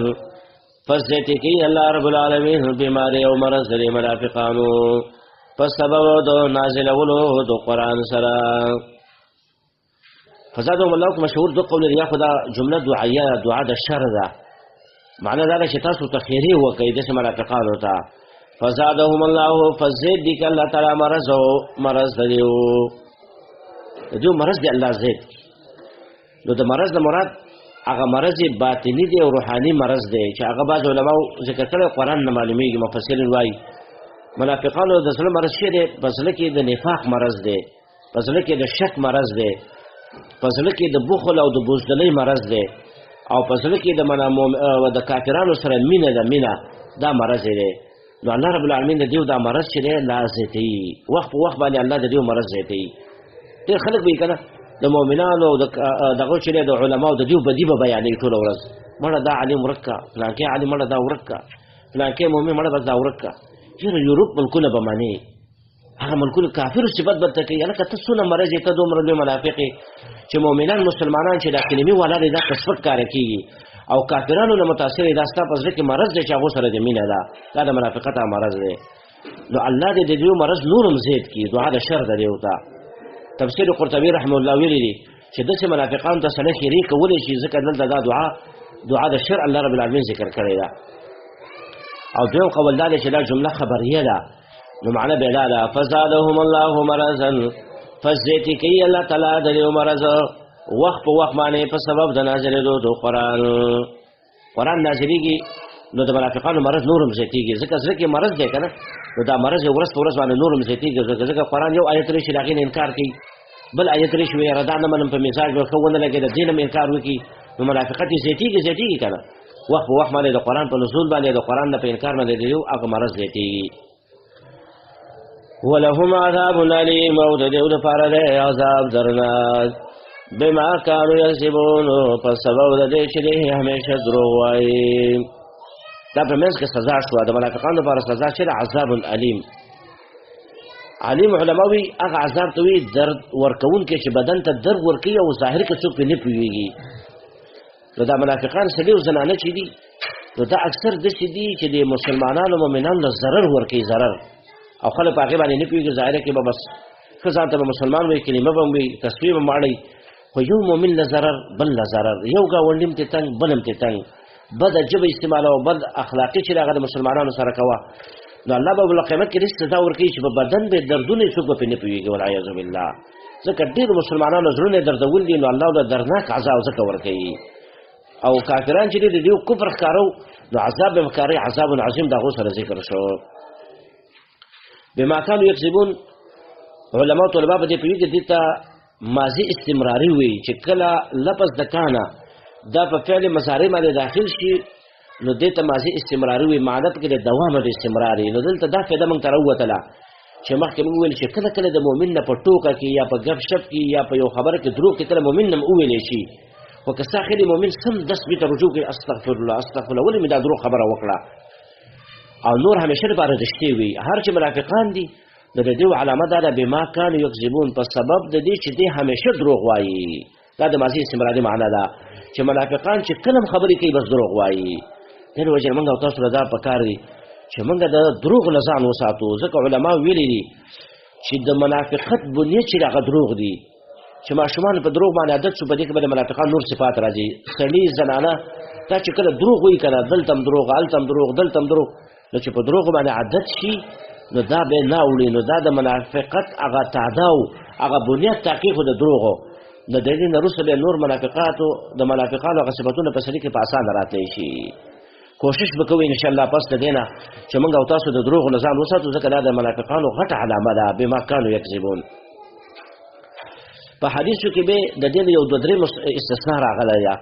پس زیاتی کوي الله رب العالمین بیماری او مرض لري منافقانو په سبب د نازلولو د قرآن سره. فزادهم الله کوم مشهور دو قول یا خدا جمله دعایه، دعا د شر ده، معنی دا ده چې تاسو ته خیری وکړئ داسې منافقانو ته. فزادهم الله، فزید دي که الله تعالی مرض او مرض دیو، دیو مرض دی الله زید. نو د مرض نه مراد هغه مرض باطنی دی او روحاني مرض دی چې هغه بعض علماو ذکر کړی، قرآن نه معلومیږي. مفسرین وایي منافقانو د زړه مرض څه دی؟ په زړه کې د نفاق مرض دی، په زړه کې د شک مرض دی، په زړه کې د بخل او د بزدلۍ مرض دی، او په زړه کې د کافرانو سره مینه ده، مینه دا مرض دی. نو الله رب العالمین د دیو دا مرض چې دی لا زیاتوي، وخت په وخت باندې الله د دیو مرض زیاتوي. ډېر خلک به یې که نه د مؤمنانو او دغه چې دی د علماو د دیو بدي به بیانوي ټوله ورځ، مړه دا عالم ورک کړه، فلانکی عالم مړه دا ورک کړه، فلانکی مؤمن مړه بس دا ورک کړه. چېرې یوروپ ملکونه به منې، هغه ملکونه کافرو صفت به ورته کوي، هلکه ته څونه مرض یې، ته دومره لوی منافق یې چې مؤمنان مسلمانان چې دا کلمې والا دی دا په سپک کاره کېږي او کافرانو نه متاثر دی، دا ستا په زړه کې مرض دی چې هغو سره د مینه ده، دا د منافقت هغه مرض دی. نو الله دې د دیو مرض نور هم زیات کړي، دعا د شر ده دیو ته. تفسیر قرطبي رحمه الله ویلي دي چې داسې منافقانو ته سړی خیرې کولی شي، ځکه دلته دا دعا د شر الله رب العالمین ذکر کړې ده. او دویم قول دا دی چې دا جمله خبریه ده، نو معنی به دا ده فزادهم الله مرضا، فزیتی کوي الله تعالی د دیو مرض وخت په وخت باندې په سبب د نازلېدو د قرآن. قرآن نازلېږي نو د منافقانو مرض نور هم زیاتېږي، ځکه زړه کې مرض دی که نه، نو دا مرض یې ورځ په ورځ باندې نور هم زیاتېږي، ځکه قرآن یو آیت راشي د هغې نه انکار کوي، بل آیت راشي وایي یاره دا نه منم، په مزاج به ښه ونه لګېده، دې نه هم انکار وکړي، نو منافقت یې زیاتېږي زیاتېږي که نه. وخت په وخت باندې د قرآن په نزول باندې د قرآن نه په انکار باندې د یو هغه مرض زیاتېږي. ولهم عذاب الیم، او د دیو لپاره دی عذاب درناک. بما كانوا یکسبون، په سبب د دې چې دوی همیشه دروغ وایي. دا په منځ کې سزا شوه د منافقانو لپاره، سزا چې عذاب الیم. علیم علما وی هغه عذاب ته وی درد ورکوونکی چې بدن ته درد ورکوي او ظاهر کې څوک پرې نه پوهېږي. نو دا منافقان سړي او زنانه چې دي، نو دا اکثر داسې دي چې د مسلمانانو مؤمنانو له ضرر ورکوي، ضرر، او خلک په هغې باندې نه پوهېږي. ظاهره کې به بس ښه ځان ته به مسلمان وي، کلمه به هم وي، تسبیح به هم اړوي، خو یو مؤمن له ضرر بل له ضرر، یو ګاونډي هم ترې تنګ بل هم ترې تنګ، بده ژبه استعمالوه، بد اخلاقي چې هغه د مسلمانانو سره کوه. نو الله به په قیامت کې داسې سزا ورکوي چې په بدن به دردونه یې څوک به پرې نه پوهېږي، والعیاذ بالله. ځکه ډېرو مسلمانانو زړونه یې دردول دي، نو الله له دردناک عذاب ځکه ورکوي. او کافران چې دي د دیو کفر ښکارو، نو عذاب به ښکاري، عذاب عظیم د هغو سره ذکر شو. بما كانوا یکسبون، علماء طلباء په دې پوهېږي دې ته ماضي استمراري وي چې کله لفظ د کانه دا په فعل مضارع باندې داخل شي، نو دې ته ماضي استمراري وي، معنی پکې د دوام او د استمراري. نو دلته دا فایده موږ ته راووتله چې مخکې موږ وویل چې کله کله د مؤمن نه په ټوکه کې یا په ګپ شپ کې یا په یو خبره کې دروغ کې کله مؤمن نه وویلی شي، خو که ستا خېلې مؤمن سم دست بېرته رجوع کوي، استغفر الله استغفر الله، ولې مې دا دروغ خبره وکړه، او نور همیشه لپاره رښتې وي. هر چې منافقان دي نو د دیو علامه دا ده بما کانوا یکذبون، په سبب د دې چې دی همیشه دروغ وایي. دا د ماضي استمراري معنا ده چې منافقان چې کله هم خبرې کوي بس دروغ وایي. دې وجې موږ او تاسو له دا پکار دي چې موږ د دروغ له ځان وساتو، ځکه علما ویلي دي چې د منافقت بنیاد چې هغه دروغ دي، چې ماشومان په دروغ باندې عادت شو، په دې کې به د منافقان نور صفات راځي. سړي زنانه دا چې کله دروغ وایي که نه، دلته هم دروغ، هلته هم دروغ، دلته هم دروغ، نو چې په دروغ باندې عادت شي نو دا به نه اوړي. نو دا د منافقت هغه تعداو هغه بنیاد تحقیق د دروغو. نو د دې نه وروسته بیا نور منافقاتو د منافقانو هغه صفتونه په سړي کې په اسانه راتلی شي. کوشش وکوي ان شاء الله پس د دینه چې موږ او تاسو د دروغ نه ځان وساتو، ځکه دا د منافقانو غټه علامه ده، بما کانوا یکذبون. په حدیثو کې به د دې یو دوه درې استثناء راغلی ده.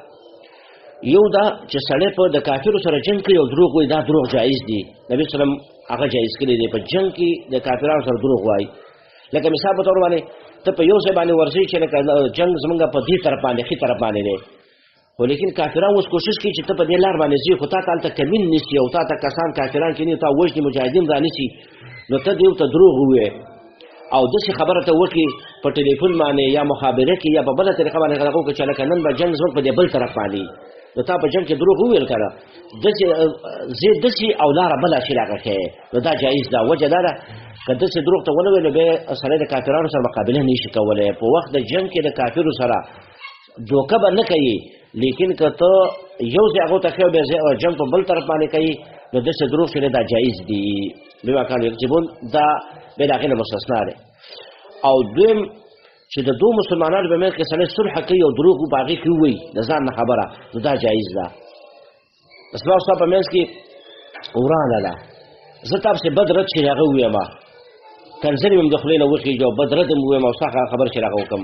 یو دا چې سړی په د کافرو سره جنگ کوي او دروغ وایي، دا دروغ جایز دي. نبی صلی الله علیه وسلم هغه جایز کړی دی، په جنگ کې د کافرانو سره دروغ وایي. لکه مثال په تور باندې ته په یو ځای باندې ورځې چې لکه جنگ زمونږ په دې طرف باندې ښي طرف باندې دی، خو لیکن کافران اوس کوشش کوي چې ته په دې لار باندې ځې، خو تا ته هلته کمین نیسي او تا ته کسان کافران کښېني، تا وژني، مجاهدین رانیسي، نو ته دیو ته دروغ ووایې او داسې خبره ته وکړي په ټلیفون باندې یا مخابره کې یا په بله طریقه باندې غلطه وکړي چې لکه نن به جنګ زموږ په دې بل طرف باندې، نو تا په جنګ کې دروغ وویل که نه، داسې ځې داسې او لاره بله شي راغه ښیې، نو دا جایز ده. وجه دا ده که داسې دروغ ته ونه ویل نو بیا سړی د کافرانو سره مقابله نه شي کولی. په وخت د جنګ کې د کافرو سره دوکه به نه کوي، لیکن که ته یو ځای هغو ته ښیې او بیا جنګ په بل طرف باندې کوي، نو داسې دروغ چې دا جایز دي. بما کانوا یکذبون دا بیا د هغې نه مستثنا دی. او دویم چې د دوو مسلمانانو په منځ کې سړی صلح کوي او دروغ په هغې کې ووایي د ځان نه خبره، نو دا جایز ده. زما او ستا په منځ کې ورانه ده، زه تا پسې بد رد چې هغه ووایم، کنځلې مې هم د خولې نه وخېږي او بد رد هم ووایم او ستا خبره چې هغه وکړم،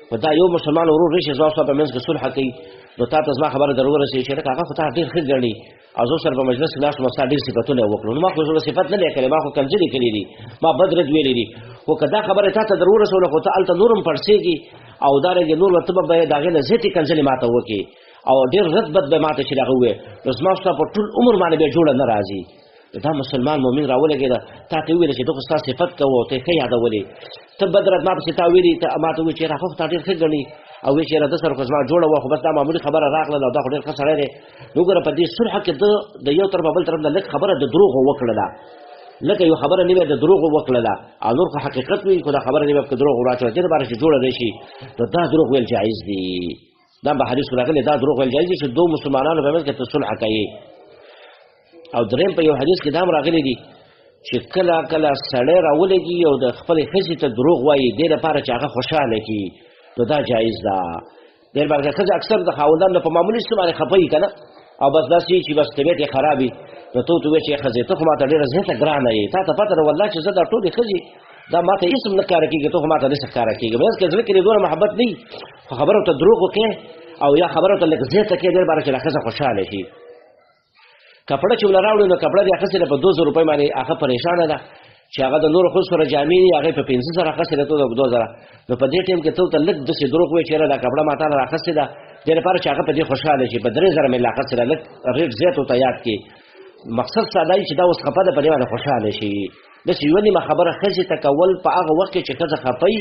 خو دا یو مسلمان ورور راشي زما او ستا په منځ کې صلح کوي، نو تا ته زما خبره در ورسېږي چې لکه هغه خو تا ډېر ښه ګڼي او زه سره په مجلس کې ناست وم، ستا ډېر صفتونه یې وکړل، نو ما خو زه صفت نه دی کړی، ما خو کنځلې کړي دي، ما بد رد ویلي دي، خو که دا خبره تا ته در ورسوله خو ته هلته نور هم پړسېږي او دارنګې نور به ته به د هغې نه زیاتې کنځلې ما ته وکړې او ډېر رد بد به ما ته چې هغه ووایي، نو زما ستا په ټول عمر باندې بیا جوړه نه راځي. دا مسلمان مؤمن راولګېده، تا ته وویل چې ده خو ستا صفت کوه او ته یې ښه یادولې، ته بد رد ما پسې تا ویلي، ته ما ته وویل چې راخه خو تا ډېر ښه ګڼي او ویل چې یاره ده سره خو زما جوړه وه، خو بس دا معمولي خبره راغله او دا خو ډېر ښه سړی دی. نو وګوره په دې صلح کې ده د یو طرف بل طرف نه لږ خبره د دروغو وکړله، لکه یو خبره نیمه د دروغو وکړله او نور خو حقیقت وي، خو دا خبره نیمه په دروغو راچوله، دې لپاره چې جوړه نه شي، نو دا دروغ ویل جایز دي. دا په حدیث کې راغلي دا دروغ ویل جایز دي چې دوو مسلمانانو په منځ کې ته صلح کوي. او دریم په یو حدیث کې دا هم راغلي دي چې کله کله سړی راولګي او د خپلې ښځې ته دروغ وایي دې لپاره چې هغه خوشحاله کړي، نو دا جایز ده. دې لپاره چې ښځه اکثر د خاوندانو په معمولي څه باندې خفه وي که نه، او بس داسې چې بس طبیعت یې خراب وي، نو ته ورته ووایې چې ښځې ته خو ماته ډېره زیاته ګرانه یې، تا ته پته ده والله چې زه دا ټولې ښځې دا ماته هېڅ هم نه ښکاره کېږي، ته خو ماته داسې ښکاره کېږي، بس که زړه کې دې دومره محبت نه وي خو خبره ورته دروغ وکړې او یا خبره ورته لږ زیاته کړې، دې لپاره چې دا ښځه خوشحاله شي. کپړه چې ولا راوړي نو کپړه دې اخیستې ده په 2000 روپۍ باندې، هغه پریشانه ده چې هغه د نورو ښځو سره جامې دي، هغې په 5000 اخیستې ده، ته د 2000، نو په دې ټایم کې ته ورته لږ داسې دروغ وایې چې یاره دا کپړه ما تا له راخیستې ده، دې لپاره چې هغه په دې خوشحاله شي، په 3000 مې لا اخیستې ده، لږ ریټ زیات ورته یاد کړي. مقصد ستا دا وي چې دا اوس خفه ده په دې باندې خوشحاله شي. داسې یوه نیمه خبره ښځې ته کول په هغه وخت کې چې ښځه خفه وي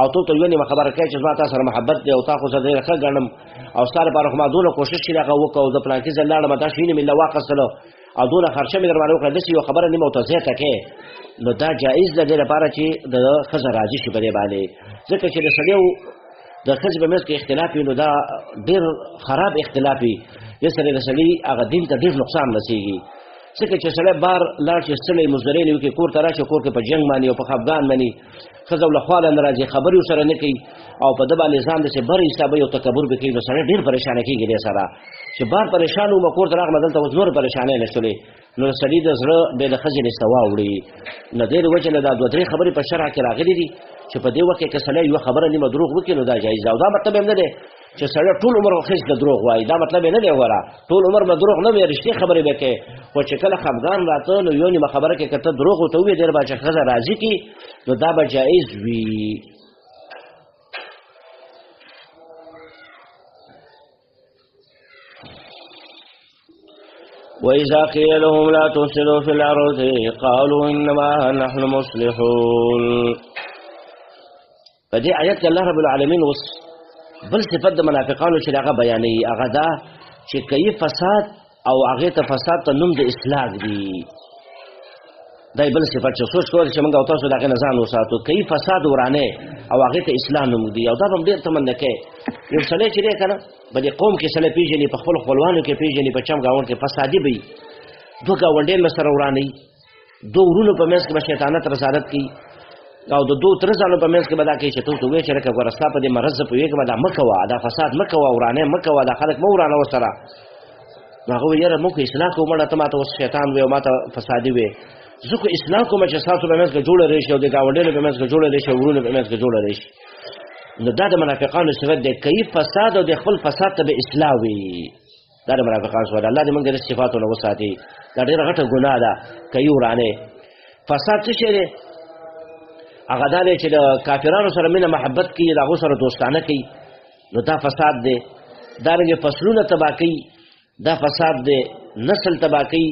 او ته ورته یوه نیمه خبره کوې چې زما تا سره محبت دی او تا خو زه ډېره ښه ګڼم او ستا لپاره خو ما دونه کوشش چې هغه وکړ او زه پلانکي ځای لاړم دا شیونه مې له واخیستلو او دونه خرچه مې در باندې وکړه، داسې یوه خبره نیمه ورته زیاته کړې، نو دا جایز ده دې لپاره چې د ښځه راضي شي په دې باندې. ځکه چې د سړي او د ښځې په منځ کې اختلاف وي نو دا ډېر خراب اختلاف وي، دې سره د سړي هغه دین ته ډېر نقصان رسېږي. ځکه چې سړی بار لاړ شي ستړی مزدورۍ نه وکړي، کور ته راشي، کور کې په جنګ باندې او په خفګان باندې ښځه له خواله نه راځي، خبرې ورسره نه کوي او په ده باندې ځان داسې بر حسابوي او تکبر به کوي، نو سړی ډېر پریشانه کېږي. دې سره چې بار پریشان وم کور ته راغلم دلته اوس نور پریشانۍ نه شولې، نو سړي د زړه بې د ښځې نسته واوړي. نو دې وجې نه دا دوه درې خبرې په شرع کې راغلي دي چې په دې وخت کې که سړی یوه خبره نیمه دروغ وکړي نو دا جایز ده. او دا مطلب یې نه دی چې سړی ټول عمر ښځې ته دروغ وایي، دا مطلب یې نه دی. وره ټول عمر به دروغ نه وایي، رښتیا خبرې به کوي، خو چې کله خفګان راته نو یو نیمه خبره کې که ته دروغ ورته ووایې ډېر به چې ښځه راضي کړي نو دا به جایز وي. وإذا قيل لهم لا تفسدوا في الأرض قالوا إنما نحن مصلحون. په دې آیت کې الله رب العالمین اوس بل صفت د منافقانو چې هغه بیانوي، هغه دا چې کوي فساد او هغې ته فساد ته نوم د اصلاح دی. دا بل صفت چې سوچ کوئ چې موږ او تاسو د هغې نه ځان وساتو، کوي فساد ورانه او هغې ته اصلاح نوم دی. او دا به هم ډېر تمنا کوي. یو سړی چې دی که نه په دې قوم کې سړی پېژني، په خپلو خپلوانو کې پېژني، په چم ګاونډ کې فسادي به وي، دوه ګاونډیان به سره ورانوي، دوه ورونو په منځ کې به شیطانت رسالت کوي او د دوو تره ځانو په منځ کې به دا کوي چې ته ورته ووایې چې لکه ګوره ستا په دې مرض زه پوهېږم، دا مه کوه، دا فساد مه کوه، ورانه مه کوه، دا خلک مه ورانوه سره. نو هغه وایي یاره موږ اصلاح کوو، مړه ته ماته اوس شیطان وې او ماته فسادي وې، زه خو اصلاح کوم چې ستاسو په منځ کې جوړه راشي او د ګاونډیانو په منځ کې جوړه راشي او وروڼو په منځ کې جوړه راشي. نو دا د منافقانو صفت دی، کوي فساد او د خپل فساد ته به اصلاح وي. دا د منافقانو صفت. الله دې موږ د صفاتو نه وساتي. دا ډېره غټه ګناه ده، کوي ورانه. فساد څه شی دی؟ هغه دا دی چې د کافرانو سره مینه محبت کوي، د هغو سره دوستانه کوي، نو دا فساد دی. دارنګه فصلونه تباه کوي، دا فساد دی. نسل تباه کوي،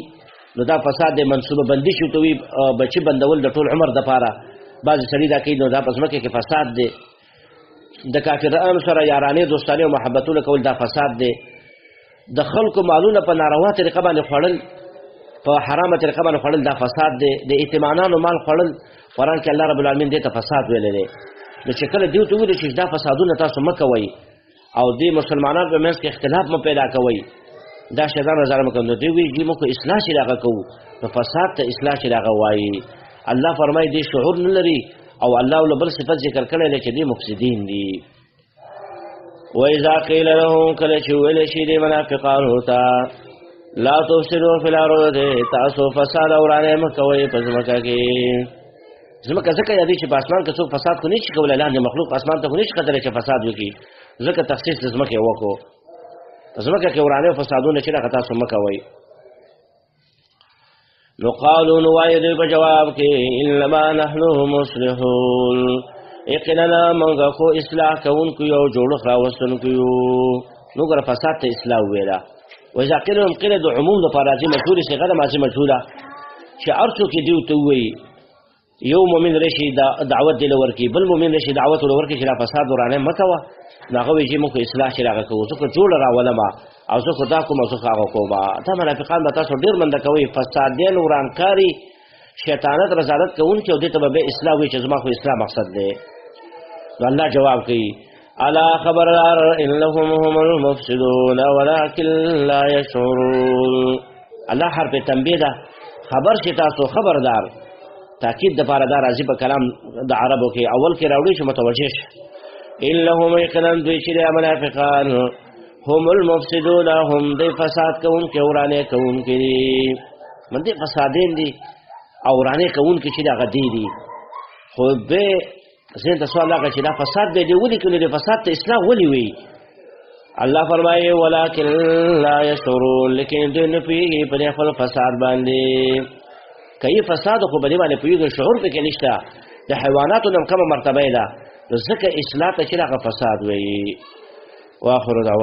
نو دا فساد دی. منصوبه بندي شو کوي، بچي بندول د ټول عمر دپاره بعضې سړي دا کوي، نو دا په ځمکه کې فساد دی. د کافرانو سره یارانې دوستانې او محبتونه کول دا فساد دی. د خلکو مالونه په ناروا طریقه باندې خوړل، په حرامه طریقه باندې خوړل دا فساد دی. د یتیمانانو مال خوړل، قرآن کې الله رب العالمین دې ته فساد ویلی دی. نو چې کله دیو ته وویل چې دا فسادونه تاسو مه کوئ او دې مسلمانانو په منځ کې اختلاف مه پیدا کوئ، دا شیطان رضا مه کوئ، نو دوی وایي جي موږ خو اصلاح چې دغه کوو، نو فساد ته اصلاح چې دغه وایي. الله فرمایي دې شعور نه لري، او الله له بل صفت ذکر کړی دی چې دې مفسدین دي. وإذا قيل لهم کله چې ویل شي دې منافقانو ته لا تفسدوا في الأرض، تاسو فساد او ورانه مه کوئ په ځمکه کې. ځمکه ځکه یادوي چې په اسمان کې څوک فساد خو نشي کولی، لاندې مخلوق اسمان ته خو نشي کتلی چې فساد وکړي، ځکه تخصیص د ځمکې وکړو. په ځمکه کې ورانه او فسادونه چې هغه تاسو مه کوئ. نو قالو نو وایي دوی په جواب کې انما نحن مصلحون، یقینا موږ خو اصلاح کوونکو یو، جوړښت راوستونکو یو. نو ګوره فساد ته اصلاح وویله. وإذا قيل لهم قيل د عموم دپاره راځي، مجهولې صیغه ده، ماضي مجهوله، چې هر څوک یې دوی ته ووایي یو مؤمن راشي دعوت دی له ورکړي، بل مؤمن راشي دعوت له ورکړي چې دا فساد ورانه مه کوه، نو هغه وایي چې موږ خو اصلاح چې هغه کوو، زه خو جوړه راولم او زه خو دا کوم او زه خو هغه کوم. دا منافقان به تاسو ډېر منده کوئ، فسادین، ورانکاري، شیطانت، رذالت کوونکي، او دې ته به بیا اصلاح وایي چې زما خو اصلاح مقصد دی. نو الله جواب کوي الا خبردار انهم هم المفسدون ولكن لا يشعرون. الله حرف تنبیه ده، خبر شي تاسو خبردار، تاکید د پاره دا راځي په کلام د عربو کې اول کې راوړي چې متوجه شي. انهم یقینا دوی چې د منافقان هم المفسدون، هم د فساد کوونکي ورانه کوونکي دي، من دې فسادین دي او ورانه کوونکي چې دغه دي دي. خو به ذهن ته سوال راغی چې دا فساد به دی ولي کړي، د فساد ته اصلاح ولي وي؟ الله فرمایي ولکن لا یشعرون، لیکن دوی نه پوهېږي په دې خپل فساد باندې. کوي فساد خو په دې باندې پوهېږي، شعور پکې نشته، د حیواناتو نه کمه مرتبه ده، نو ځکه اصلاح ته چې هغه فساد وایي. واخر دعوانا.